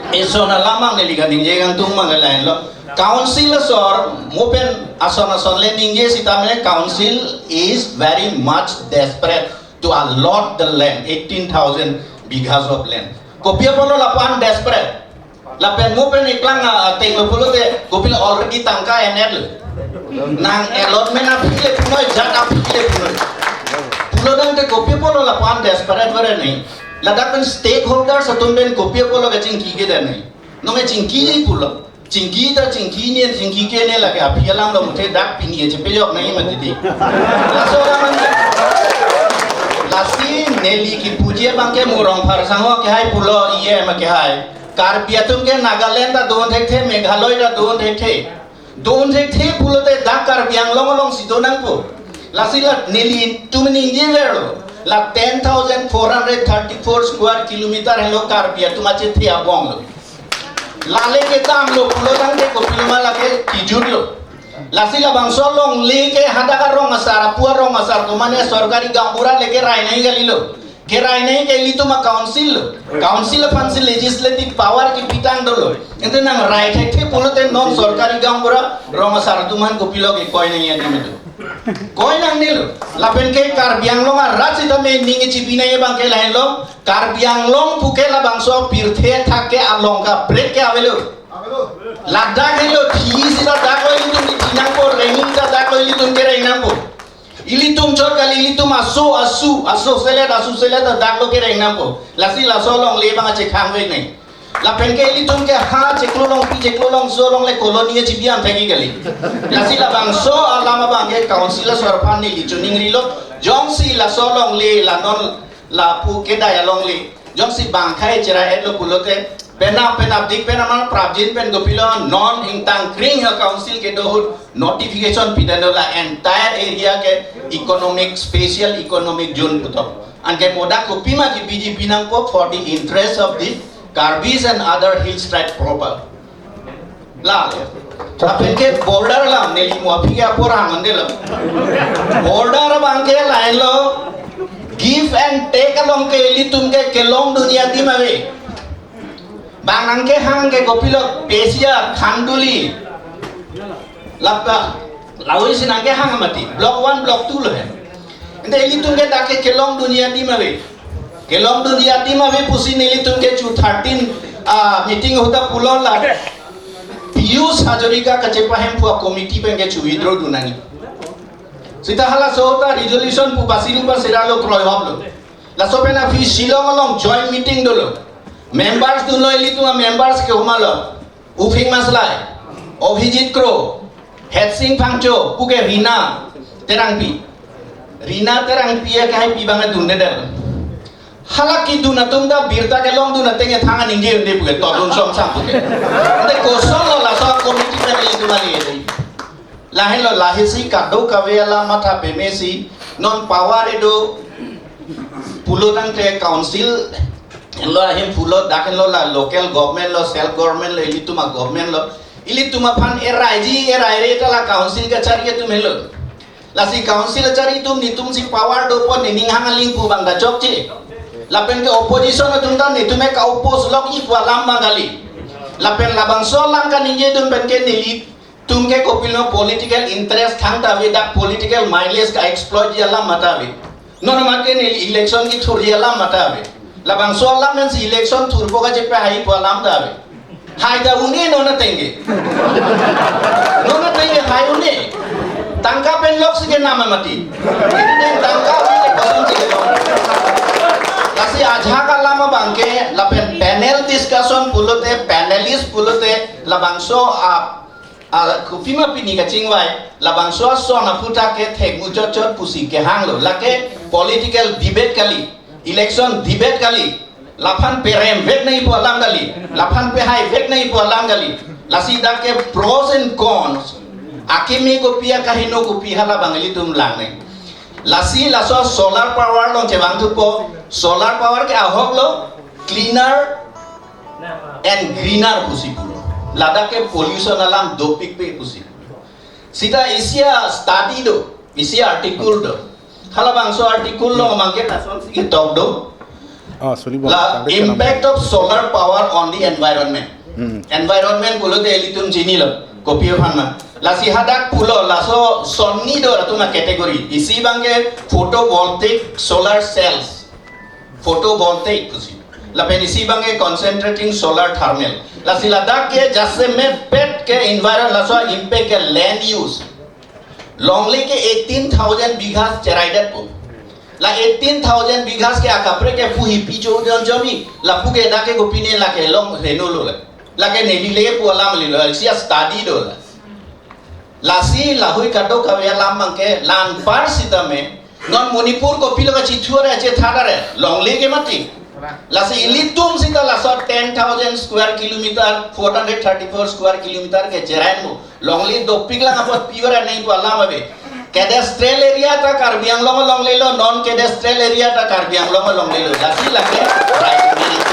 Eson alam abang neli kaningje kangtung abang ke lahenlo. Council asor, mo pen ason ason le ningje sitame council is very much desperate to allot the land, eighteen thousand bighas of land. Kopi apotlo lapu-an desperate. Lapen mo pen iklang, ah, ateng lo pulote, kopilo already tangka enetlo. Nang allotment aphi le punoi, jat aphi le punoi. Pulo tangte kopi apotlo lapu-an desperate vare nai. Ladak pen stakeholders atum pen kopi apotlo kachingki kedet nai. Nonke chingkiji pulo. Chingki ta chingkine, chingki kene lake aphi alam lo muthe dak pini chepejok nai mati di. Laso alam an. Lasi neli kipuji abang ke mo Rongphar sangho kehai pulo iye ma kehai. Karbi atum ke Nagaland ta don thekthe, Meghalaya ta don thekthe. Don thekthe pulote dak Karbi Anglong alongsi do nangpo. Lasi la nelitum ningjeverlo. La ten thousand four hundred thirty-four square kilometer henlo Karbi atum achethe abong lo. Lale kedamlo pulo tangte kopilo ma lake kijutlo. Lasi labangso alongle ke hadak arong asar, apu arong asar, komane sorkari gaonbura le kerai nai kalilo. Kerai nai ke ilitum a-council lo. Council aphansi legislative power kipitang dolo. Ante nang rai thekthe pulote non sorkari gaonbura rong asar atum aphan kopilo kekoi nangji adim itu. Koi nangnelo. Lapen ke Karbi Anglong arat sitame ning chipi nangji abang ke lahenlo. Karbi Anglong pu ke labangso pirthe athak ke along kaprek ke avelo. Ladak helo thi sita dak lo ilitum thi nangpo, rengji ta dak lo ilitum kereng nangpo. Ilitum chot kali, ilitum aso, asu, aso selet, asu selet ta dak lo kereng nangpo. Lasi laso alongle abang chekhang vek nai. Lapen ke ilitum ke ha chiklo longpi chiklo longso along le colony chibi-an thekji kali. Lasi labangso alam abang ke council asor aphan neli choningrilo. Jongsi laso alongle la non lapu kedai alongle. Jongsi bang akhei cherai-etlo pulote, penap penap dik penap ma prapjin pen kopilo non ingtang kring a-council kedo ahut notification pidetlo la entire area ke economic, special economic zone putok. Anke modak kopima kipiji pi nangpo for the interest of the Karbis and other hill tribe proper. La, lapen ke border alam neli mo aphi ke apor hang ande lo. Border abang ke lahenlo, give and take along ke ilitum ke kelongdunji adim ave. Bang nangkehang ke kopilo Pesia, Khanduli. Lapa, lawi si nangkehang mati. Block one, block two lo he. Ante ilitum ke dak ke kelongdunji adim ave. Kelongdunji adim ave pusi nelitum ke chu thirteen, ah, meeting ahut ta pulo la. Piyush Hazarika kachepahemphu a-committee pen ke chu withdraw dun nangji. Sita halaso ta resolution pu pasiri pasiralo kroihoplo. Laso pen aphi Shillong along joint meeting dolo. Members dunlo, ilitum a-members ke humalo. Uphing Maslai, Abhijit Kro, Hetsing Phangcho, puke Rina Terangpi. Rina Terangpi ya kahai pi bang dunde der. Hala kedun atum ta birta kelong dun ateng thang aningje unde puke, todun song sang puke. Ante kosonlo laso committee pen ilitum ali ede. Lahenlo, lahesi kadokave alam matha pemesi, non power edo pulo tangte council lo ahin pulo, dak lo la local government lo, self government lo, ilitum a-government lo, ilitum aphan eraiji eraire ta la council kachari atum helo. Lasi council achari atum netum si power dopo, nening hang aling pu bang ta chokche. Lapen ke opposition atum ta netum ke ka-oppose lok-i pu alam bang kali. Lapen labangso alam kaningje atum pen ke neli tum ke kopilo political interest thangta ave, dak political mileage ka-exploit ji alam matha ave. Non mat ke neli election kethurji alam matha ave. Labangso alam pensi election thurpo kachepe hai pu alam ta ave. Hai ta un-e non ateng ke. Non ateng ke hai un-e. Tangka pen loksi ke nama mati. Ini tangka un-e kosonsi ke. Lasi ajahak alam abang ke lapen panel discussion pulote, panelist pulote, labangso a, a, kopima pini kachingvai, labangso ason aphuthak ke thek muchot chot pusi kehanglo. Lake political debate kali, election debate kali, laphan perem vek nangji pu alam kali, laphan pehai vek nangji pu alam kali. Lasi dak ke pros and cons, akeme kopi akaheno kopi hala bang ilitum lang nang. Lasi laso solar power along chevang thupo, solar power ke ahok lo, cleaner and greener pusi pulo. Ladak ke pollution alam dopikpe pusi. Sita isi a-study do, isi article do. Halabangso article lo mangke lasonsi ketok do. Ah, sorry, bang. La tangte impact of solar power on the environment. Hmm. Environment pulote ilitum chinilo, kopi aphan ma. Lasi hadak pulo, laso sonni do atum a-category. Isi bang ke photovoltaic solar cells. Photovoltaic pusi. Lapen isi bang ke concentrating solar thermal. Lasi ladak ke jasemet pet ke environ, laso impact ke land use. Longle ke eighteen thousand bighas cherai detpo. La eighteen thousand bighas ke akaprek ke puhi picho jon jomi. Lapu ke dak ke kopine lake long reno lo la. Lake neli le pu alam lilo, isi a-study do la. Lasi lahui kadokave alam bang ke la anpar sitame, non Manipur kopilo kachithur achethat are, longle ke mati. Lasi ilitum sita laso ten thousand square kilometer, four hundred thirty-four square kilometer ke cherai mo. Longle dopik lang apot pure nangji pu alam ave. Cadastral area ta Karbi Anglong longle lo, non cadastral area ta Karbi Anglong longle lo. Lasi lake right meaning.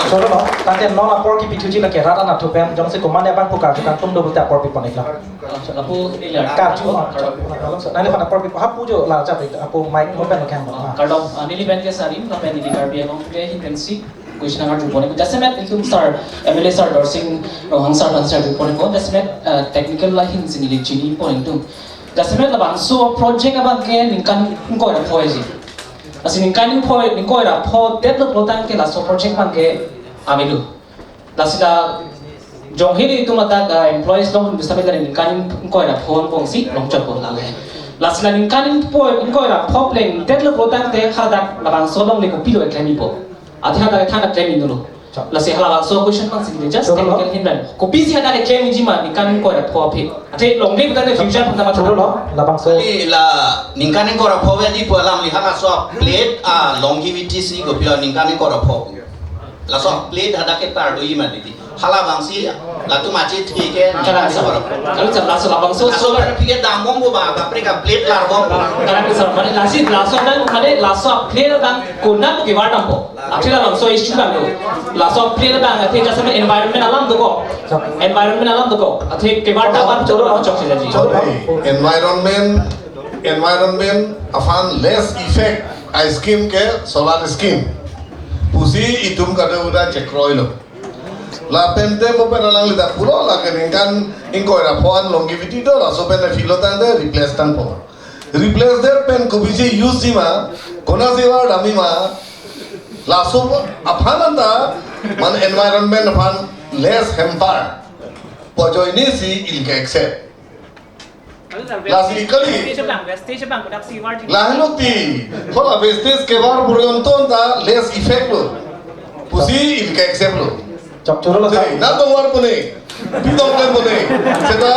Solo no, tangte non apor kepithuji lake rat anatthu pen, jongsi komatne abang pu karju kangtung do pulote apor pipon ikla. Lapu neli karju, ah, nangli aphan apor pipo, hapu jo la chap, hapu mic mo pen lo kang. Ah, kardom, ah, neli pen ke Sarim, lapen neli Karbi Anglong ke ahin pensi question nang arjupon ikpo. Jasemet ilitum sir, M L A sir Dorsing Ronghang sir aphan si arjupon ikpo. Jasemet, ah, technical lahin si neli chiniponji atum. Jasemet labangso project abang ke ningkan ingkoi ra pho-ji. Lasi ningkan ingkoi, ingkoi ra pho detlo pulotangte laso project abang ke avelo. Lasi la jonghe ilitum ladak, ah, employees along bisa mila ningkan ingkoi ra pho angbongsi longchotpo lale. Lasi la ningkan ingkoi, ingkoi ra pho plengdetlo pulotangte hadak labangso longle kopilo klemjipo. Athe hadak than klemji dolo. Lasi halabangso question abang si just technical ahin pen. Kopisi hadak klemji ma ningkan ingkoi ra pho aphi. Athe longle pulotangte future pun nama. Cholo lo, labangso. Kali la ningkan ingkoi ra pho ave di pu alam li halaso plate a-longevity si kopilo ningkan ingkoi ra pho. Laso plate hadak ke tar doji ma didi. Halabangsi latum achi thi ke. Kalang sir. Kalang sir, laso labangso. Laso pen aphi ke dambompo ba, kaprek a-plate larbompo. Kalang sir, mane lasi laso abang, mane laso plate abang konat kevar dampo. Athe labangso issue abang do. Laso plate abang athe jasemet environment alam dokok. Environment alam dokok. Athe kevar dam abang cholo chokche ji. Environment, environment aphan less effect a-scheme ke solar scheme pusi itum kadokave chekroilo. Lapen te mo pen alangli dak pulo lake ningkan ingkoi ra pho an longevity do, laso pen philo tangte replace tangpo. Replace det pen kopisi use ji ma, konatsi var damji ma, laso aphan anta, mane environment aphan less hamper pu ajoine si ili ke accept. Lasi kali. Stage abang, stage abang, kodak si war jin. Lahenlo ti. Hala wastage kevar purjonto ta less effect lo pusi ilke accept lo. Chok choro lo. Dei, nangtong var pune. Bidong kan pune. Seta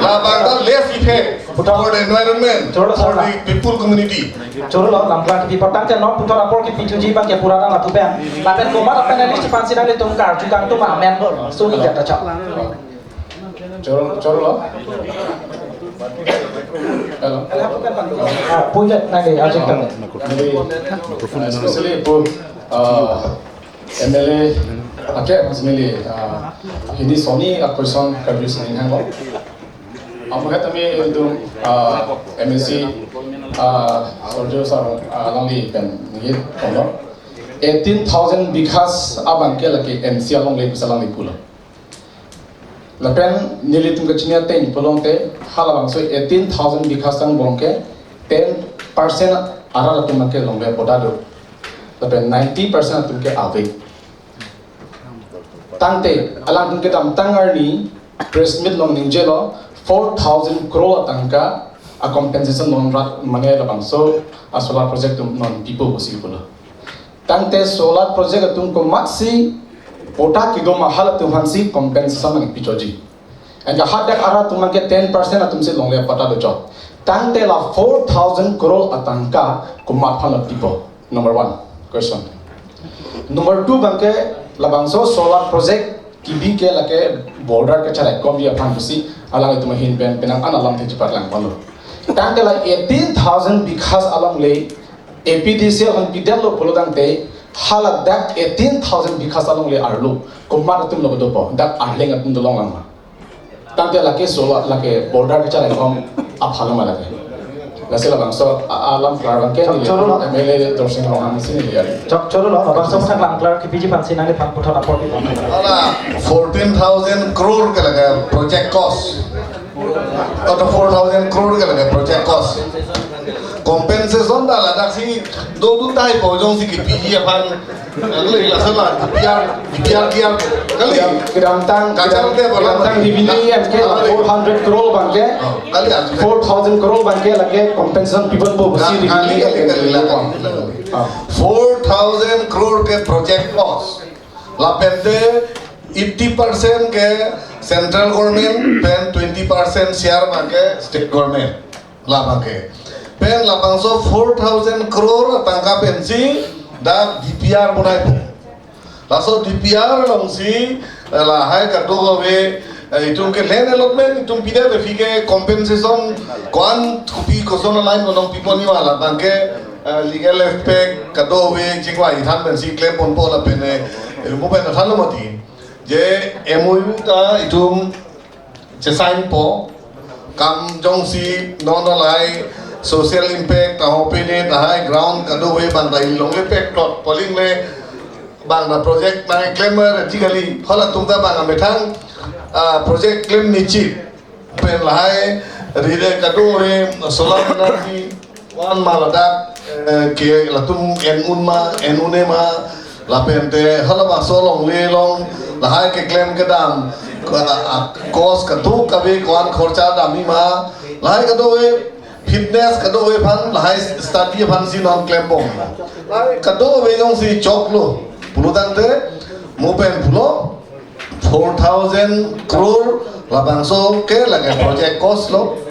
labang ta less effect for the environment, choro lo, for the people community. Choro lo, lam klar kipi patang cheno, puthot apor kipi thuji abang ke pura nang atu pen. Lapen komat apanelist aphan si nanglitum karju kangtung amen. So ni jata chok. Choro, choro lo. Hello. Ah, punya nang di ajak tang. Jadi, especially pu, uh, M L A, ake, mas M L A, uh, hindi Sony a question Karbi Sony hang lo. Amu het ami itu, uh, M A C, uh, Sorjo sar, uh, alangli pen ngi kono. Eighteen thousand bighas abang ke lake M C alongle bisa alangli pulo. Lapen nelitum kachini ateng pulote halabangso eighteen thousand bighas angbong ke ten percent arat atum ke longle patta do. Lapen ninety percent atum ke ave. Tangte alangtum kedamtang arni press meet along ningjelo four thousand crore atangka a compensation non rat mane labangso a solar project atum non pipo pusi pulo. Tangte solar project atum komatsi patta kedo ma halatum aphansi compensation nangpichotji. Anke hadak arat atum ke ten percent atum si longle patta dochot. Tangte la four thousand crore atangka komat aphan pipo. Number one question. Number two abang ke labangso solar project kebi ke lake border kacharaikomji aphan pusi alanglitum ahin pen penang an alamthe chepaklangponlo. Tangte la eighteen thousand bighas alongle A P D C aphan pidetlo pulo tangte haladak eighteen thousand bighas alongle arlo komat atum lo dopo, dak Arleng atum dolong lang ma. Tangte lake solar, lake border kacharaikom aphan lo ma lake. Lasi labangso a, alam klar abang ke chok choro lo. M L A Dorsing Ronghang si neli ari. Chok choro lo, labangso aputhak lam klar kipiji aphansi nangliphan puthot apor pi. Ala fourteen thousand crore ke lake project cost. Atau four thousand crore ke lake project cost. Compensation ta ladak si do do tai po jongsi kipiji aphan. Kali, laso la, D P R, D P R, D P R. Kali. Kedamtang, kacharli kedam-, te bola kedamtang mati. Revenue M K la four hundred crore abang ke. Oh, kali, ah, four thousand crore abang ke lake compensation piponpo, nah, si kali, revenue kali, kali, M K la. Ah. Four thousand crore ke project cost. Lapen te eighty percent ke central government, pen twenty percent share abang ke state government. Labang ke. Pen labangso four thousand crore tangka pensi dak D P R bonaipo. Laso D P R alongsi, eh, lahai kadokave, eh, itum ke land allotment, itum pida defi ke compensation ko-an kopi koson a-line along pipon iwa labang ke, eh, legal aspect kadokave chingvai than pensi klemponpo lapen, eh, mo pen thanlo mati. Je M O U ta itum chesignpo, kam jongsi non lahai social impact, taho pine, tahai ground kadokave abang ta ilong le pek tot, poling le abang ta project nangklemmer ji kali, halatum ta abang amethang, ah, project klem nichit, pen lahai rire kadokave solar energy, wan ma ladak, eh, ke latum en un ma, en un-e ma, lapen te halabangso alongle along, lahai keklem kedam, ka-, a, cost kadokave ko-an khorcha damji ma, lahai kadokave fitness kadokave aphan, lahai study aphansi non klembom. Lahai kadokave jongsi choklo, pulo tangte, mo pen pulo, four thousand crore labangso ke lake project cost lo.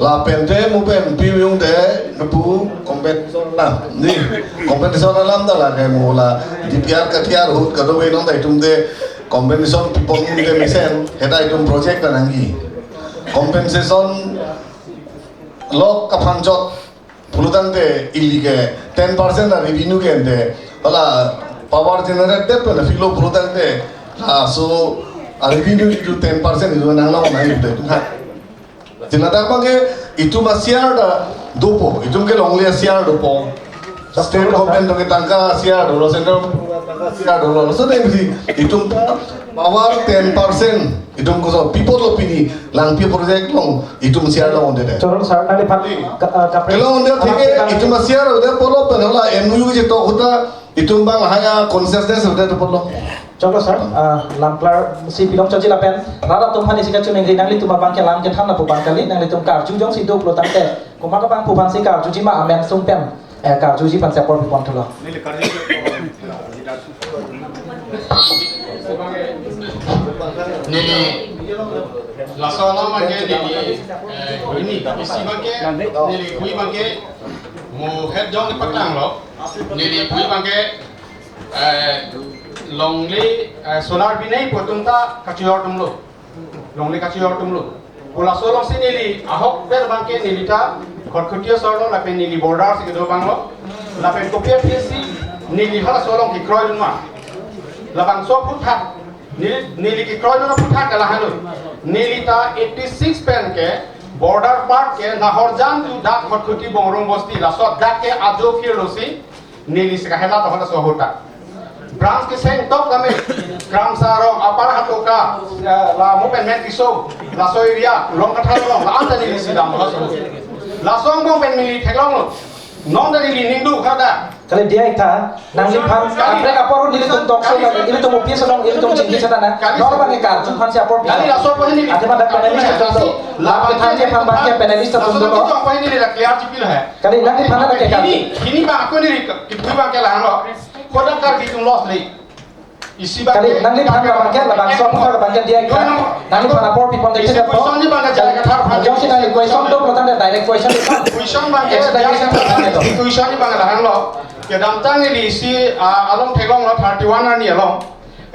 Lapen te mo pen pi-ung te pu compensation alam. Ni compensation alam ta lake mo la D P R katiar ahut kadokave non ta itum te compensation pipon te mesen heta itum project ta nangji. Compensation lok kaphanchot pulo tangte ili ke ten percent a revenue ke ente. Hala power generate det pen philo pulo tangte, ah, so a revenue itu ten percent itu nang long nang itu ha. Jila dak abang ke itum a-share ta dopo, itum ke longle a-share dopo. State government to ke tangka share dolo, central tangka share dolo. So dei bisi itum ta power ten percent. Itum koso pipotlo pini, Langpi project along itum share lo onde de. Choro sar nangliphan ka, ah, kaprek. Kelo onde thik ke itum share onde pulo pen hala M O U je to ahut ta itum abang haya consciousness onde to pulo. Choklo sir, ah, lam klarsi pidong chotji lapen rat atum aphan isi kachiningri, nanglitum abang ke lam kethan lapu abang kali, nanglitum karju jongsi do pulo tangte, komat abang pu aphansi karjuji ma amen sung pen, eh, karjuji aphansi apor pipon thulo. Neli laso alam abang ke neli, eh, ini, isi abang ke, neli pui abang ke, mo het jong di paklanglo, neli pui abang ke, eh, longle, eh, solar binei pu atum ta kachojor atumlo. Longle kachojor atumlo. Pu laso alongsi neli ahok ber abang ke neli ta Khatkhati asor lo lapen neli border si kedo abang lo. Lapen kopi aphi si neli halaso along kekroidun ma. Labangso aphuthak. Neli, neli kekroidun aphuthak ke lahenlo. Neli ta eighty-six pen ke border part ke Nahorjan tu dak Khatkhati Bongrung Bosti laso dak ke ajo phirlo si. Neli si kahela to halaso ahut ta. Branch keseng tok kami. Kramsa arong, Upper Hatoka, eh, la mo pen Mentiso, laso area, Longkathar along, la-an ta neli si dam halaso. Laso angbong pen neli theklonglo. Non ta neli ning dukha da. Kali dia iktha, nangliphan, kaprek apor nelitum tokso, nelitum office along, nelitum chingki chethan na. Non abang ke karju aphansi apor pi. Kali laso apor neli. Athema dak panelist atum do. Lam kethanji aphan abang ke panelist atum do. Laso apor neli dak clear chipil hai. Kali nangliphan ke kar- Hini, hini abang ako neli, kipui abang ke lahenlo. Kodak Karbi atum loss le. Isi abang kali ke, nangliphan abang ke, labangso aphuthak abang ke dia iktha. Nangliphan apor pipon de. Isi question ni abang ke jai kathar aphan. Jongsi nangli question do pulo tangte direct question. Question abang ke, extra question abang ke to. Question ni abang ke lahenlo. Kedamtang neli isi, ah, along theklonglo thirty-one arni along.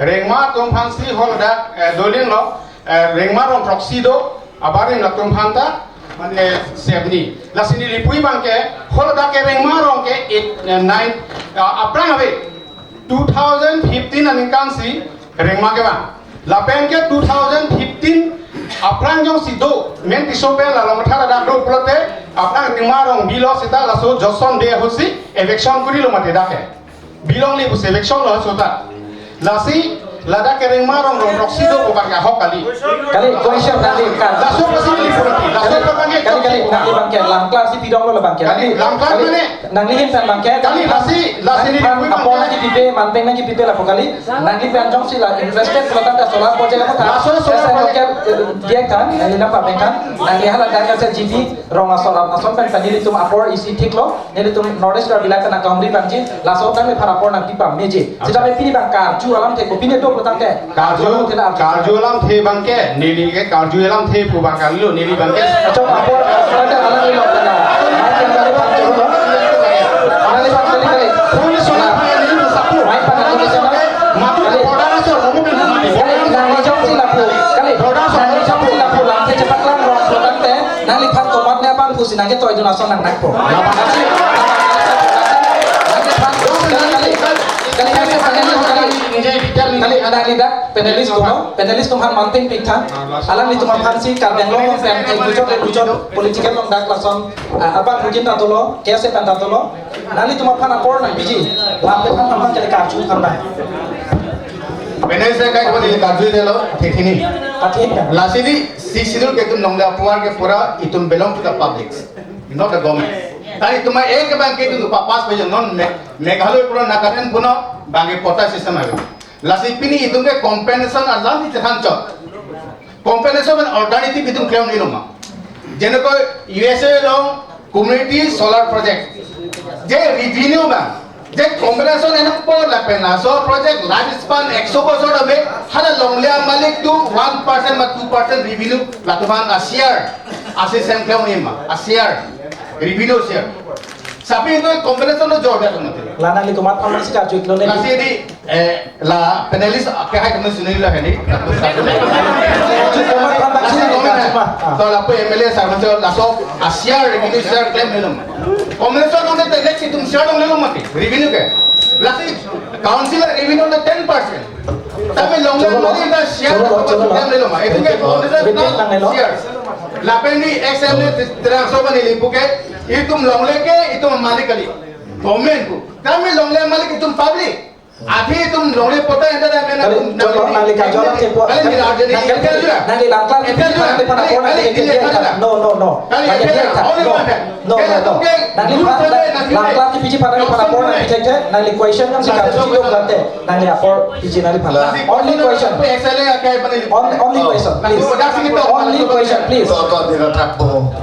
Rengma atum aphansi haladak, eh, dolinlo, eh, Rengma rong throksi do, abarim latum aphan ta, mane, sevni. Lasi neli pui abang ke, haladak ke Rengma rong ke eight, eh, nine, ah, aphrang ave. Two thousand fifteen aningkan si Rengma kevang. Lapen ke two thousand fifteen aphrang jongsi do, Mentiso pen la Longkathar adak do pulote, aphrang Rengma rong bilo seta laso Johnson Bey ahutsi eviction kurilo mati dak ke. Bilong li pusi eviction lo sota. Lasi ladak ke Rengma rong rong throksi do pu abang ke ahok kali. Kali question kali kan. Laso pasi neli purati. Laso kali, purati. Kali, kali, nangli abang ke lam klarsi pidonglo abang ke. Kali, lam klar kali, mane? Nanglihin pen abang ke. Kali, lasi, lasi neli pui abang ke. Apor nangkipipe, manpeng nangkipipe lapu kali. Nangli pen jongsi la interested pulo tangte solar project aphan ta. Laso solar project. Esa ke, eh, dia kan, nangli nangpabeng kan. Nangli haladak ke G T rong asor ason pen kan nelitum apor isi thiklo. Nelitum North East Karbi Anglong pen nangkangri abangji, laso tangte aphan apor nangpipa meji. Sita me pini abang karju alamthe ko pini do pulo tangte. Karju, karju alamthe abang ke, neli ke karju alamthe pu abang kalilo, neli abang ke. Achok apor, tangte alangli lo tangte. Mai tangte alangli abang choro lo. Alangli abang kali kali. Full solar paya neli sapu. Mai abang kali sana. Matu kali, border asor, matu kali. Kali, nangli jongsi lapu. Kali, border asor, nangli jongsi lapu, lamthe chepaklang rong pulo tangte. Nangliphan komat ne abang pusi nangketoidun ason nang nangpo. Lasi, nangliphan, kali, kali, kali, kali, kali, kali, kali, ada lidak, panelist atum, panelist atum aphan manting piktha. Alanglitum aphansi Karbi Anglong pen, eh, bujot, eh, bujot, political along dak lason, ah, abang mungkin ta dolo, case pen ta dolo. Nanglitum aphan apor nangpiji, lam kethan aphan kali karju aphan nang. Panelist akai kali karju delo, thik hini. Athik ya. Lasi di, Sixth Schedule ke itum longle aphuthak ke pura itum belong to the public, not the government. Tadi itum ek abang ke itum pa-, pass pe non Me-, Meghalaya punon, Nagaland punon, abang ke quota system ave. Lasi pini itum ke compensation alam di chethan chot. Compensation and alternative itum klem nilo ma. Jeneko U S A along community solar project. Je revenue abang. Je compensation enakpo lapen laso project lifespan ekso bosor ave, hala longle amalik tu one percent ma two percent revenue latum aphan a-share. A-system klem nima, a-share. Revenue share. Sapi itu compensation lo jor dia teman. La nanglitum aphan si karju iklo ne. Lasi di Eh, la panelist ke hai kami sini la hini. Cuma kan tak sini, cuma. Ah. To lapu M L A sar macam laso a-share revenue share klem nilo ma. Commission on the next itum share dong nilo mati revenue ke. Lasi council revenue na ten percent. Tapi longle mati na share klem nilo ma. Itu ke council na share. Lapen ni X M L A terang soba neli puke itum longle ke itum malik kali. Government pu. Kami longle malik itum public. Api tum longle pota enda da mena. Kali, tum coba nangli kajol ke po. Kali nangli arjani, nangli, nangli langklar ke nangli phan apor nangli ke dia. No, no, no. Kali nangli dia, no. Only one time. No, no, no. Nangli phan langklar ke P G phan nangli phan apor nangli ke, nangli question nangli ka P G do kate. Nangli apor P G nangli phan. Only question. Only, only question, please. Only question, please. To, to, dia tak po.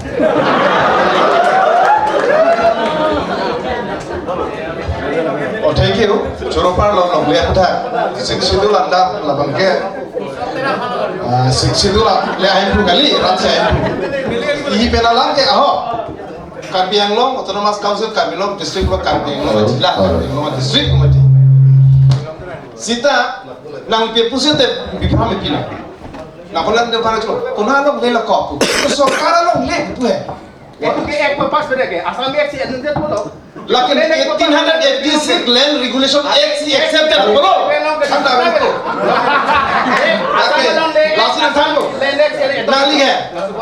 Oh, thank you. Choro parlo longle aputhak. Sixth Schedule andam labang ke. Ah, Sixth Schedule le ahin pu kali, rat se ahin pu. Ihi pen alam ke aho. Karbi Anglong Autonomous Council, Karbi Anglong District lo, Karbi Anglong Jila, Karbi Anglong District Committee. Sita nangpi pusitame bipha me pina. Na konan de para chulo. Kona longle la kopu. Sorkar longle tu hai. Itu ke Act pass beda ke. Assam Act si adun det bolo. Lakin eighteen hundred eighty-six Land Regulation Act si accept det bolo. Santa bolo. Lakin lasi na thango. Nangli ke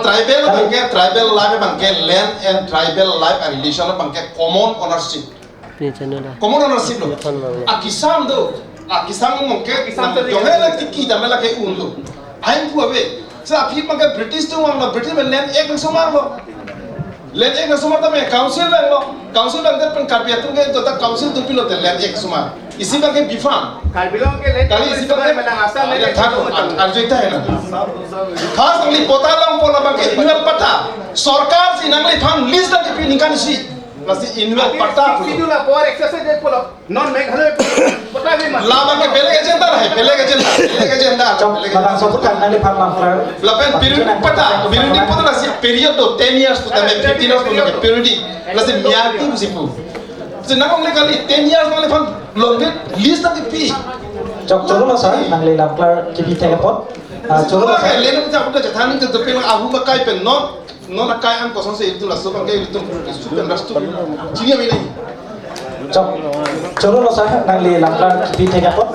tribal abang ke, tribal life abang ke, land and tribal life relation abang ke common ownership. Ni channel dah. Common ownership lo. Ni channel dah. Akisam do. Akisam abang ke, akisam to jong le tiki dam lake un do. Ahin pu ave. Sa api abang ke British atum vanglo, British abang Land Act sumar lo. Land Act sumar tame council vanglo. Council vang det pen Karbi atum ke tota council atum pilote Land Act sumar. Isi abang ke bipha. Karbi Anglong ke land kali isi abang ke mana asal ah, land ya, act thak, sumar. Ar-, arju ita hai na. Khas nangli pota longpo labang ke inwel pata. Sorkar si nangliphan lease nangkepi ningkan isi. Lasi inwel pata. Schedule la power exercise det bolo. Non Meghalaya pota bhi mat. Labang ke beleg agenda hai, beleg agenda, beleg agenda. Chok, beleg agenda. Madam Soput kan nangliphan mangklar. Lapen periodic pata, periodic pata lasi period do ten years putame fifteen years putame periodic. Lasi miyar tu si pu. Si nang le kali ten years nangliphan longle lease nangkepi. Chok, choro lo sir, nangli langklar kepi thek apot. Ah, choro lo sir. Lena puja puja jathan ke dopin ahu bakai pen non. Non akai an kosonsi itum laso abang ke itum itum rastu chini ami nahi. Chok, choro lo sir, nangli langklar kepi thek apot.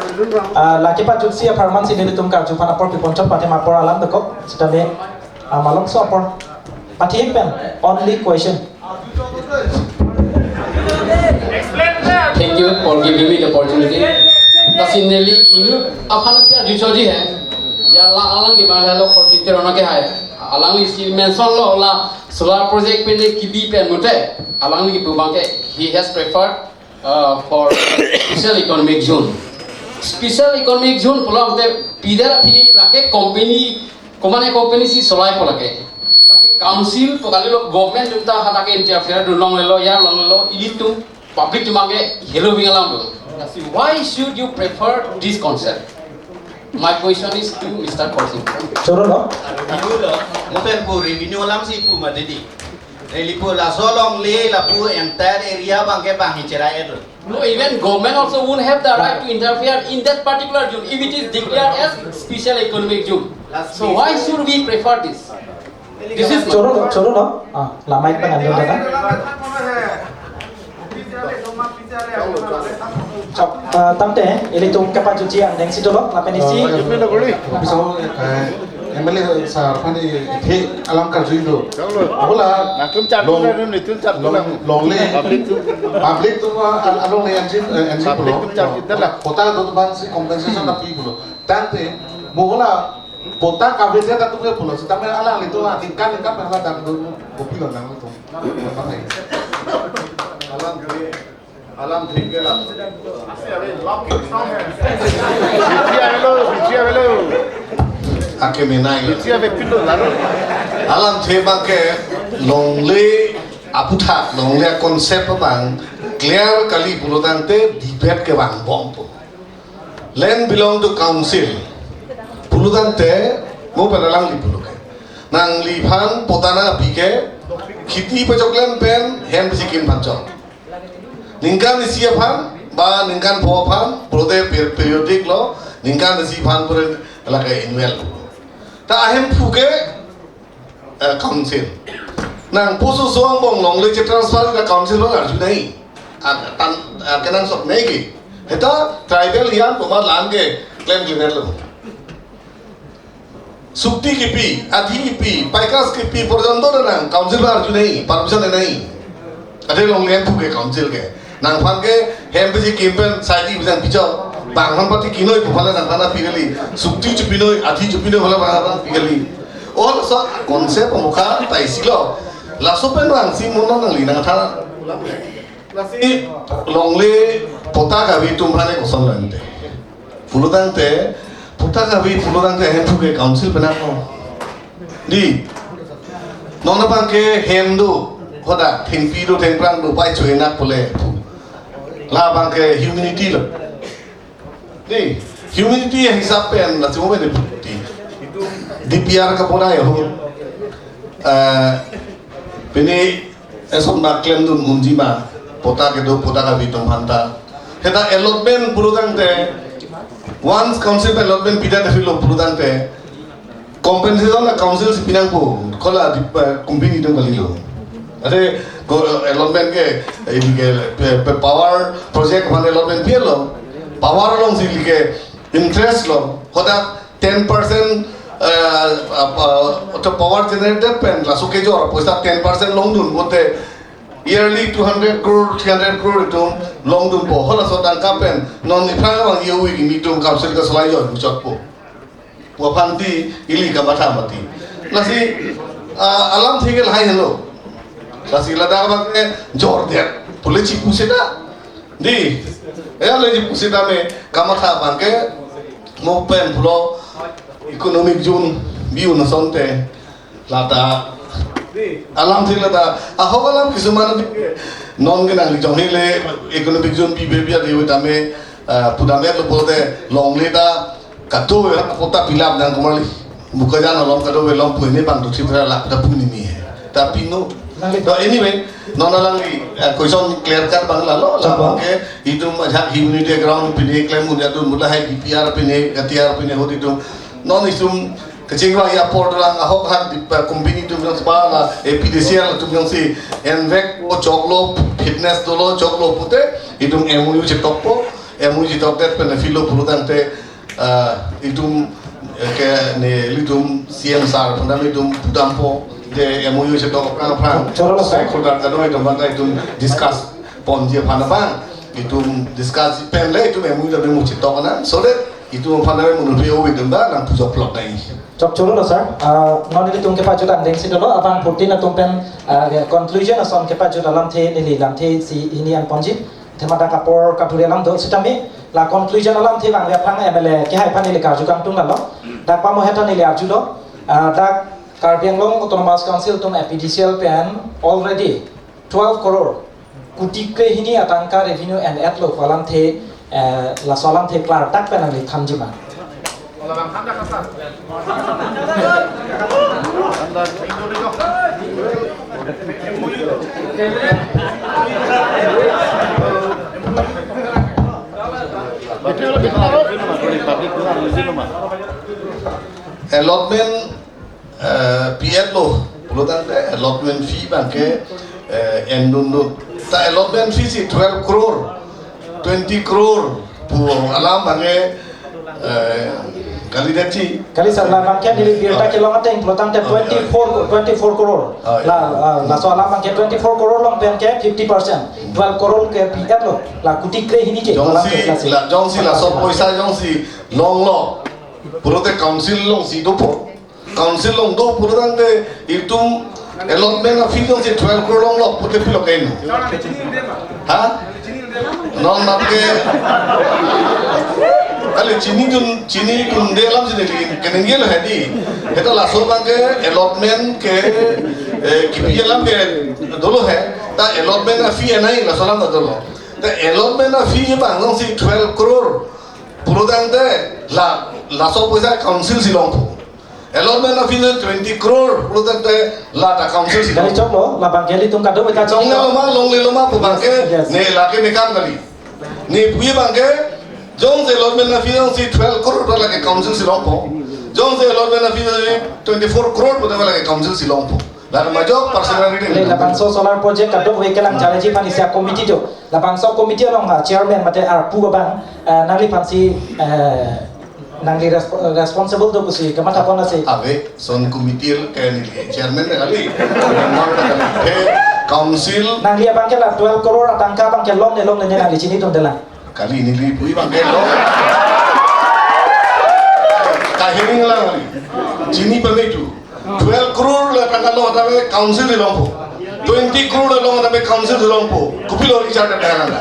Ah, lake pa jutsi apharman si nelitum karju aphan apor pipon chok, pate apor alam dokok. Sitame, ah, malomso apor. Pati pen, only question. Thank you for giving me the opportunity. Lasi neli inut aphan si arju chodi hai. Ya la alangli abang lo Khorsing Teron ke hai. Alangli si mention lo la solar project pen kebi pen mute. Alangli kepu abang ke he has preferred, uh, for special economic zone. Special economic zone pulote pidera thi lake company, komane company si solai po lake. Lake council pu kalilo, government atum ta hadak interfere dun longlelo, ya longlelo, ilitum public atum abang ke helo bing alam do. Lasi why should you prefer this concept? My question is to Mister Khorsing. Choro lo. Revenue lo, mo pen pu revenue alam si pu ma didi. Neli pu laso longle lapu entire area abang ke bang hi cherai et lo. No, even government also won't have the right to interfere in that particular zone if it is declared as special economic zone. So why should we prefer this? This is choro lo, choro lo. Ah, la mic pen ando dada. Chok, ah, tangte, ilitum kapajutji angdeng si dolo, lapen isi. Ah, bisa, eh, M L A sir aphan isi alam karju do. Abola, latum char long, latum char long, longle. Public atum. Public atum, ah, al-, alongle anji, eh, anji public pulo. Atum char kita lah. Pota do abang si compensation na pi pulo. Tangte, mo abola, pota kave dia ta tu pulo. Sitame alanglitum, ah, ningkan, ningkan pen hala dak do, kopi lo nangtum. Alam, alam thik ke la. Bichi avelo, bichi avelo. Ake menai. Bichi ave pilo lalo. Alamthe abang ke longle aputhak, longle concept abang clear kali pulo tangte debate ke vangbompo. Land belong to council pulo tangte mo pen alangli pulo ke. Nangliphan pota nangpi ke kheti pachok lem pen hem pisi kim phan chok. Ningkan isi aphan, ba ningkan pho aphan, pulote per-, periodic lo, ningkan isi aphan pura lake annual. Ta ahemphu ke, eh, council. Nang pusu suang bong longle che-transfer la council abang arju nai. Ah, tan, ah, kenangsot nai ke. Heta tribal hian poma lan ke claim clear lo. Sukti kipi, adhi kipi, paikas kipi porjonto nang council abang arju nai, permission nai. Ade longle ahemphu ke council ke. Nangphan ke hem pisi kim pen side abang pichok. Bang aphan pati kinoi pu aphan le nangphan aphi kali. Sukti chepinoi, athi chepinoi aphan le bang aphan aphi kali. O laso concept amokha ta isi lo. Laso pen bang si mo non nangli nangthan. Lasi longle patta kave atum aphan ke koson lo ante. Pulotangte, patta kave pulotangte ahem thu ke council pen ako. Dei. Non abang ke hem do, hadak thengpi do, thengphrang do, pai chuenak pule. Labang ke humanity lo. Dei, humanity hisap pen la chumo pen di. D P R kapora ya ho. Eh, pini eson ba klemdun unji ma, patta kedo, patta kave atum aphanta. Seta allotment pulotangte, once council allotment pida de filo pulotangte, compensation la council si pinangpo, kola di, eh, company atum kalilo. Ate ko allotment ke, eh, ini ke, eh, power project aphan allotment pi lo, power alongsi ke interest lo, hadak ten percent, eh, apa, auto power generated pen laso kejor poisa ten percent longdun pote yearly two hundred crore, three hundred crore atum longdunpo, halaso tangka pen non iphrang abang ye-ui kimi atum council kasolai jo buchotpo. Pu aphan di ili kamatha mati. Lasi, ah, alamthe ke lahai helo. Lasi ladak abang ke jordet pule chipu seta. Dei, ya le chipu seta me kamatha abang ke mo pen pulo economic zone bi-un asonte. Lata alamthe lata ahok alam kisuman non ke nangli jong hele economic zone bi be bi ade tame, ah, pudam-et lo pulote longle ta kado ya patta pilap nang kumali. Bokajan along kado ve long pu ne bang tu thip ra lak ta pu ni mi he. Tapi no. Nangli So anyway, non alangli, eh, question clear cut bang lalo, Chapang. Labang ke itum ajak humanity ground pine klem un ya dun mula hai D P R pine, K T R pine hot itum. Non itum kachingvai apor lang ahok hak di, eh, company atum jongsi ba la A P D C L atum jongsi envek o choklo, fitness dolo choklo pute itum M O U chetokpo, M O U chetokdet pen filo pulotangte, ah, itum, eh, ke nelitum C M sir aphan tame itum pudampo, je M O U chetok aphrang aphrang. Choro lo, sir. Stakeholder kado itum aphan ta itum discuss ponji aphan abang, itum discuss pen le itum M O U tame mu chetok nang, so that itum aphan tame munu pe o itum ta nang pujoklok nai. Chok choro lo, sir. Ah, non nelitum kepajut angdeng si dolo, abang fourteen atum pen, ah, conclusion ason kepajut alamthe neli lamthe si hini an ponji. Thema dak apor kadure alam do sitame, la conclusion alamthe vangve aphrang M L A kehai aphan neli karju kangtung lalo. Dak pamo heta neli arju do, ah, dak Karbi Anglong Autonomous Council atum A P D C L pen already twelve crore, kuti krehini atangka revenue en-et lo pu alamthe, eh, laso alamthe klardak pen nangli thanji ma. Allotment, eh, pi-et lo, pulotangte allotment fee abang ke, eh, endundun. Ta allotment fee si twelve crore, twenty crore pu alam abang ke, eh, kalidet ji. Kali, sir, labang ke neli birta kelong ateng pulotangte Oh, yeah. twenty-four, twenty-four crore. Oh, yeah. La, ah, laso alam abang ke twenty-four crore along pen ke fifty percent, twelve crore ke pi-et lo. La kuti krehini ke Jongsi, alamthe klasi. La, jongsi laso poisa jongsi longlo, pulote council alongsi dopo. Council along do pulotangte itum allotment a-fee jongsi twelve crore longlo pute pilo ke-en? Ha? Non map ke. Kali chinidun, chinidunde alam si neli keningje lo he dei. Seta laso abang ke allotment ke, eh, kipi alam ke dolo he. Ta allotment a-fee anai laso alam ta dolo. Ta allotment a-fee abang jongsi twelve crore pulotangte la, laso poisa council si longpo. Allotment a-fee twenty crore pulotangte la ta council si Kali longpo. Choklo, labang ke nelitum kadokave ta Longle choklo. Lo ma, longle lo ma pu abang ke, Yes, yes. Ne lake ne kam kali. Ne pu abang ke, jongsi allotment a-fee jongsi twelve crore pu lake council si longpo. Jongsi allotment a-fee twenty-four crore pu lake council si longpo. La majok personality. Le labangso solar project kadokave kelang charge aphan isi a-committee do. Labangso committee along, ah, chairman mate arpu abang, eh, nangliphan si, eh, nangli resp-, responsible do pusi kamatha pon asi. Ave, son committee ke neli chairman ta kali. Member ta kali. He, council. Nangli abang ke la twelve crore atangka abang ke longle longle ne nangli chinidunde lang. Kali neli pui bang ke lo. Kahiring lang kali. Chini pame tu. Twelve crore la tangka lo tame council di longpo. Twenty crore la long tame council di longpo. Kopilo recharge ta lang.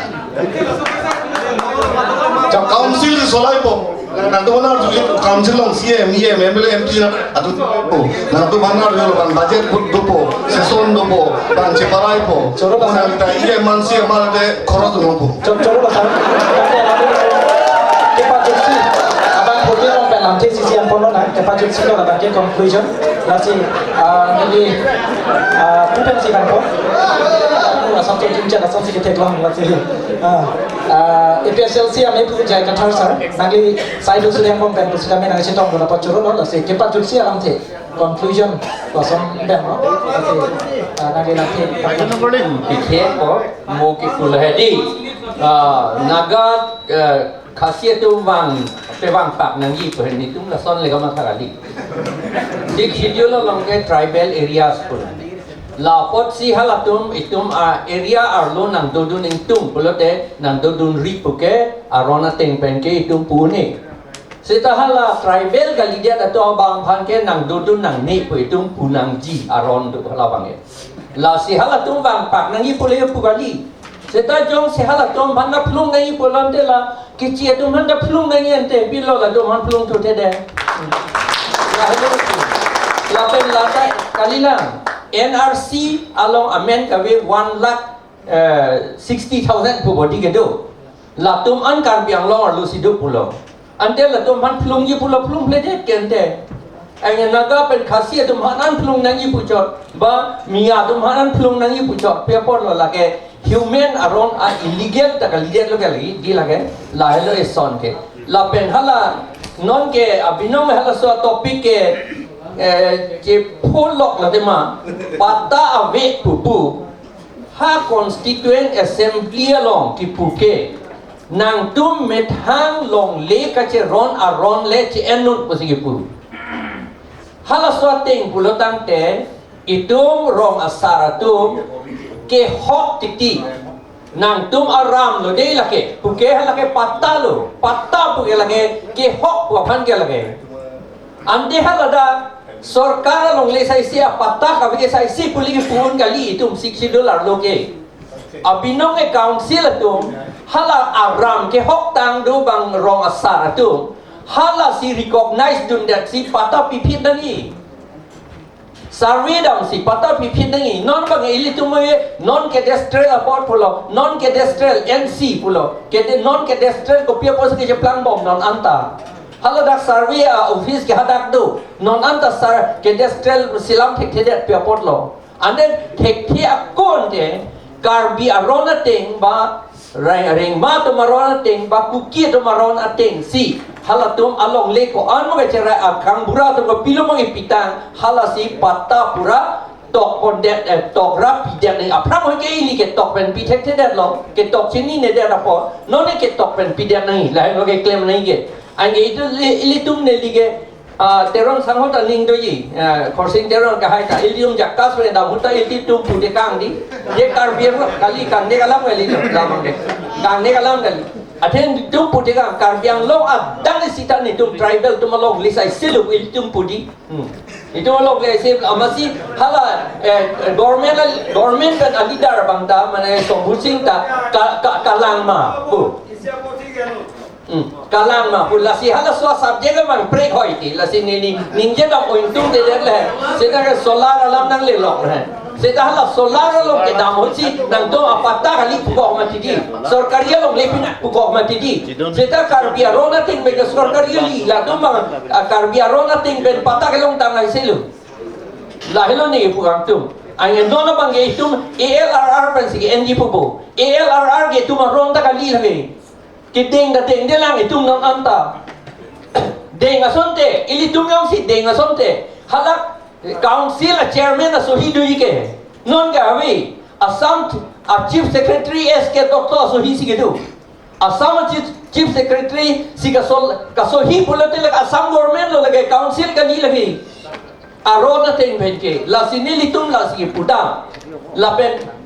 Jab council di solaipo. Nangtum aphan arju, council along C M, E M, M L A, M P na atu po. Nangtum aphan arju lo bang budget put dopo, session dopo, bang cheparaipo. Choro bang. Nang ta E M man C M man te khoros dopo. Choro, choro bang. Kepajutsi, abang putih orang pelam T C C yang pono na, kepajutsi lo abang ke conclusion. Lasi, ah, neli, ah, pupen si bang po. Asam tu jingja asam si ketek long lasi. Ah, ah, A P H L C amei pu J I Kathar sir, nangli saidu suri yang pom pen pusitame nangchetong guna pachoro lo, lasi kepajutsi alamthe conclusion lason pen lo, lasi, ah, nangli lamthe. Pikhe ko mo ke kulahedi, ah, Naga, eh, Khasi atum vang, pe vangpak nangji pu hini tum lason le kamatha kali. Sixth Schedule along ke tribal areas pu. Lapotsi halatum itum a-area arlo nangdodun ingtung pulote nangdodunri pu ke aron ateng pen ke itum pu ne. Seta hala tribal kalidet atum abang aphan ke nangdodun nangne pu itum pu nangji aron do hala abang ke. Lasi halatum vangpak nangji pule pu kali. Seta jongsi halatum aphan nangphlung nangji pulo ante la kechi atum aphan nangphlung nangji ante pilo latum aphan phlung thuthedet. Lahelo. Lapen lata kalilang N R C along amen kave one lakh, eh, sixty thousand pu body kedo. Latum an Karbi Anglong arlo si do pulo. Ante latum aphan phlungji pulo phlungphledet ke ante. Anya Naga pen Khasi atum aphan an phlung nangji puchot, ba Miya atum aphan an phlung nangji puchot, pi apotlo lake human aron a illegal ta kalidet lo kali, di lake, lahelo eson ke. Lapen hala, non ke abinong halaso topic ke, eh, chepholok la tema, patta ave pupu, ha Constituent Assembly along kipu ke, nangtum methang longle kacheron aron le che-en non pusi kipu. Halaso ateng pulo tangte, itum rong asar atum kehok titi. Nangtum aram lo dei lake, pu ke halake patta lo, patta pu ke lake kehok pu aphan ke lake. Ante haladak sorkar alongle saisi apatta kave ke saisi pu lake pu un kali itum Sixth Schedule arlo ke. Abinong ke council atum, hala aram kehok tang do bang rong asar atum, halasi recognize dundet si patta piphit nangji. Survey damsi patta piphit nangji. Non bang ilitum ke non cadastral apot pulo, non cadastral N C pulo, kede non cadastral kopi apot si kecheplang bom non anta. Haladak survey a-office ke hadak do, non anta sar cadastral selam thekthedet pi apotlo. Ante thekthe ako ante Karbi aron ateng ba Reng-, Rengma atum aron ateng ba Kuki atum aron ateng si halatum alongle ko-an mo kacherai akang bura atum kopilo mo ipitang halasi patta pura tok pondet, eh, tok ra pidet nangji. Aphrang hoi ke ili ketok pen pi thekthedet lo, ketok chininedet apot, non ke ketok pen pidet nangji, lahelo keklem nangji ke. Anke itum ili-, ilitum neli ke, ah, Teron sangho ta ning doji, ah, Khorsing Teron kahai ta, ilitum Jakkas pen dam ahut ta ilitum putekang di, ye Karbi Anglong kali, kangnek alam kali, dam ke. Kangnek alam kali. Athe itum putekang, Karbi Anglong adang sita netum tribal atum alongle saisi lo ilitum pu di. Hmm. Itum alongle saisi, amatsi hala, eh, government, government pen a-leader abang ta, mane Sombhu Sing ta, ka, ka, kalang ma pu. Hmm. Kalang ma pu, lasi halaso subject abang prek hoi ti, lasi neli, neli ningje dam ointung de le. Seta ke solar alam nanglelok le. Seta hala solar along kedam ahutsi nangtum apatta kali pukok mati di. Sorkari alongle pina pukok mati di. Seta Karbi aron ateng pen ke sorkari kali, latum bang, ah, Karbi aron ateng pen patta kelong tang ai selo. Lahelo ne pu kangtum. Anke non abang ke itum A L R R pen si ke-enji pupo. A L R R ke itum aron ta kali lake. Kedeng ta dengdelang itum non anta. Deng asonte, ilitum jongsi deng asonte, halak council a-chairman asohi doji ke. Non ke ave, Assam a-Chief Secretary S K Doctor asohi si kedo. Assam a-Chief, Chief Secretary si kasol-, kasohi pulote lake Assam government lo, lake council kali lake. Aron ateng pen ke, lasi nelitum lasi puta. Lapen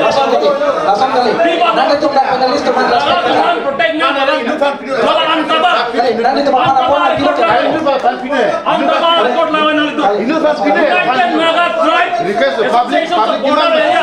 Lason kali, lason kali. Nanglitum dak panelist atum aphan respect. Kali, nanglitum aphan apor apilo. Request public, public demand.